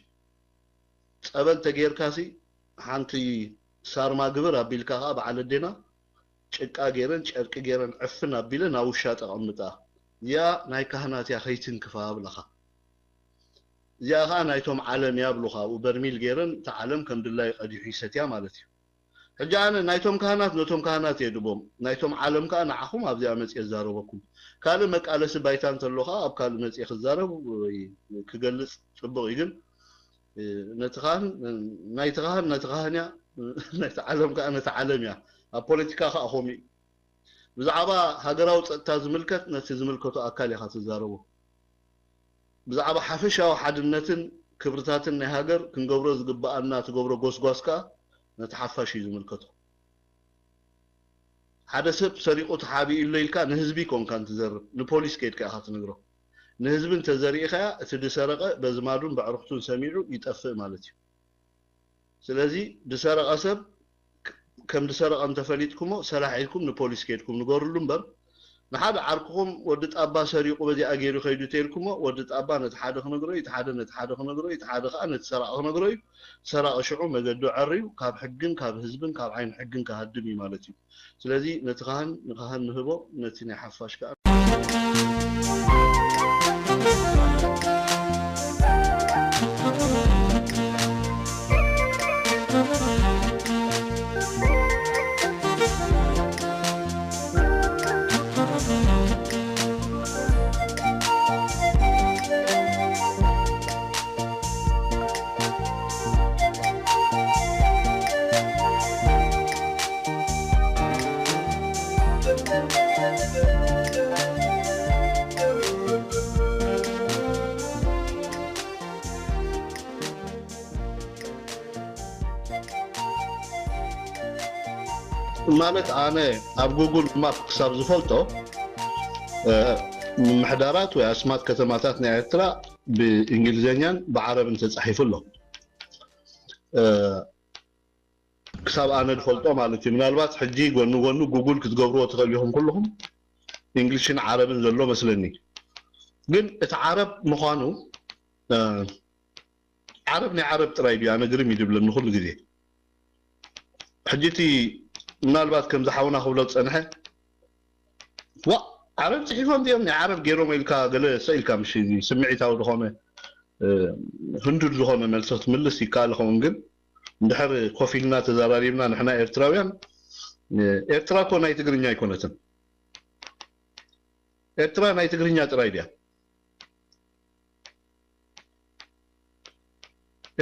ጸበል ተጌርካሲ ሓንቲ ሳርማ ግብር ኣቢልካ ከኣ በዓል ኣዴና ጭቃ ገይረን ጨርቂ ገይረን ዕፍን ኣቢለን ኣብ ውሻጠ ኣቐምጣ። እዚኣ ናይ ካህናት እያ ከይትንክፋ ብለኻ። እዚኣ ከኣ ናይቶም ዓለም እያ ብሉኻ። ኣብኡ በርሚል ገይረን እቲ ዓለም ከም ድላዩ ቀዲሑ ይሰትያ ማለት እዩ። ሕጂ ኣነ ናይቶም ካህናት ነቶም ካህናት እየ ድቦም፣ ናይቶም ዓለም ከኣ ንዓኹም ኣብዚኣ መጽየ ዛረበኩም። ካልእ መቃለሲ ባይታ እንተሎ ከኣ ኣብ ካልእ መጽየ ክዛረብ ወይ ክገልጽ ጽቡቕ እዩ። ግን ነቲ ካህን ናይቲ ካህን ነቲ ካህን እያ፣ ናይቲ ዓለም ከኣ ነቲ ዓለም እያ። ኣብ ፖለቲካ ከኣ ከምኡ እዩ። ብዛዕባ ሃገራዊ ጸጥታ ዝምልከት ነቲ ዝምልከቶ ኣካል ኢኻ ትዛረቦ። ብዛዕባ ሓፈሻዊ ሓድነትን ክብርታትን ናይ ሃገር ክንገብሮ ዝግብኣና ትገብሮ ጎስጓስ ከኣ ነቲ ሓፋሽ እዩ ዝምልከቶ። ሓደ ሰብ ሰሪቑ ተሓቢኡ ኣሎ ኢልካ ንህዝቢ ኮንካን ትዘርብ፣ ንፖሊስ ከይድካ ኢኻ ትነግሮ። ንህዝቢ እንተዘሪእኻያ እቲ ዝሰረቐ በዝማዱን በዕርኽቱን ሰሚዑ ይጠፍእ ማለት እዩ። ስለዚ ዝሰረቐ ሰብ ከም ዝሰረቐ እንተፈሊጥኩሞ ሰላሕ ኢልኩም ንፖሊስ ከይድኩም ንገርሉ እምበር ንሓደ ዓርክኹም ወዲ ጣባ ሰሪቑ በዚኣ ገይሩ ከይዱ ተይልኩሞ፣ ወዲ ጣባ ነቲ ሓደ ክነግሮ እዩ፣ እቲ ሓደ ነቲ ሓደ ክነግሮ እዩ፣ እቲ ሓደ ከዓ ነቲ ሰራቒ ክነግሮ እዩ። ሰራቒ ሽዑ መገዱ ዕርዩ ካብ ሕግን ካብ ህዝብን ካብ ዓይኒ ሕግን ክሃድም እዩ ማለት እዩ። ስለዚ ነቲ ካህን ንካህን ንህቦ፣ ነቲ ናይ ሓፋሽ ከዓ ማለት ኣነ ኣብ ጉግል ማፕ ክሳብ ዝፈልጦ ምምሕዳራት ወይ ኣስማት ከተማታት ናይ ኤርትራ ብእንግሊዝኛን ብዓረብን ተፃሒፉ ኣሎ። ክሳብ ኣነ ዝፈልጦ ማለት እዩ። ምናልባት ሕጂ ጎኒ ጎኑ ጉግል ክትገብርዎ ትኽእል ኢኹም ኩልኹም። እንግሊሽን ዓረብን ዘሎ መስለኒ። ግን እቲ ዓረብ ምዃኑ ዓረብ ናይ ዓረብ ጥራይ ድዩ? ኣነ ግርም እዩ ዝብለኒ ኩሉ ግዜ። ሕጂ እቲ ምናልባት ከምዚ ሓውና ክብሎ ዝጸንሐ ዋ ዓረብ ጽሒፎም ድዮም ናይ ዓረብ ገይሮም ኢልካ ገለ ሰ ኢልካ ምሽ ስምዒታዊ ዝኾነ ህንዱድ ዝኾነ መልሲ ክትምልስ ይከኣል ኸውን ግን እንድሕር ኮፍ ኢልና ተዘራሪብና ንሕና ኤርትራውያን ኤርትራ እኮ ናይ ትግርኛ ኣይኮነትን። ኤርትራ ናይ ትግርኛ ጥራይ ድያ?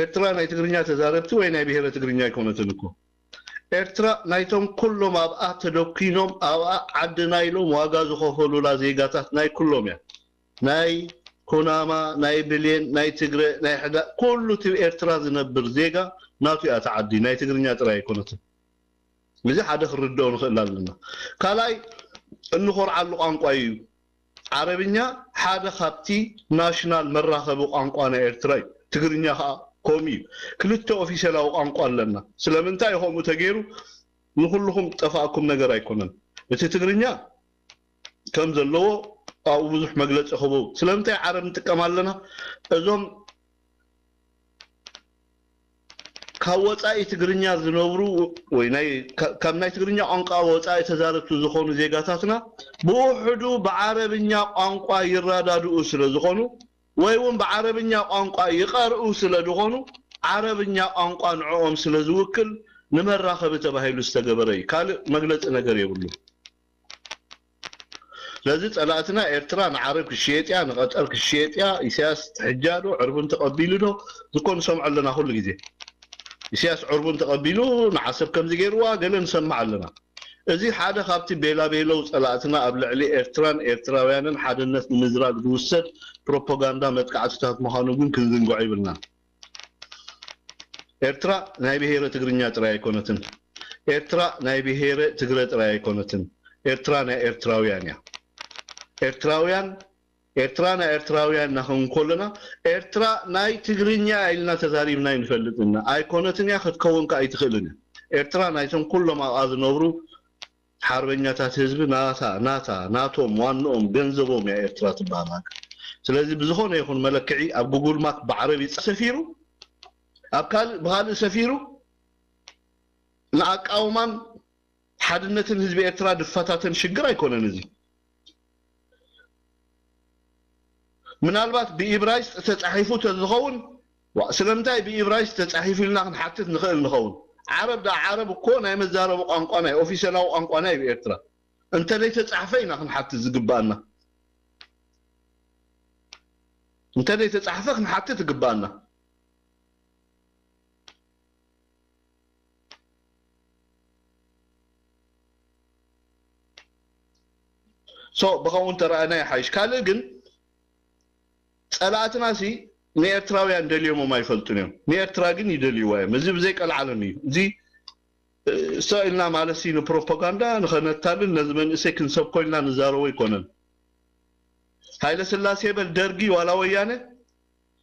ኤርትራ ናይ ትግርኛ ተዛረብቲ ወይ ናይ ብሄረ ትግርኛ ኣይኮነትን እኮ። ኤርትራ ናይቶም ኩሎም ኣብኣ ተደኪኖም ኣብኣ ዓድና ኢሎም ዋጋ ዝኸፈሉላ ዜጋታት ናይ ኩሎም እያ። ናይ ኩናማ፣ ናይ ብሌን፣ ናይ ትግረ፣ ናይ ሕዳ ኩሉ እቲ ኤርትራ ዝነብር ዜጋ ናቱ እያ እታ ዓዲ። ናይ ትግርኛ ጥራይ ኣይኮነትን። እዚ ሓደ ክርድኦ ንኽእል ኣለና። ካልኣይ እንኾርዓሉ ቋንቋ እዩ። ዓረብኛ ሓደ ካብቲ ናሽናል መራኸቢ ቋንቋ ናይ ኤርትራ እዩ። ትግርኛ ከዓ ከምኡ እዩ። ክልተ ኦፊሴላዊ ቋንቋ ኣለና። ስለምንታይ ከምኡ ተገይሩ ንኩልኹም ጠፋእኩም ነገር ኣይኮነን። እቲ ትግርኛ ከም ዘለዎ ኣብኡ ብዙሕ መግለፂ ክህቡ። ስለምንታይ ዓረብ ንጥቀም ኣለና? እዞም ካብ ወፃኢ ትግርኛ ዝነብሩ ወይ ናይ ካብ ናይ ትግርኛ ቋንቋ ወፃኢ ተዛረብቲ ዝኾኑ ዜጋታትና ብውሕዱ ብዓረብኛ ቋንቋ ይረዳድኡ ስለ ዝኾኑ ወይ እውን ብዓረብኛ ቋንቋ ይቐርኡ ስለ ዝኾኑ ዓረብኛ ቋንቋ ንዕኦም ስለ ዝውክል ንመራኸቢ ተባሂሉ ዝተገበረ እዩ። ካልእ መግለፂ ነገር የብሉ። ስለዚ ጸላእትና ኤርትራ ንዓረብ ክሽየጥ እያ፣ ንቐጠር ክሽየጥ እያ፣ ኢሳያስ ትሕጃ ዶ ዕርቡን ተቐቢሉ ዶ ዝኮ ንሰምዖ ኣለና ኩሉ ግዜ። ኢሳያስ ዕርቡን ተቐቢሉ ንዓሰብ ከምዚ ገይርዋ ገለ ንሰምዕ ኣለና። እዚ ሓደ ካብቲ ቤላቤለው ጸላእትና ኣብ ልዕሊ ኤርትራን ኤርትራውያንን ሓድነት ንምዝራግ ዝውሰድ ፕሮፓጋንዳ መጥቃዕትታት ምዃኑ ግን ክንዝንግዖ ይብልና። ኤርትራ ናይ ብሄረ ትግርኛ ጥራይ ኣይኮነትን። ኤርትራ ናይ ብሄረ ትግረ ጥራይ ኣይኮነትን። ኤርትራ ናይ ኤርትራውያን እያ። ኤርትራውያን ኤርትራ ናይ ኤርትራውያን ኢና ክንብል ከለና ኤርትራ ናይ ትግርኛ ኢልና ተዛሪብና ኣይንፈልጥን ኢና። ኣይኮነትን እያ ክትከውን ከኣ ኣይትኽእልን እያ። ኤርትራ ናይቶም ኩሎም ኣብኣ ዝነብሩ ሓርበኛታት ህዝቢ ናታ ናታ ናቶም ዋንኦም ገንዘቦም እያ ኤርትራ ትበሃል ሃገር። ስለዚ ብዝኾነ ይኹን መለክዒ ኣብ ጉጉል ማፕ ብዓረብ ይጻ ሰፊሩ ኣብ ካልእ ብኻልእ ሰፊሩ ንኣቃውማን ሓድነትን ህዝቢ ኤርትራ ድፈታተን ሽግር ኣይኮነን። እዚ ምናልባት ብኢብራይስጥ ተጻሒፉ ተዝኸውን ዋ ስለምንታይ ብኢብራይስጥ ተጻሒፉ ኢልና ክንሓትት ንኽእል ንኸውን። ዓረብ ደኣ ዓረብ እኮ ናይ መዛረቢ ቋንቋና እዩ፣ ኦፊሰላዊ ቋንቋና እዩ ኤርትራ። እንተ ዘይተጻሕፈ ኢና ክንሓትት ዝግባኣና። እንተ ዘይተጻሕፈ ክንሓትት ይግባኣና። ሶ ብኸምኡ እንተረኣናዮ ይሓይሽ። ካልእ ግን ጸላእትና ሲ ንኤርትራውያን ደልዮሞም ኣይፈልጡን እዮም። ንኤርትራ ግን ይደልይዋ እዮም። እዚ ብዘይ ቀልዓለም እዩ። እዚ ሶ ኢልና ማለት ሲ ንፕሮፓጋንዳ ንኸነታልን ነዚ መንእሰይ ክንሰብኮ ኢልና ንዛረቦ ኣይኮነን። ሃይለ ስላሴ በል ደርጊ ዋላ ወያነ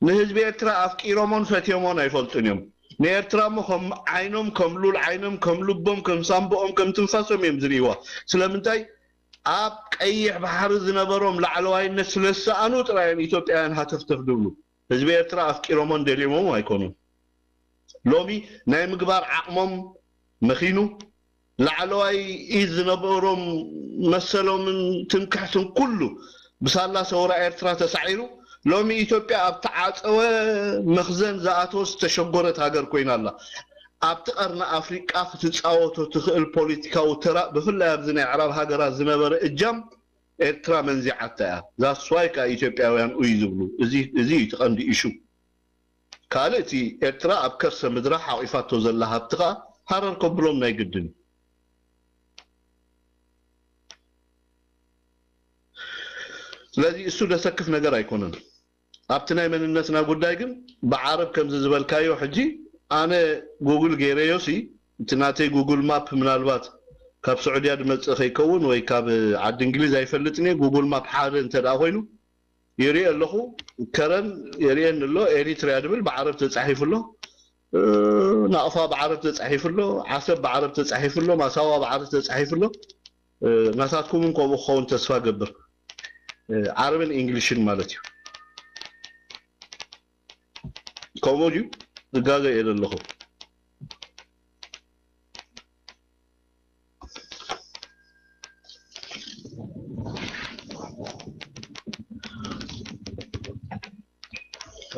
ንህዝቢ ኤርትራ ኣፍቂሮሞን ፈትዮሞን ኣይፈልጡን እዮም። ንኤርትራ እሞ ከም ዓይኖም ከም ሉል ዓይኖም ከም ልቦም ከም ሳምቦኦም ከም ትንፋሶም እዮም ዝርእይዋ። ስለምንታይ ኣብ ቀይሕ ባሕሪ ዝነበሮም ላዕለዋይነት ስለ ዝሰኣኑ ጥራይ እዮም ኢትዮጵያውያን ሃተፍተፍ ዝብሉ። ህዝቢ ኤርትራ ኣፍቂሮሞን ደልዮሞም ኣይኮኑን። ሎሚ ናይ ምግባር ዓቕሞም መኺኑ፣ ላዕለዋይ ኢድ ዝነበሮም መሰሎምን ትምክሕትን ኩሉ ብሳላ ሰውራ ኤርትራ ተሳዒሩ፣ ሎሚ ኢትዮጵያ ኣብ ተዓጸወ መኽዘን ዝኣተወ ዝተሸጎረት ሃገር ኮይና ኣላ። ኣብቲ ቀርኒ ኣፍሪቃ ክትጻወቶ ትኽእል ፖለቲካዊ ተራ፣ ብፍላይ ኣብዚ ናይ ኣዕራብ ሃገራት ዝነበረ እጃም ኤርትራ መንዚዓታ እያ። That's why ከኣ ኢትዮጵያውያን ኡይ ዝብሉ። እዚ፣ እዚ እዩ እቲ ቀንዲ ኢሹ። ካልእ እቲ ኤርትራ ኣብ ከርሰ ምድራ ሓቒፋቶ ዘላ ሃብቲ ከኣ ሃረር ከብሎም ናይ ግድን እዩ። ስለዚ እሱ ደሰክፍ ነገር ኣይኮነን። ኣብቲ ናይ መንነትና ጉዳይ ግን ብዓረብ ከምዚ ዝበልካዮ ሕጂ ኣነ ጉግል ገይረዮሲ እቲ ናተይ ጉግል ማፕ ምናልባት ካብ ስዑድያ ድመጽእ ከይከውን ወይ ካብ ዓዲ እንግሊዝ ኣይፈልጥን እየ። ጉግል ማፕ ሓደ እንተ ደኣ ኮይኑ ይርኢ ኣለኹ። ከረን የርእየኒ ኣሎ። ኤሪትሪያ ድብል ብዓረብ ተጻሒፉ ኣሎ። እ፣ ናቕፋ ብዓረብ ተጻሒፉ ኣሎ። ዓሰብ ብዓረብ ተጻሒፉ ኣሎ። ማሳዋ ብዓረብ ተጻሒፉ ኣሎ። እ፣ ናታትኩምን ከምኡ ክኸውን ተስፋ ገብር። እ፣ ዓረብን ኢንግሊሽን ማለት እዩ። ከምኡ ድዩ? ዝጋገ እየ ዘለኹ።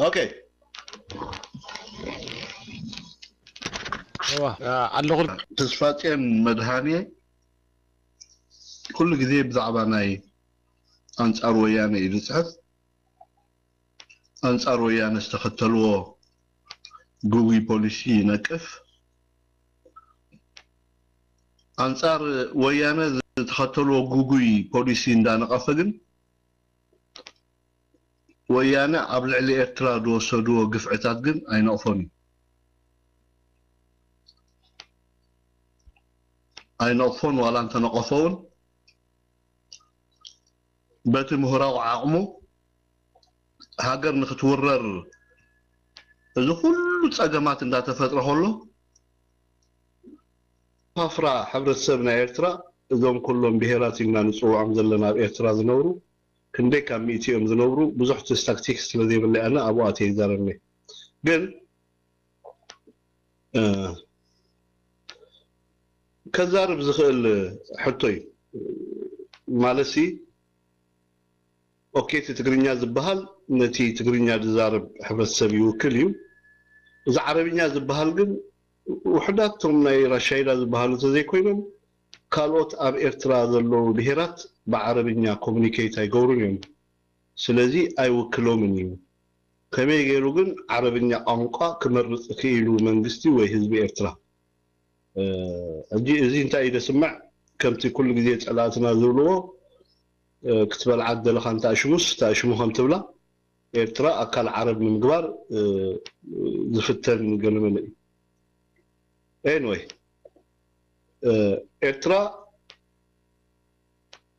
ኦኬ። እዋ፣ ኣ-፣ ኣለኹ። ተስፋጽዮን መድሃኔ ኩሉ ግዜ ብዛዕባ ናይ ኣንጻር ወያነ እዩ ዝጽሕፍ። ኣንጻር ወያነ ዝተኸተልዎ ግጉይ ፖሊሲ ይነቅፍ። ኣንጻር ወያነ ዝተኸተልዎ ግጉይ ፖሊሲ እንዳነቐፈ ግን፣ ወያነ ኣብ ልዕሊ ኤርትራ ዝወሰድዎ ግፍዕታት ግን ኣይነቕፎን እዩ። ኣይነቕፎን፣ ዋላ እንተነቐፎ እውን በቲ ምሁራዊ ዓቕሙ ሃገር ንክትውረር እዚ ኩሉ ጸገማት እንዳተፈጥረ ከሎ፣ ፋፍራ ሕብረተሰብ ናይ ኤርትራ፣ እዞም ኩሎም ብሄራት ኢልና ንጽውዖም ዘለና ኣብ ኤርትራ ዝነብሩ፣ ክንደይ ካብ ሚእቲ እዮም ዝነብሩ? ብዙሕ እቲ ስታክቲክስ ስለ ዘይብለይ ኣነ ኣብኡ ኣትየ ይዛረብኒ። ግን፣ እ፣ ከዛርብ ዝኽእል ሕቶ እዩ። ማለትሲ፣ ኦኬ፣ እቲ ትግርኛ ዝበሃል ነቲ ትግርኛ ዝዛረብ ሕብረተሰብ ይውክል እዩ። እዚ ዓረብኛ ዝበሃል ግን ውሑዳት እቶም ናይ ራሻይዳ ዝበሃሉ ተዘይኮይኖም፣ ካልኦት ኣብ ኤርትራ ዘለዉ ብሄራት ብዓረብኛ ኮሙኒኬት ኣይገብሩን እዮም። ስለዚ ኣይውክሎምን እዩ። ከመይ ገይሩ ግን ዓረብኛ ቋንቋ ክመርጽ ክኢሉ መንግስቲ ወይ ህዝቢ ኤርትራ? እ፣ ሕጂ እዚ እንታይ እዩ ዘስምዕ? ከምቲ ኩሉ ግዜ ጸላእትና ዝብልዎ፣ እ፣ ክትበልዓ ዝደለኻ እንተኣሽሙስ፣ ተኣሽሙ ከም ትብላ፣ ኤርትራ ኣካል ዓረብ ንምግባር፣ እ፣ ዝፍተን ገለመለ እዩ። ኤንወይ፣ እ፣ ኤርትራ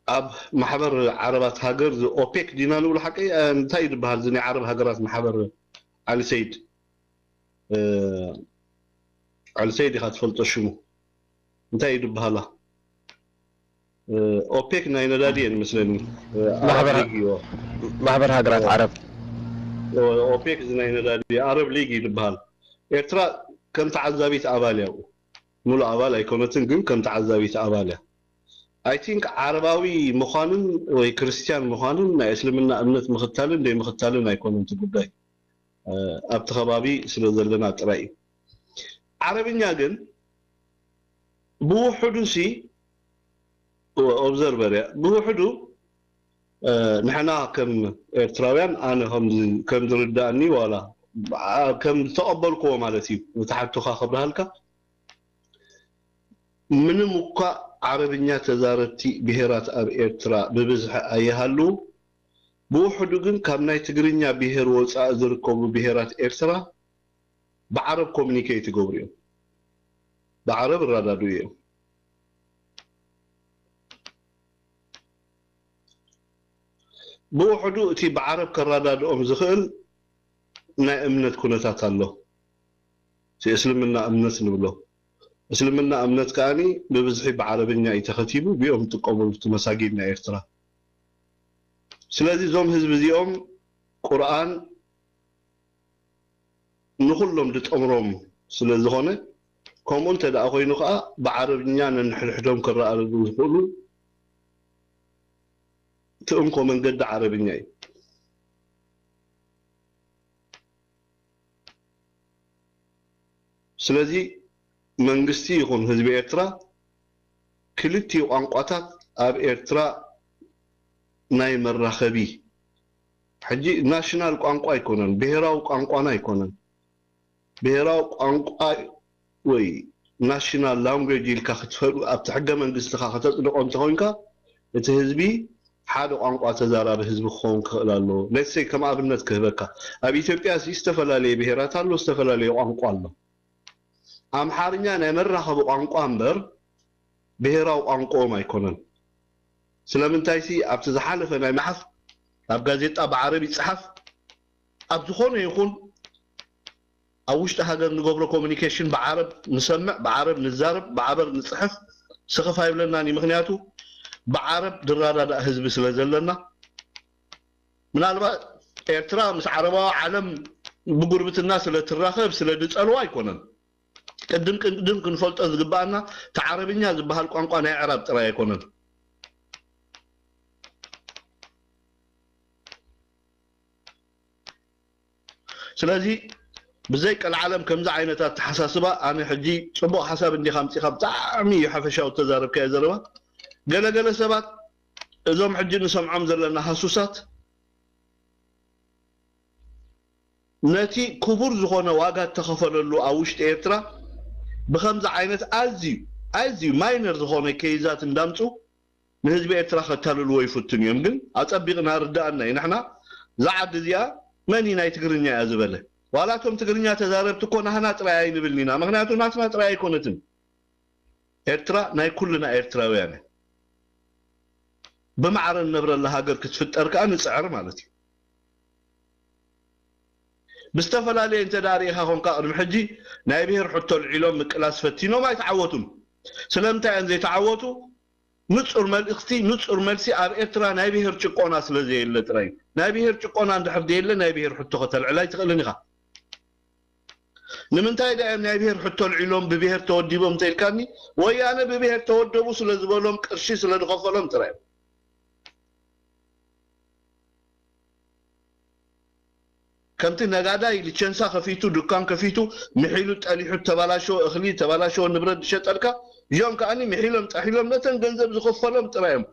ኣብ ማሕበር ዓረባት ሃገር፣ እዚ ኦፔክ ዲና ንብሎ ሓቂ? እ፣ እንታይ እዩ ዝበሃል? እዚ ናይ ዓረብ ሃገራት ማሕበር፣ ዓሊ ሰይድ፣ እ፣ ዓሊ ሰይድ ኢኻ ትፈልጦ ሽሙ? እንታይ እዩ ዝበሃላ? እ፣ ኦፔክ ናይ ነዳዲ እየን መስለኒ። እ፣ ኣረብ ማሕበር፣ ሊግ እዩ። ማሕበር ሃገራት እ፣ ዓረብ። እ፣ ኦፔክ እዚ ናይ ነዳዲ ኣረብ ሊግ እዩ ዝበሃል። ኤርትራ ከም ተዓዛቢት ኣባል እያ ኣብኡ። ሙሉእ ኣባል ኣይኮነትን፣ ግን ከም ተዓዛቢት ኣባል እያ። ኣይ ቲንክ ዓረባዊ ምዃንን ወይ ክርስትያን ምዃንን ናይ እስልምና እምነት ምኽታልን ዘይምኽታልን ኣይኮነን እቲ ጉዳይ። እ፣ ኣብቲ ከባቢ ስለ ዘለና ጥራይ እዩ። ዓረብኛ ግን ብውሕዱ ሲ፣ ኦብዘርቨር እያ። ብውሕዱ፣ እ፣ ንሕና ከም ኤርትራውያን፣ ኣነ ከም ዝ-፣ ከም ዝርዳእኒ ዋላ፣ ኣ-፣ ከም ዝተቐበልክዎ ማለት እዩ። እቲ ሓቶኻ ከብርሃልካ፣ ምንም እኳ ዓረብኛ ተዛረብቲ ብሄራት ኣብ ኤርትራ ብብዝሒ ኣይሃልዉ፣ ብውሕዱ ግን ካብ ናይ ትግርኛ ብሄር ወጻኢ ዝርከቡ ብሄራት ኤርትራ ብዓረብ ኮሙኒኬት ይገብሩ እዮም። ብዓረብ ይረዳድኡ እዮም። ብውሕዱ እቲ ብዓረብ ከረዳድኦም ዝኽእል ናይ እምነት ኩነታት ኣሎ። እቲ እስልምና እምነት ንብሎ። እስልምና እምነት ከኣኒ ብብዝሒ ብዓረብኛ እዩ ተኸቲቡ፣ ብኦም ዝጥቀሙሉ እቲ መሳጊድ ናይ ኤርትራ። ስለዚ እዞም ህዝቢ እዚኦም ቁርኣን ንኹሎም ዝጠምሮም ስለ ዝኾነ፣ ከምኡ እንተ ደኣ ኮይኑ ከኣ ብዓረብኛ ነንሕድሕዶም ክረኣረዱ ዝኽእሉ እቲ እንኮ መንገዲ ዓረብኛ እዩ። ስለዚ መንግስቲ ይኹን ህዝቢ ኤርትራ ክልቲኡ ቋንቋታት ኣብ ኤርትራ ናይ መራኸቢ፣ ሕጂ ናሽናል ቋንቋ ኣይኮነን፣ ብሄራዊ ቋንቋና ኣይኮነን። ብሄራዊ ቋንቋ ወይ ናሽናል ላንጉጅ ኢልካ ክትፈ-፣ ኣብቲ ሕገ መንግስትኻ ከተጽድቆ እንተኾይንካ፣ እቲ ህዝቢ ሓደ ቋንቋ ተዛራቢ ህዝቢ ክኸውን ክኽእል ኣለዎ። ሌትስ ሴይ ከም ኣብነት ክህበካ፣ ኣብ ኢትዮጵያ ሲ ዝተፈላለየ ብሄራት ኣሎ፣ ዝተፈላለየ ቋንቋ ኣሎ። ኣምሓርኛ ናይ መራኸቢ ቋንቋ እምበር ብሄራዊ ቋንቋኦም ኣይኮነን። ስለምንታይሲ ኣብቲ ዝሓለፈ ናይ መሓፍ ኣብ ጋዜጣ ብዓረብ ይጽሓፍ፣ ኣብ ዝኾነ ይኹን ኣብ ውሽጢ ሃገር ንገብሮ ኮሚኒኬሽን ብዓረብ ንሰምዕ፣ ብዓረብ ንዛረብ፣ ብዓረብ ንጽሕፍ፣ ስኽፍ ኣይብለናን እዩ። ምኽንያቱ ብዓረብ ድራዳዳእ ህዝቢ ስለ ዘለና። ምናልባት ኤርትራ ምስ ዓረባዊ ዓለም ብጉርብትና ስለ ትራኸብ ስለ ድጸልዋ ኣይኮነን። ቅድም ቅድም ክንፈልጦ ዝግባኣና፣ እቲ ዓረብኛ ዝበሃል ቋንቋ ናይ ኣዕራብ ጥራይ ኣይኮነን። ስለዚ ብዘይ ቀልዓለም ከምዚ ዓይነት ኣተሓሳስባ፣ ኣነ ሕጂ ጽቡቕ ሓሳብ እንዲኻ ኣምጺኻ፣ ብጣዕሚ እዩ ሓፈሻዊ እተዛረብካዮ ዘረባ። ገለገለ ሰባት እዞም ሕጂ ንሰምዖም ዘለና ሃሱሳት ነቲ ክቡር ዝኾነ ዋጋ እተኸፈለሉ ኣብ ውሽጢ ኤርትራ ብኸምዚ ዓይነት ኣዝዩ፣ ኣዝዩ ማይነር ዝኾነ ኬይዛት እንዳምጹ ንህዝቢ ኤርትራ ከታልልዎ ይፍትኑ እዮም። ግን ኣጸቢቕና ርድኣና እዩ። ንሕና እዛ ዓዲ እዚኣ መን እዩ ናይ ትግርኛ እያ ዝበለ? ዋላ እቶም ትግርኛ ተዛረብቲ እኮ ናህና ጥራይ ኣይንብልን ኢና። ምኽንያቱ ናትና ጥራይ ኣይኮነትን። ኤርትራ ናይ ኩልና ኤርትራውያን እያ። ብማዕረ ንነብረላ ሃገር ክትፍጠር ከኣ ንጽዕር ማለት እዩ። ብዝተፈላለየ እንተ ደኣ ርኢኻ ኾንካ፣ ቅድሚ ሕጂ ናይ ብሄር ሕቶ ኣልዒሎም ምቅላስ ፈቲኖም ኣይተዓወቱን። ስለምንታይ እዮም ዘይተዓወቱ? ንጹር መልእኽቲ፣ ንጹር መልሲ፣ ኣብ ኤርትራ ናይ ብሄር ጭቆና ስለ ዘየለ ጥራይ እዩ። ናይ ብሄር ጭቆና እንድሕር ዘየለ፣ ናይ ብሄር ሕቶ ከተልዕል ኣይትኽእልን ኢኻ። ንምንታይ ደኣ እዮም ናይ ብሄር ሕቶ ኣልዒሎም፣ ብብሄር ተወዲቦም እንተ ኢልካኒ፣ ወያነ ብብሄር ተወደቡ ስለ ዝበሎም፣ ቅርሺ ስለ ዝኸፈሎም ጥራይ እዮም። ከምቲ ነጋዳይ ሊቸንሳ ከፊቱ፣ ዱካን ከፊቱ፣ ምሒሉ፣ ጠሊሑ፣ ተባላሸወ እኽሊ፣ ተባላሸወ ንብረት ዝሸጠልካ፣ እዚኦም ከኣኒ ምሒሎም፣ ጠሒሎም፣ ነተን ገንዘብ ዝኸፈሎም ጥራይ እዮም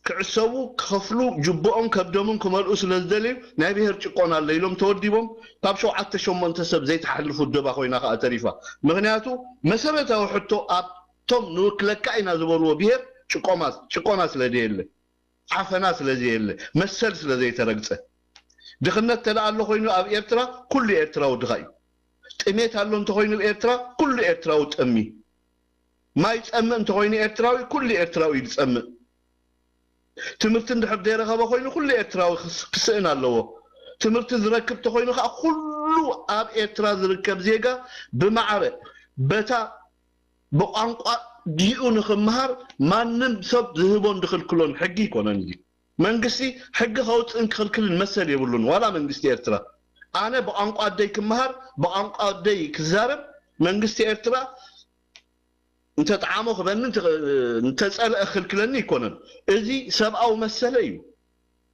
ክዕሰቡ፣ ክኸፍሉ፣ ጅቦኦም፣ ከብዶምን ክመልኡ ስለ ዝደለዩ፣ ናይ ብሄር ጭቆና ኣሎ ኢሎም ተወዲቦም፣ ካብ ሸውዓተ ሸሞንተ ሰብ ዘይትሓልፍ ውደባ ኮይና ከኣ ተሪፋ። ምኽንያቱ፣ መሰረታዊ ሕቶ ኣብቶም ንውክለካ ኢና ዝበልዎ ብሄር ጭቆማ-፣ ጭቆና ስለ ዘየለ። ዓፈና ስለ ዘየለ፣ መሰል ስለ ዘይተረግጸ። ድኽነት ተደኣ ኣሎ ኮይኑ ኣብ ኤርትራ፣ ኩሉ ኤርትራዊ ድኻ እዩ። ጥሜት ኣሎ እንተኾይኑ ኣብ ኤርትራ፣ ኩሉ ኤርትራዊ ጠሚ። ማይ ጸምእ እንተኾይኑ ኤርትራዊ፣ ኩሉ ኤርትራዊ እዩ ዝጸምእ። ትምህርቲ እንድሕር ዘይረኸበ ኮይኑ፣ ኩሉ ኤርትራዊ ክስ-፣ ክስእን ኣለዎ። ትምህርቲ ዝረክብ እንተኾይኑ ከኣ፣ ኩሉ ኣብ ኤርትራ ዝርከብ ዜጋ ብማዕረ በታ ብቋንቋ ዲኡ ንኽመሃር ማንም ሰብ ዝህቦን ዝኽልክሎን ሕጊ ኣይኮነን። እዚ መንግስቲ ሕጊ ከውፅእን ክኽልክልን መሰል የብሉን፣ ዋላ መንግስቲ ኤርትራ። ኣነ ብቋንቋ ኣደይ ክመሃር፣ ብቋንቋ ኣደይ ክዛረብ መንግስቲ ኤርትራ እንተጠዓሞ ክበኒ፣ እንተ-፣ እንተፀልአ ክኽልክለኒ ኣይኮነን። እዚ ሰብኣዊ መሰለይ እዩ።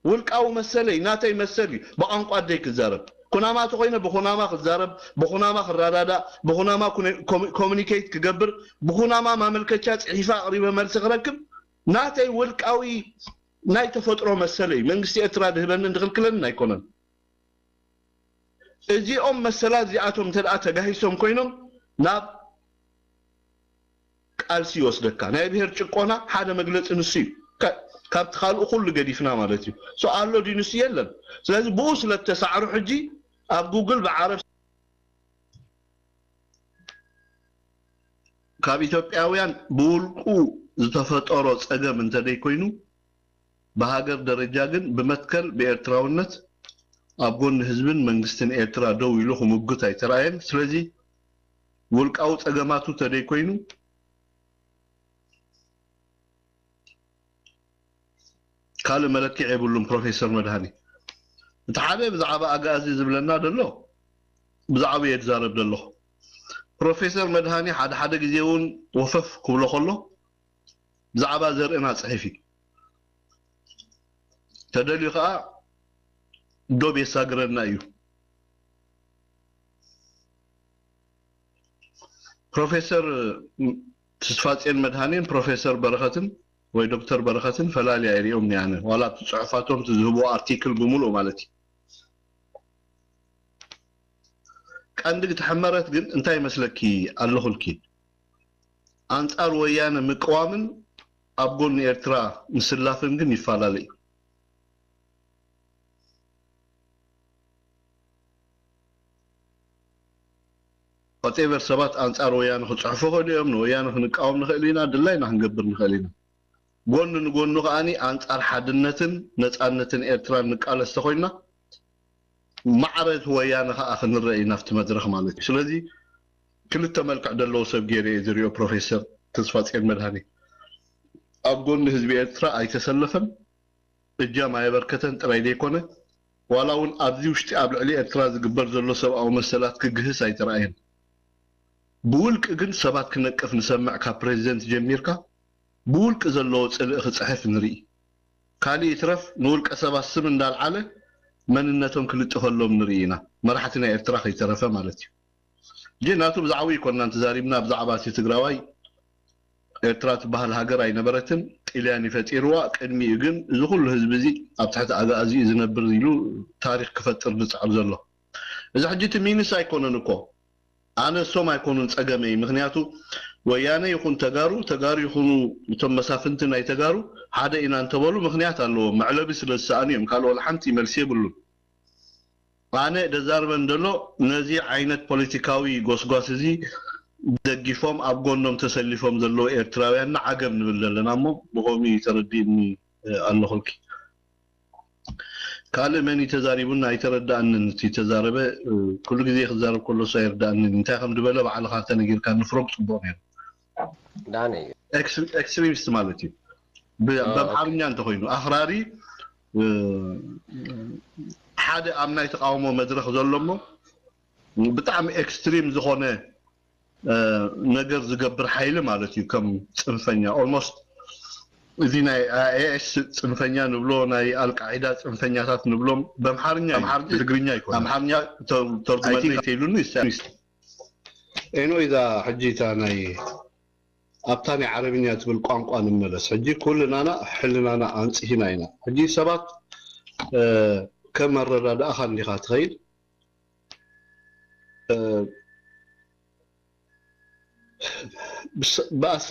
ውልቃዊ መሰለይ፣ ናተይ መሰል እዩ። ብቋንቋ ኣደይ ክዛረብ፣ ኩናማ ተኾይነ ብኩናማ ክዛረብ፣ ብኩናማ ክረዳዳእ፣ ብኩናማ ኩነ-፣ ኮሚ-፣ ኮሚኒኬት ክገብር፣ ብኩናማ ማመልከቻ ጽሒፈ ኣቕሪበ መልሲ ክረክብ፣ ናተይ ውልቃዊ ናይ ተፈጥሮ መሰለይ። መንግስቲ ኤርትራ ዝህበንን ዝኽልክለንን ኣይኮነን። እዚኦም መሰላት እዚኣቶም እንተ ደኣ ተጋሂሶም ኮይኖም ናብ ቃልሲ ይወስደካ። ናይ ብሄር ጭቆና ሓደ መግለጺ ንሱ እዩ። ከ-፣ ካብቲ ካልኡ ኩሉ ገዲፍና ማለት እዩ። ሶ ኣሎ ድዩ ንሱ? የለን። ስለዚ ብኡ ስለ እተሳዕሩ ሕጂ ኣብ ጉግል ብዓረብ ካብ ኢትዮጵያውያን ብውልቁ ዝተፈጠሮ ጸገም እንተደይኮይኑ፣ ብሃገር ደረጃ ግን ብመትከል ብኤርትራውነት ኣብ ጎኒ ህዝብን መንግስትን ኤርትራ ደው ኢሉ ክምጉት ኣይተራእየን። ስለዚ ውልቃዊ ጸገማቱ ተደይኮይኑ ካልእ መለክዒ የብሉን። ፕሮፌሰር መድሃኔ እቲ ሓደ ብዛዕባ ኣግኣዚ ዝብለና ዘሎ ብዛዕባ እየ ዝዛረብ ዘለኹ። ፕሮፌሰር መድሃኔ ሓደ ሓደ ግዜ እውን ወፈፍ ክብሎ ከሎ ብዛዕባ ዘርእና ጽሒፍ እዩ። ተደልዩ ከዓ ዶብ የሳግረና እዩ። ፕሮፌሰር ተስፋጽዮን መድሃኔን ፕሮፌሰር በረኸትን ወይ ዶክተር በረኸትን ፈላልያ ይሪኦም እየ ኣነ። ዋላ ኣብቲ ጽሑፋቶም እቲ ዝህብዎ ኣርቲክል ብምሉእ ማለት እዩ። ቀንዲ እቲ ሕመረት ግን እንታይ ይመስለኪ ኣለኹልኪ? ኣንጻር ወያነ ምቅዋምን ኣብ ጎኒ ኤርትራ ምስላፍን ግን ይፈላለ እዩ። Whatever ሰባት ኣንጻር ወያነ ክጽሕፉ ይኽእሉ እዮም። ንወያነ ክንቃወም ንኽእል ኢና፣ ድላይና ክንገብር ንኽእል ኢና። ጎኒ ንጎኑ ከኣኒ ኣንጻር ሓድነትን ነጻነትን ኤርትራን ንቃለስ ተኾይና ማዕረ እቲ ወያነ ከኣ ክንረእ ኢና ኣብቲ መድረኽ ማለት እዩ። ስለዚ ክልተ መልክዕ ዘለዎ ሰብ ገይረ እየ ዝሪኦ ፕሮፌሰር ተስፋጽዮን መድሃኔ። ኣብ ጎኒ ህዝቢ ኤርትራ ኣይተሰለፈን፣ እጃም ኣየበርከተን ጥራይ ዘይኮነ ዋላ እውን ኣብዚ ውሽጢ ኣብ ልዕሊ ኤርትራ ዝግበር ዘሎ ሰብኣዊ መሰላት ክግህስ ኣይተረኣየን። ብውልቂ ግን ሰባት ክነቅፍ ንሰምዕ፣ ካብ ፕሬዚደንት ጀሚርካ ብውልቂ ዘለዎ ጽልኢ ክጽሕፍ ንርኢ። ካልእ ይትረፍ ንውልቀ ሰባት ስም እንዳልዓለ መንነቶም ክልጥፈሎም ንርኢ ኢና፣ መራሕቲ ናይ ኤርትራ ከይተረፈ ማለት እዩ። ግን ናቱ ብዛዕባ ይኮንና ተዛሪብና፣ ብዛዕባ እቲ ትግራዋይ ኤርትራ ትበሃል ሃገር ኣይነበረትን፣ ጥልያን ይፈጢርዋ። ቅድሚኡ ግን እዚ ኩሉ ህዝቢ እዚ ኣብ ትሕቲ ኣግኣዚ እዩ ዝነብር ኢሉ ታሪክ ክፈጥር ዝጽዕር ዘሎ። እዚ ሕጂ እቲ ሚንስ ኣይኮነን እኮ፣ ኣነ እሶም ኣይኮኑን ጸገመይ። ምክንያቱ ወያነ ይኹን ተጋሩ፣ ተጋሩ ይኹኑ እቶም መሳፍንቲ ናይ ተጋሩ ሓደ ኢና እንተበሉ ምክንያት ኣለዎም። መዕለቢ ስለ ዝሰኣኑ እዮም። ካልእ ወላ ሓንቲ መልሲ የብሉን። ኣነ ደዛርበን ዘሎ ነዚ ዓይነት ፖለቲካዊ ጎስጓስ እዚ ደጊፎም ኣብ ጎኖም ተሰሊፎም ዘለዉ ኤርትራውያንና ዓገብ ንብል ዘለና እሞ ብኸምኡ እዩ ተረዲእኒ ኣለኹልኪ። ካልእ መን እዩ ተዛሪቡና ኣይተረዳእንን። እቲ ተዛረበ ኩሉ ግዜ ክዛረብ ከሎ እሱ ኣይርዳእንን። እንታይ ከም ዝበለ ባዕልኻ ተነጊርካ ንፍሮግ ጽቡቕ ነይሩ። ዳነ እዩ። ኤክስትሪሚስት ማለት እዩ። ብ- አ፣ በምሓርኛ እንተኮይኑ ኣኽራሪ እ፣ ሓደ ኣብ ናይ ተቃውሞ መድረክ ዘሎ እሞ ብጣዕሚ ኤክስትሪም ዝኾነ እ፣ ነገር ዝገብር ሓይሊ ማለት እዩ። ከም ጽንፈኛ ኦልሞስት እዚ ናይ ኣይኤስ ጽንፈኛ ንብሎ ናይ ኣልቃዒዳ ጽንፈኛታት ንብሎም በምሓርኛ እዩ። ትግርኛ ይኮነ። ኣምሓርኛ ተርጉመለይ ተይሉኒ። ኤኖ ኢዛ ሕጂ እታ ናይ ኣብታ ናይ ዓረብኛ ትብል ቋንቋ ንመለስ። ሕጂ ኩልናና ሕልናና ኣንጽሂና ኢና። ሕጂ ሰባት እ፣ ከም መረዳዳእኻ እንዲኻ ትኸይድ እ፣ ብስ- ብኣሰ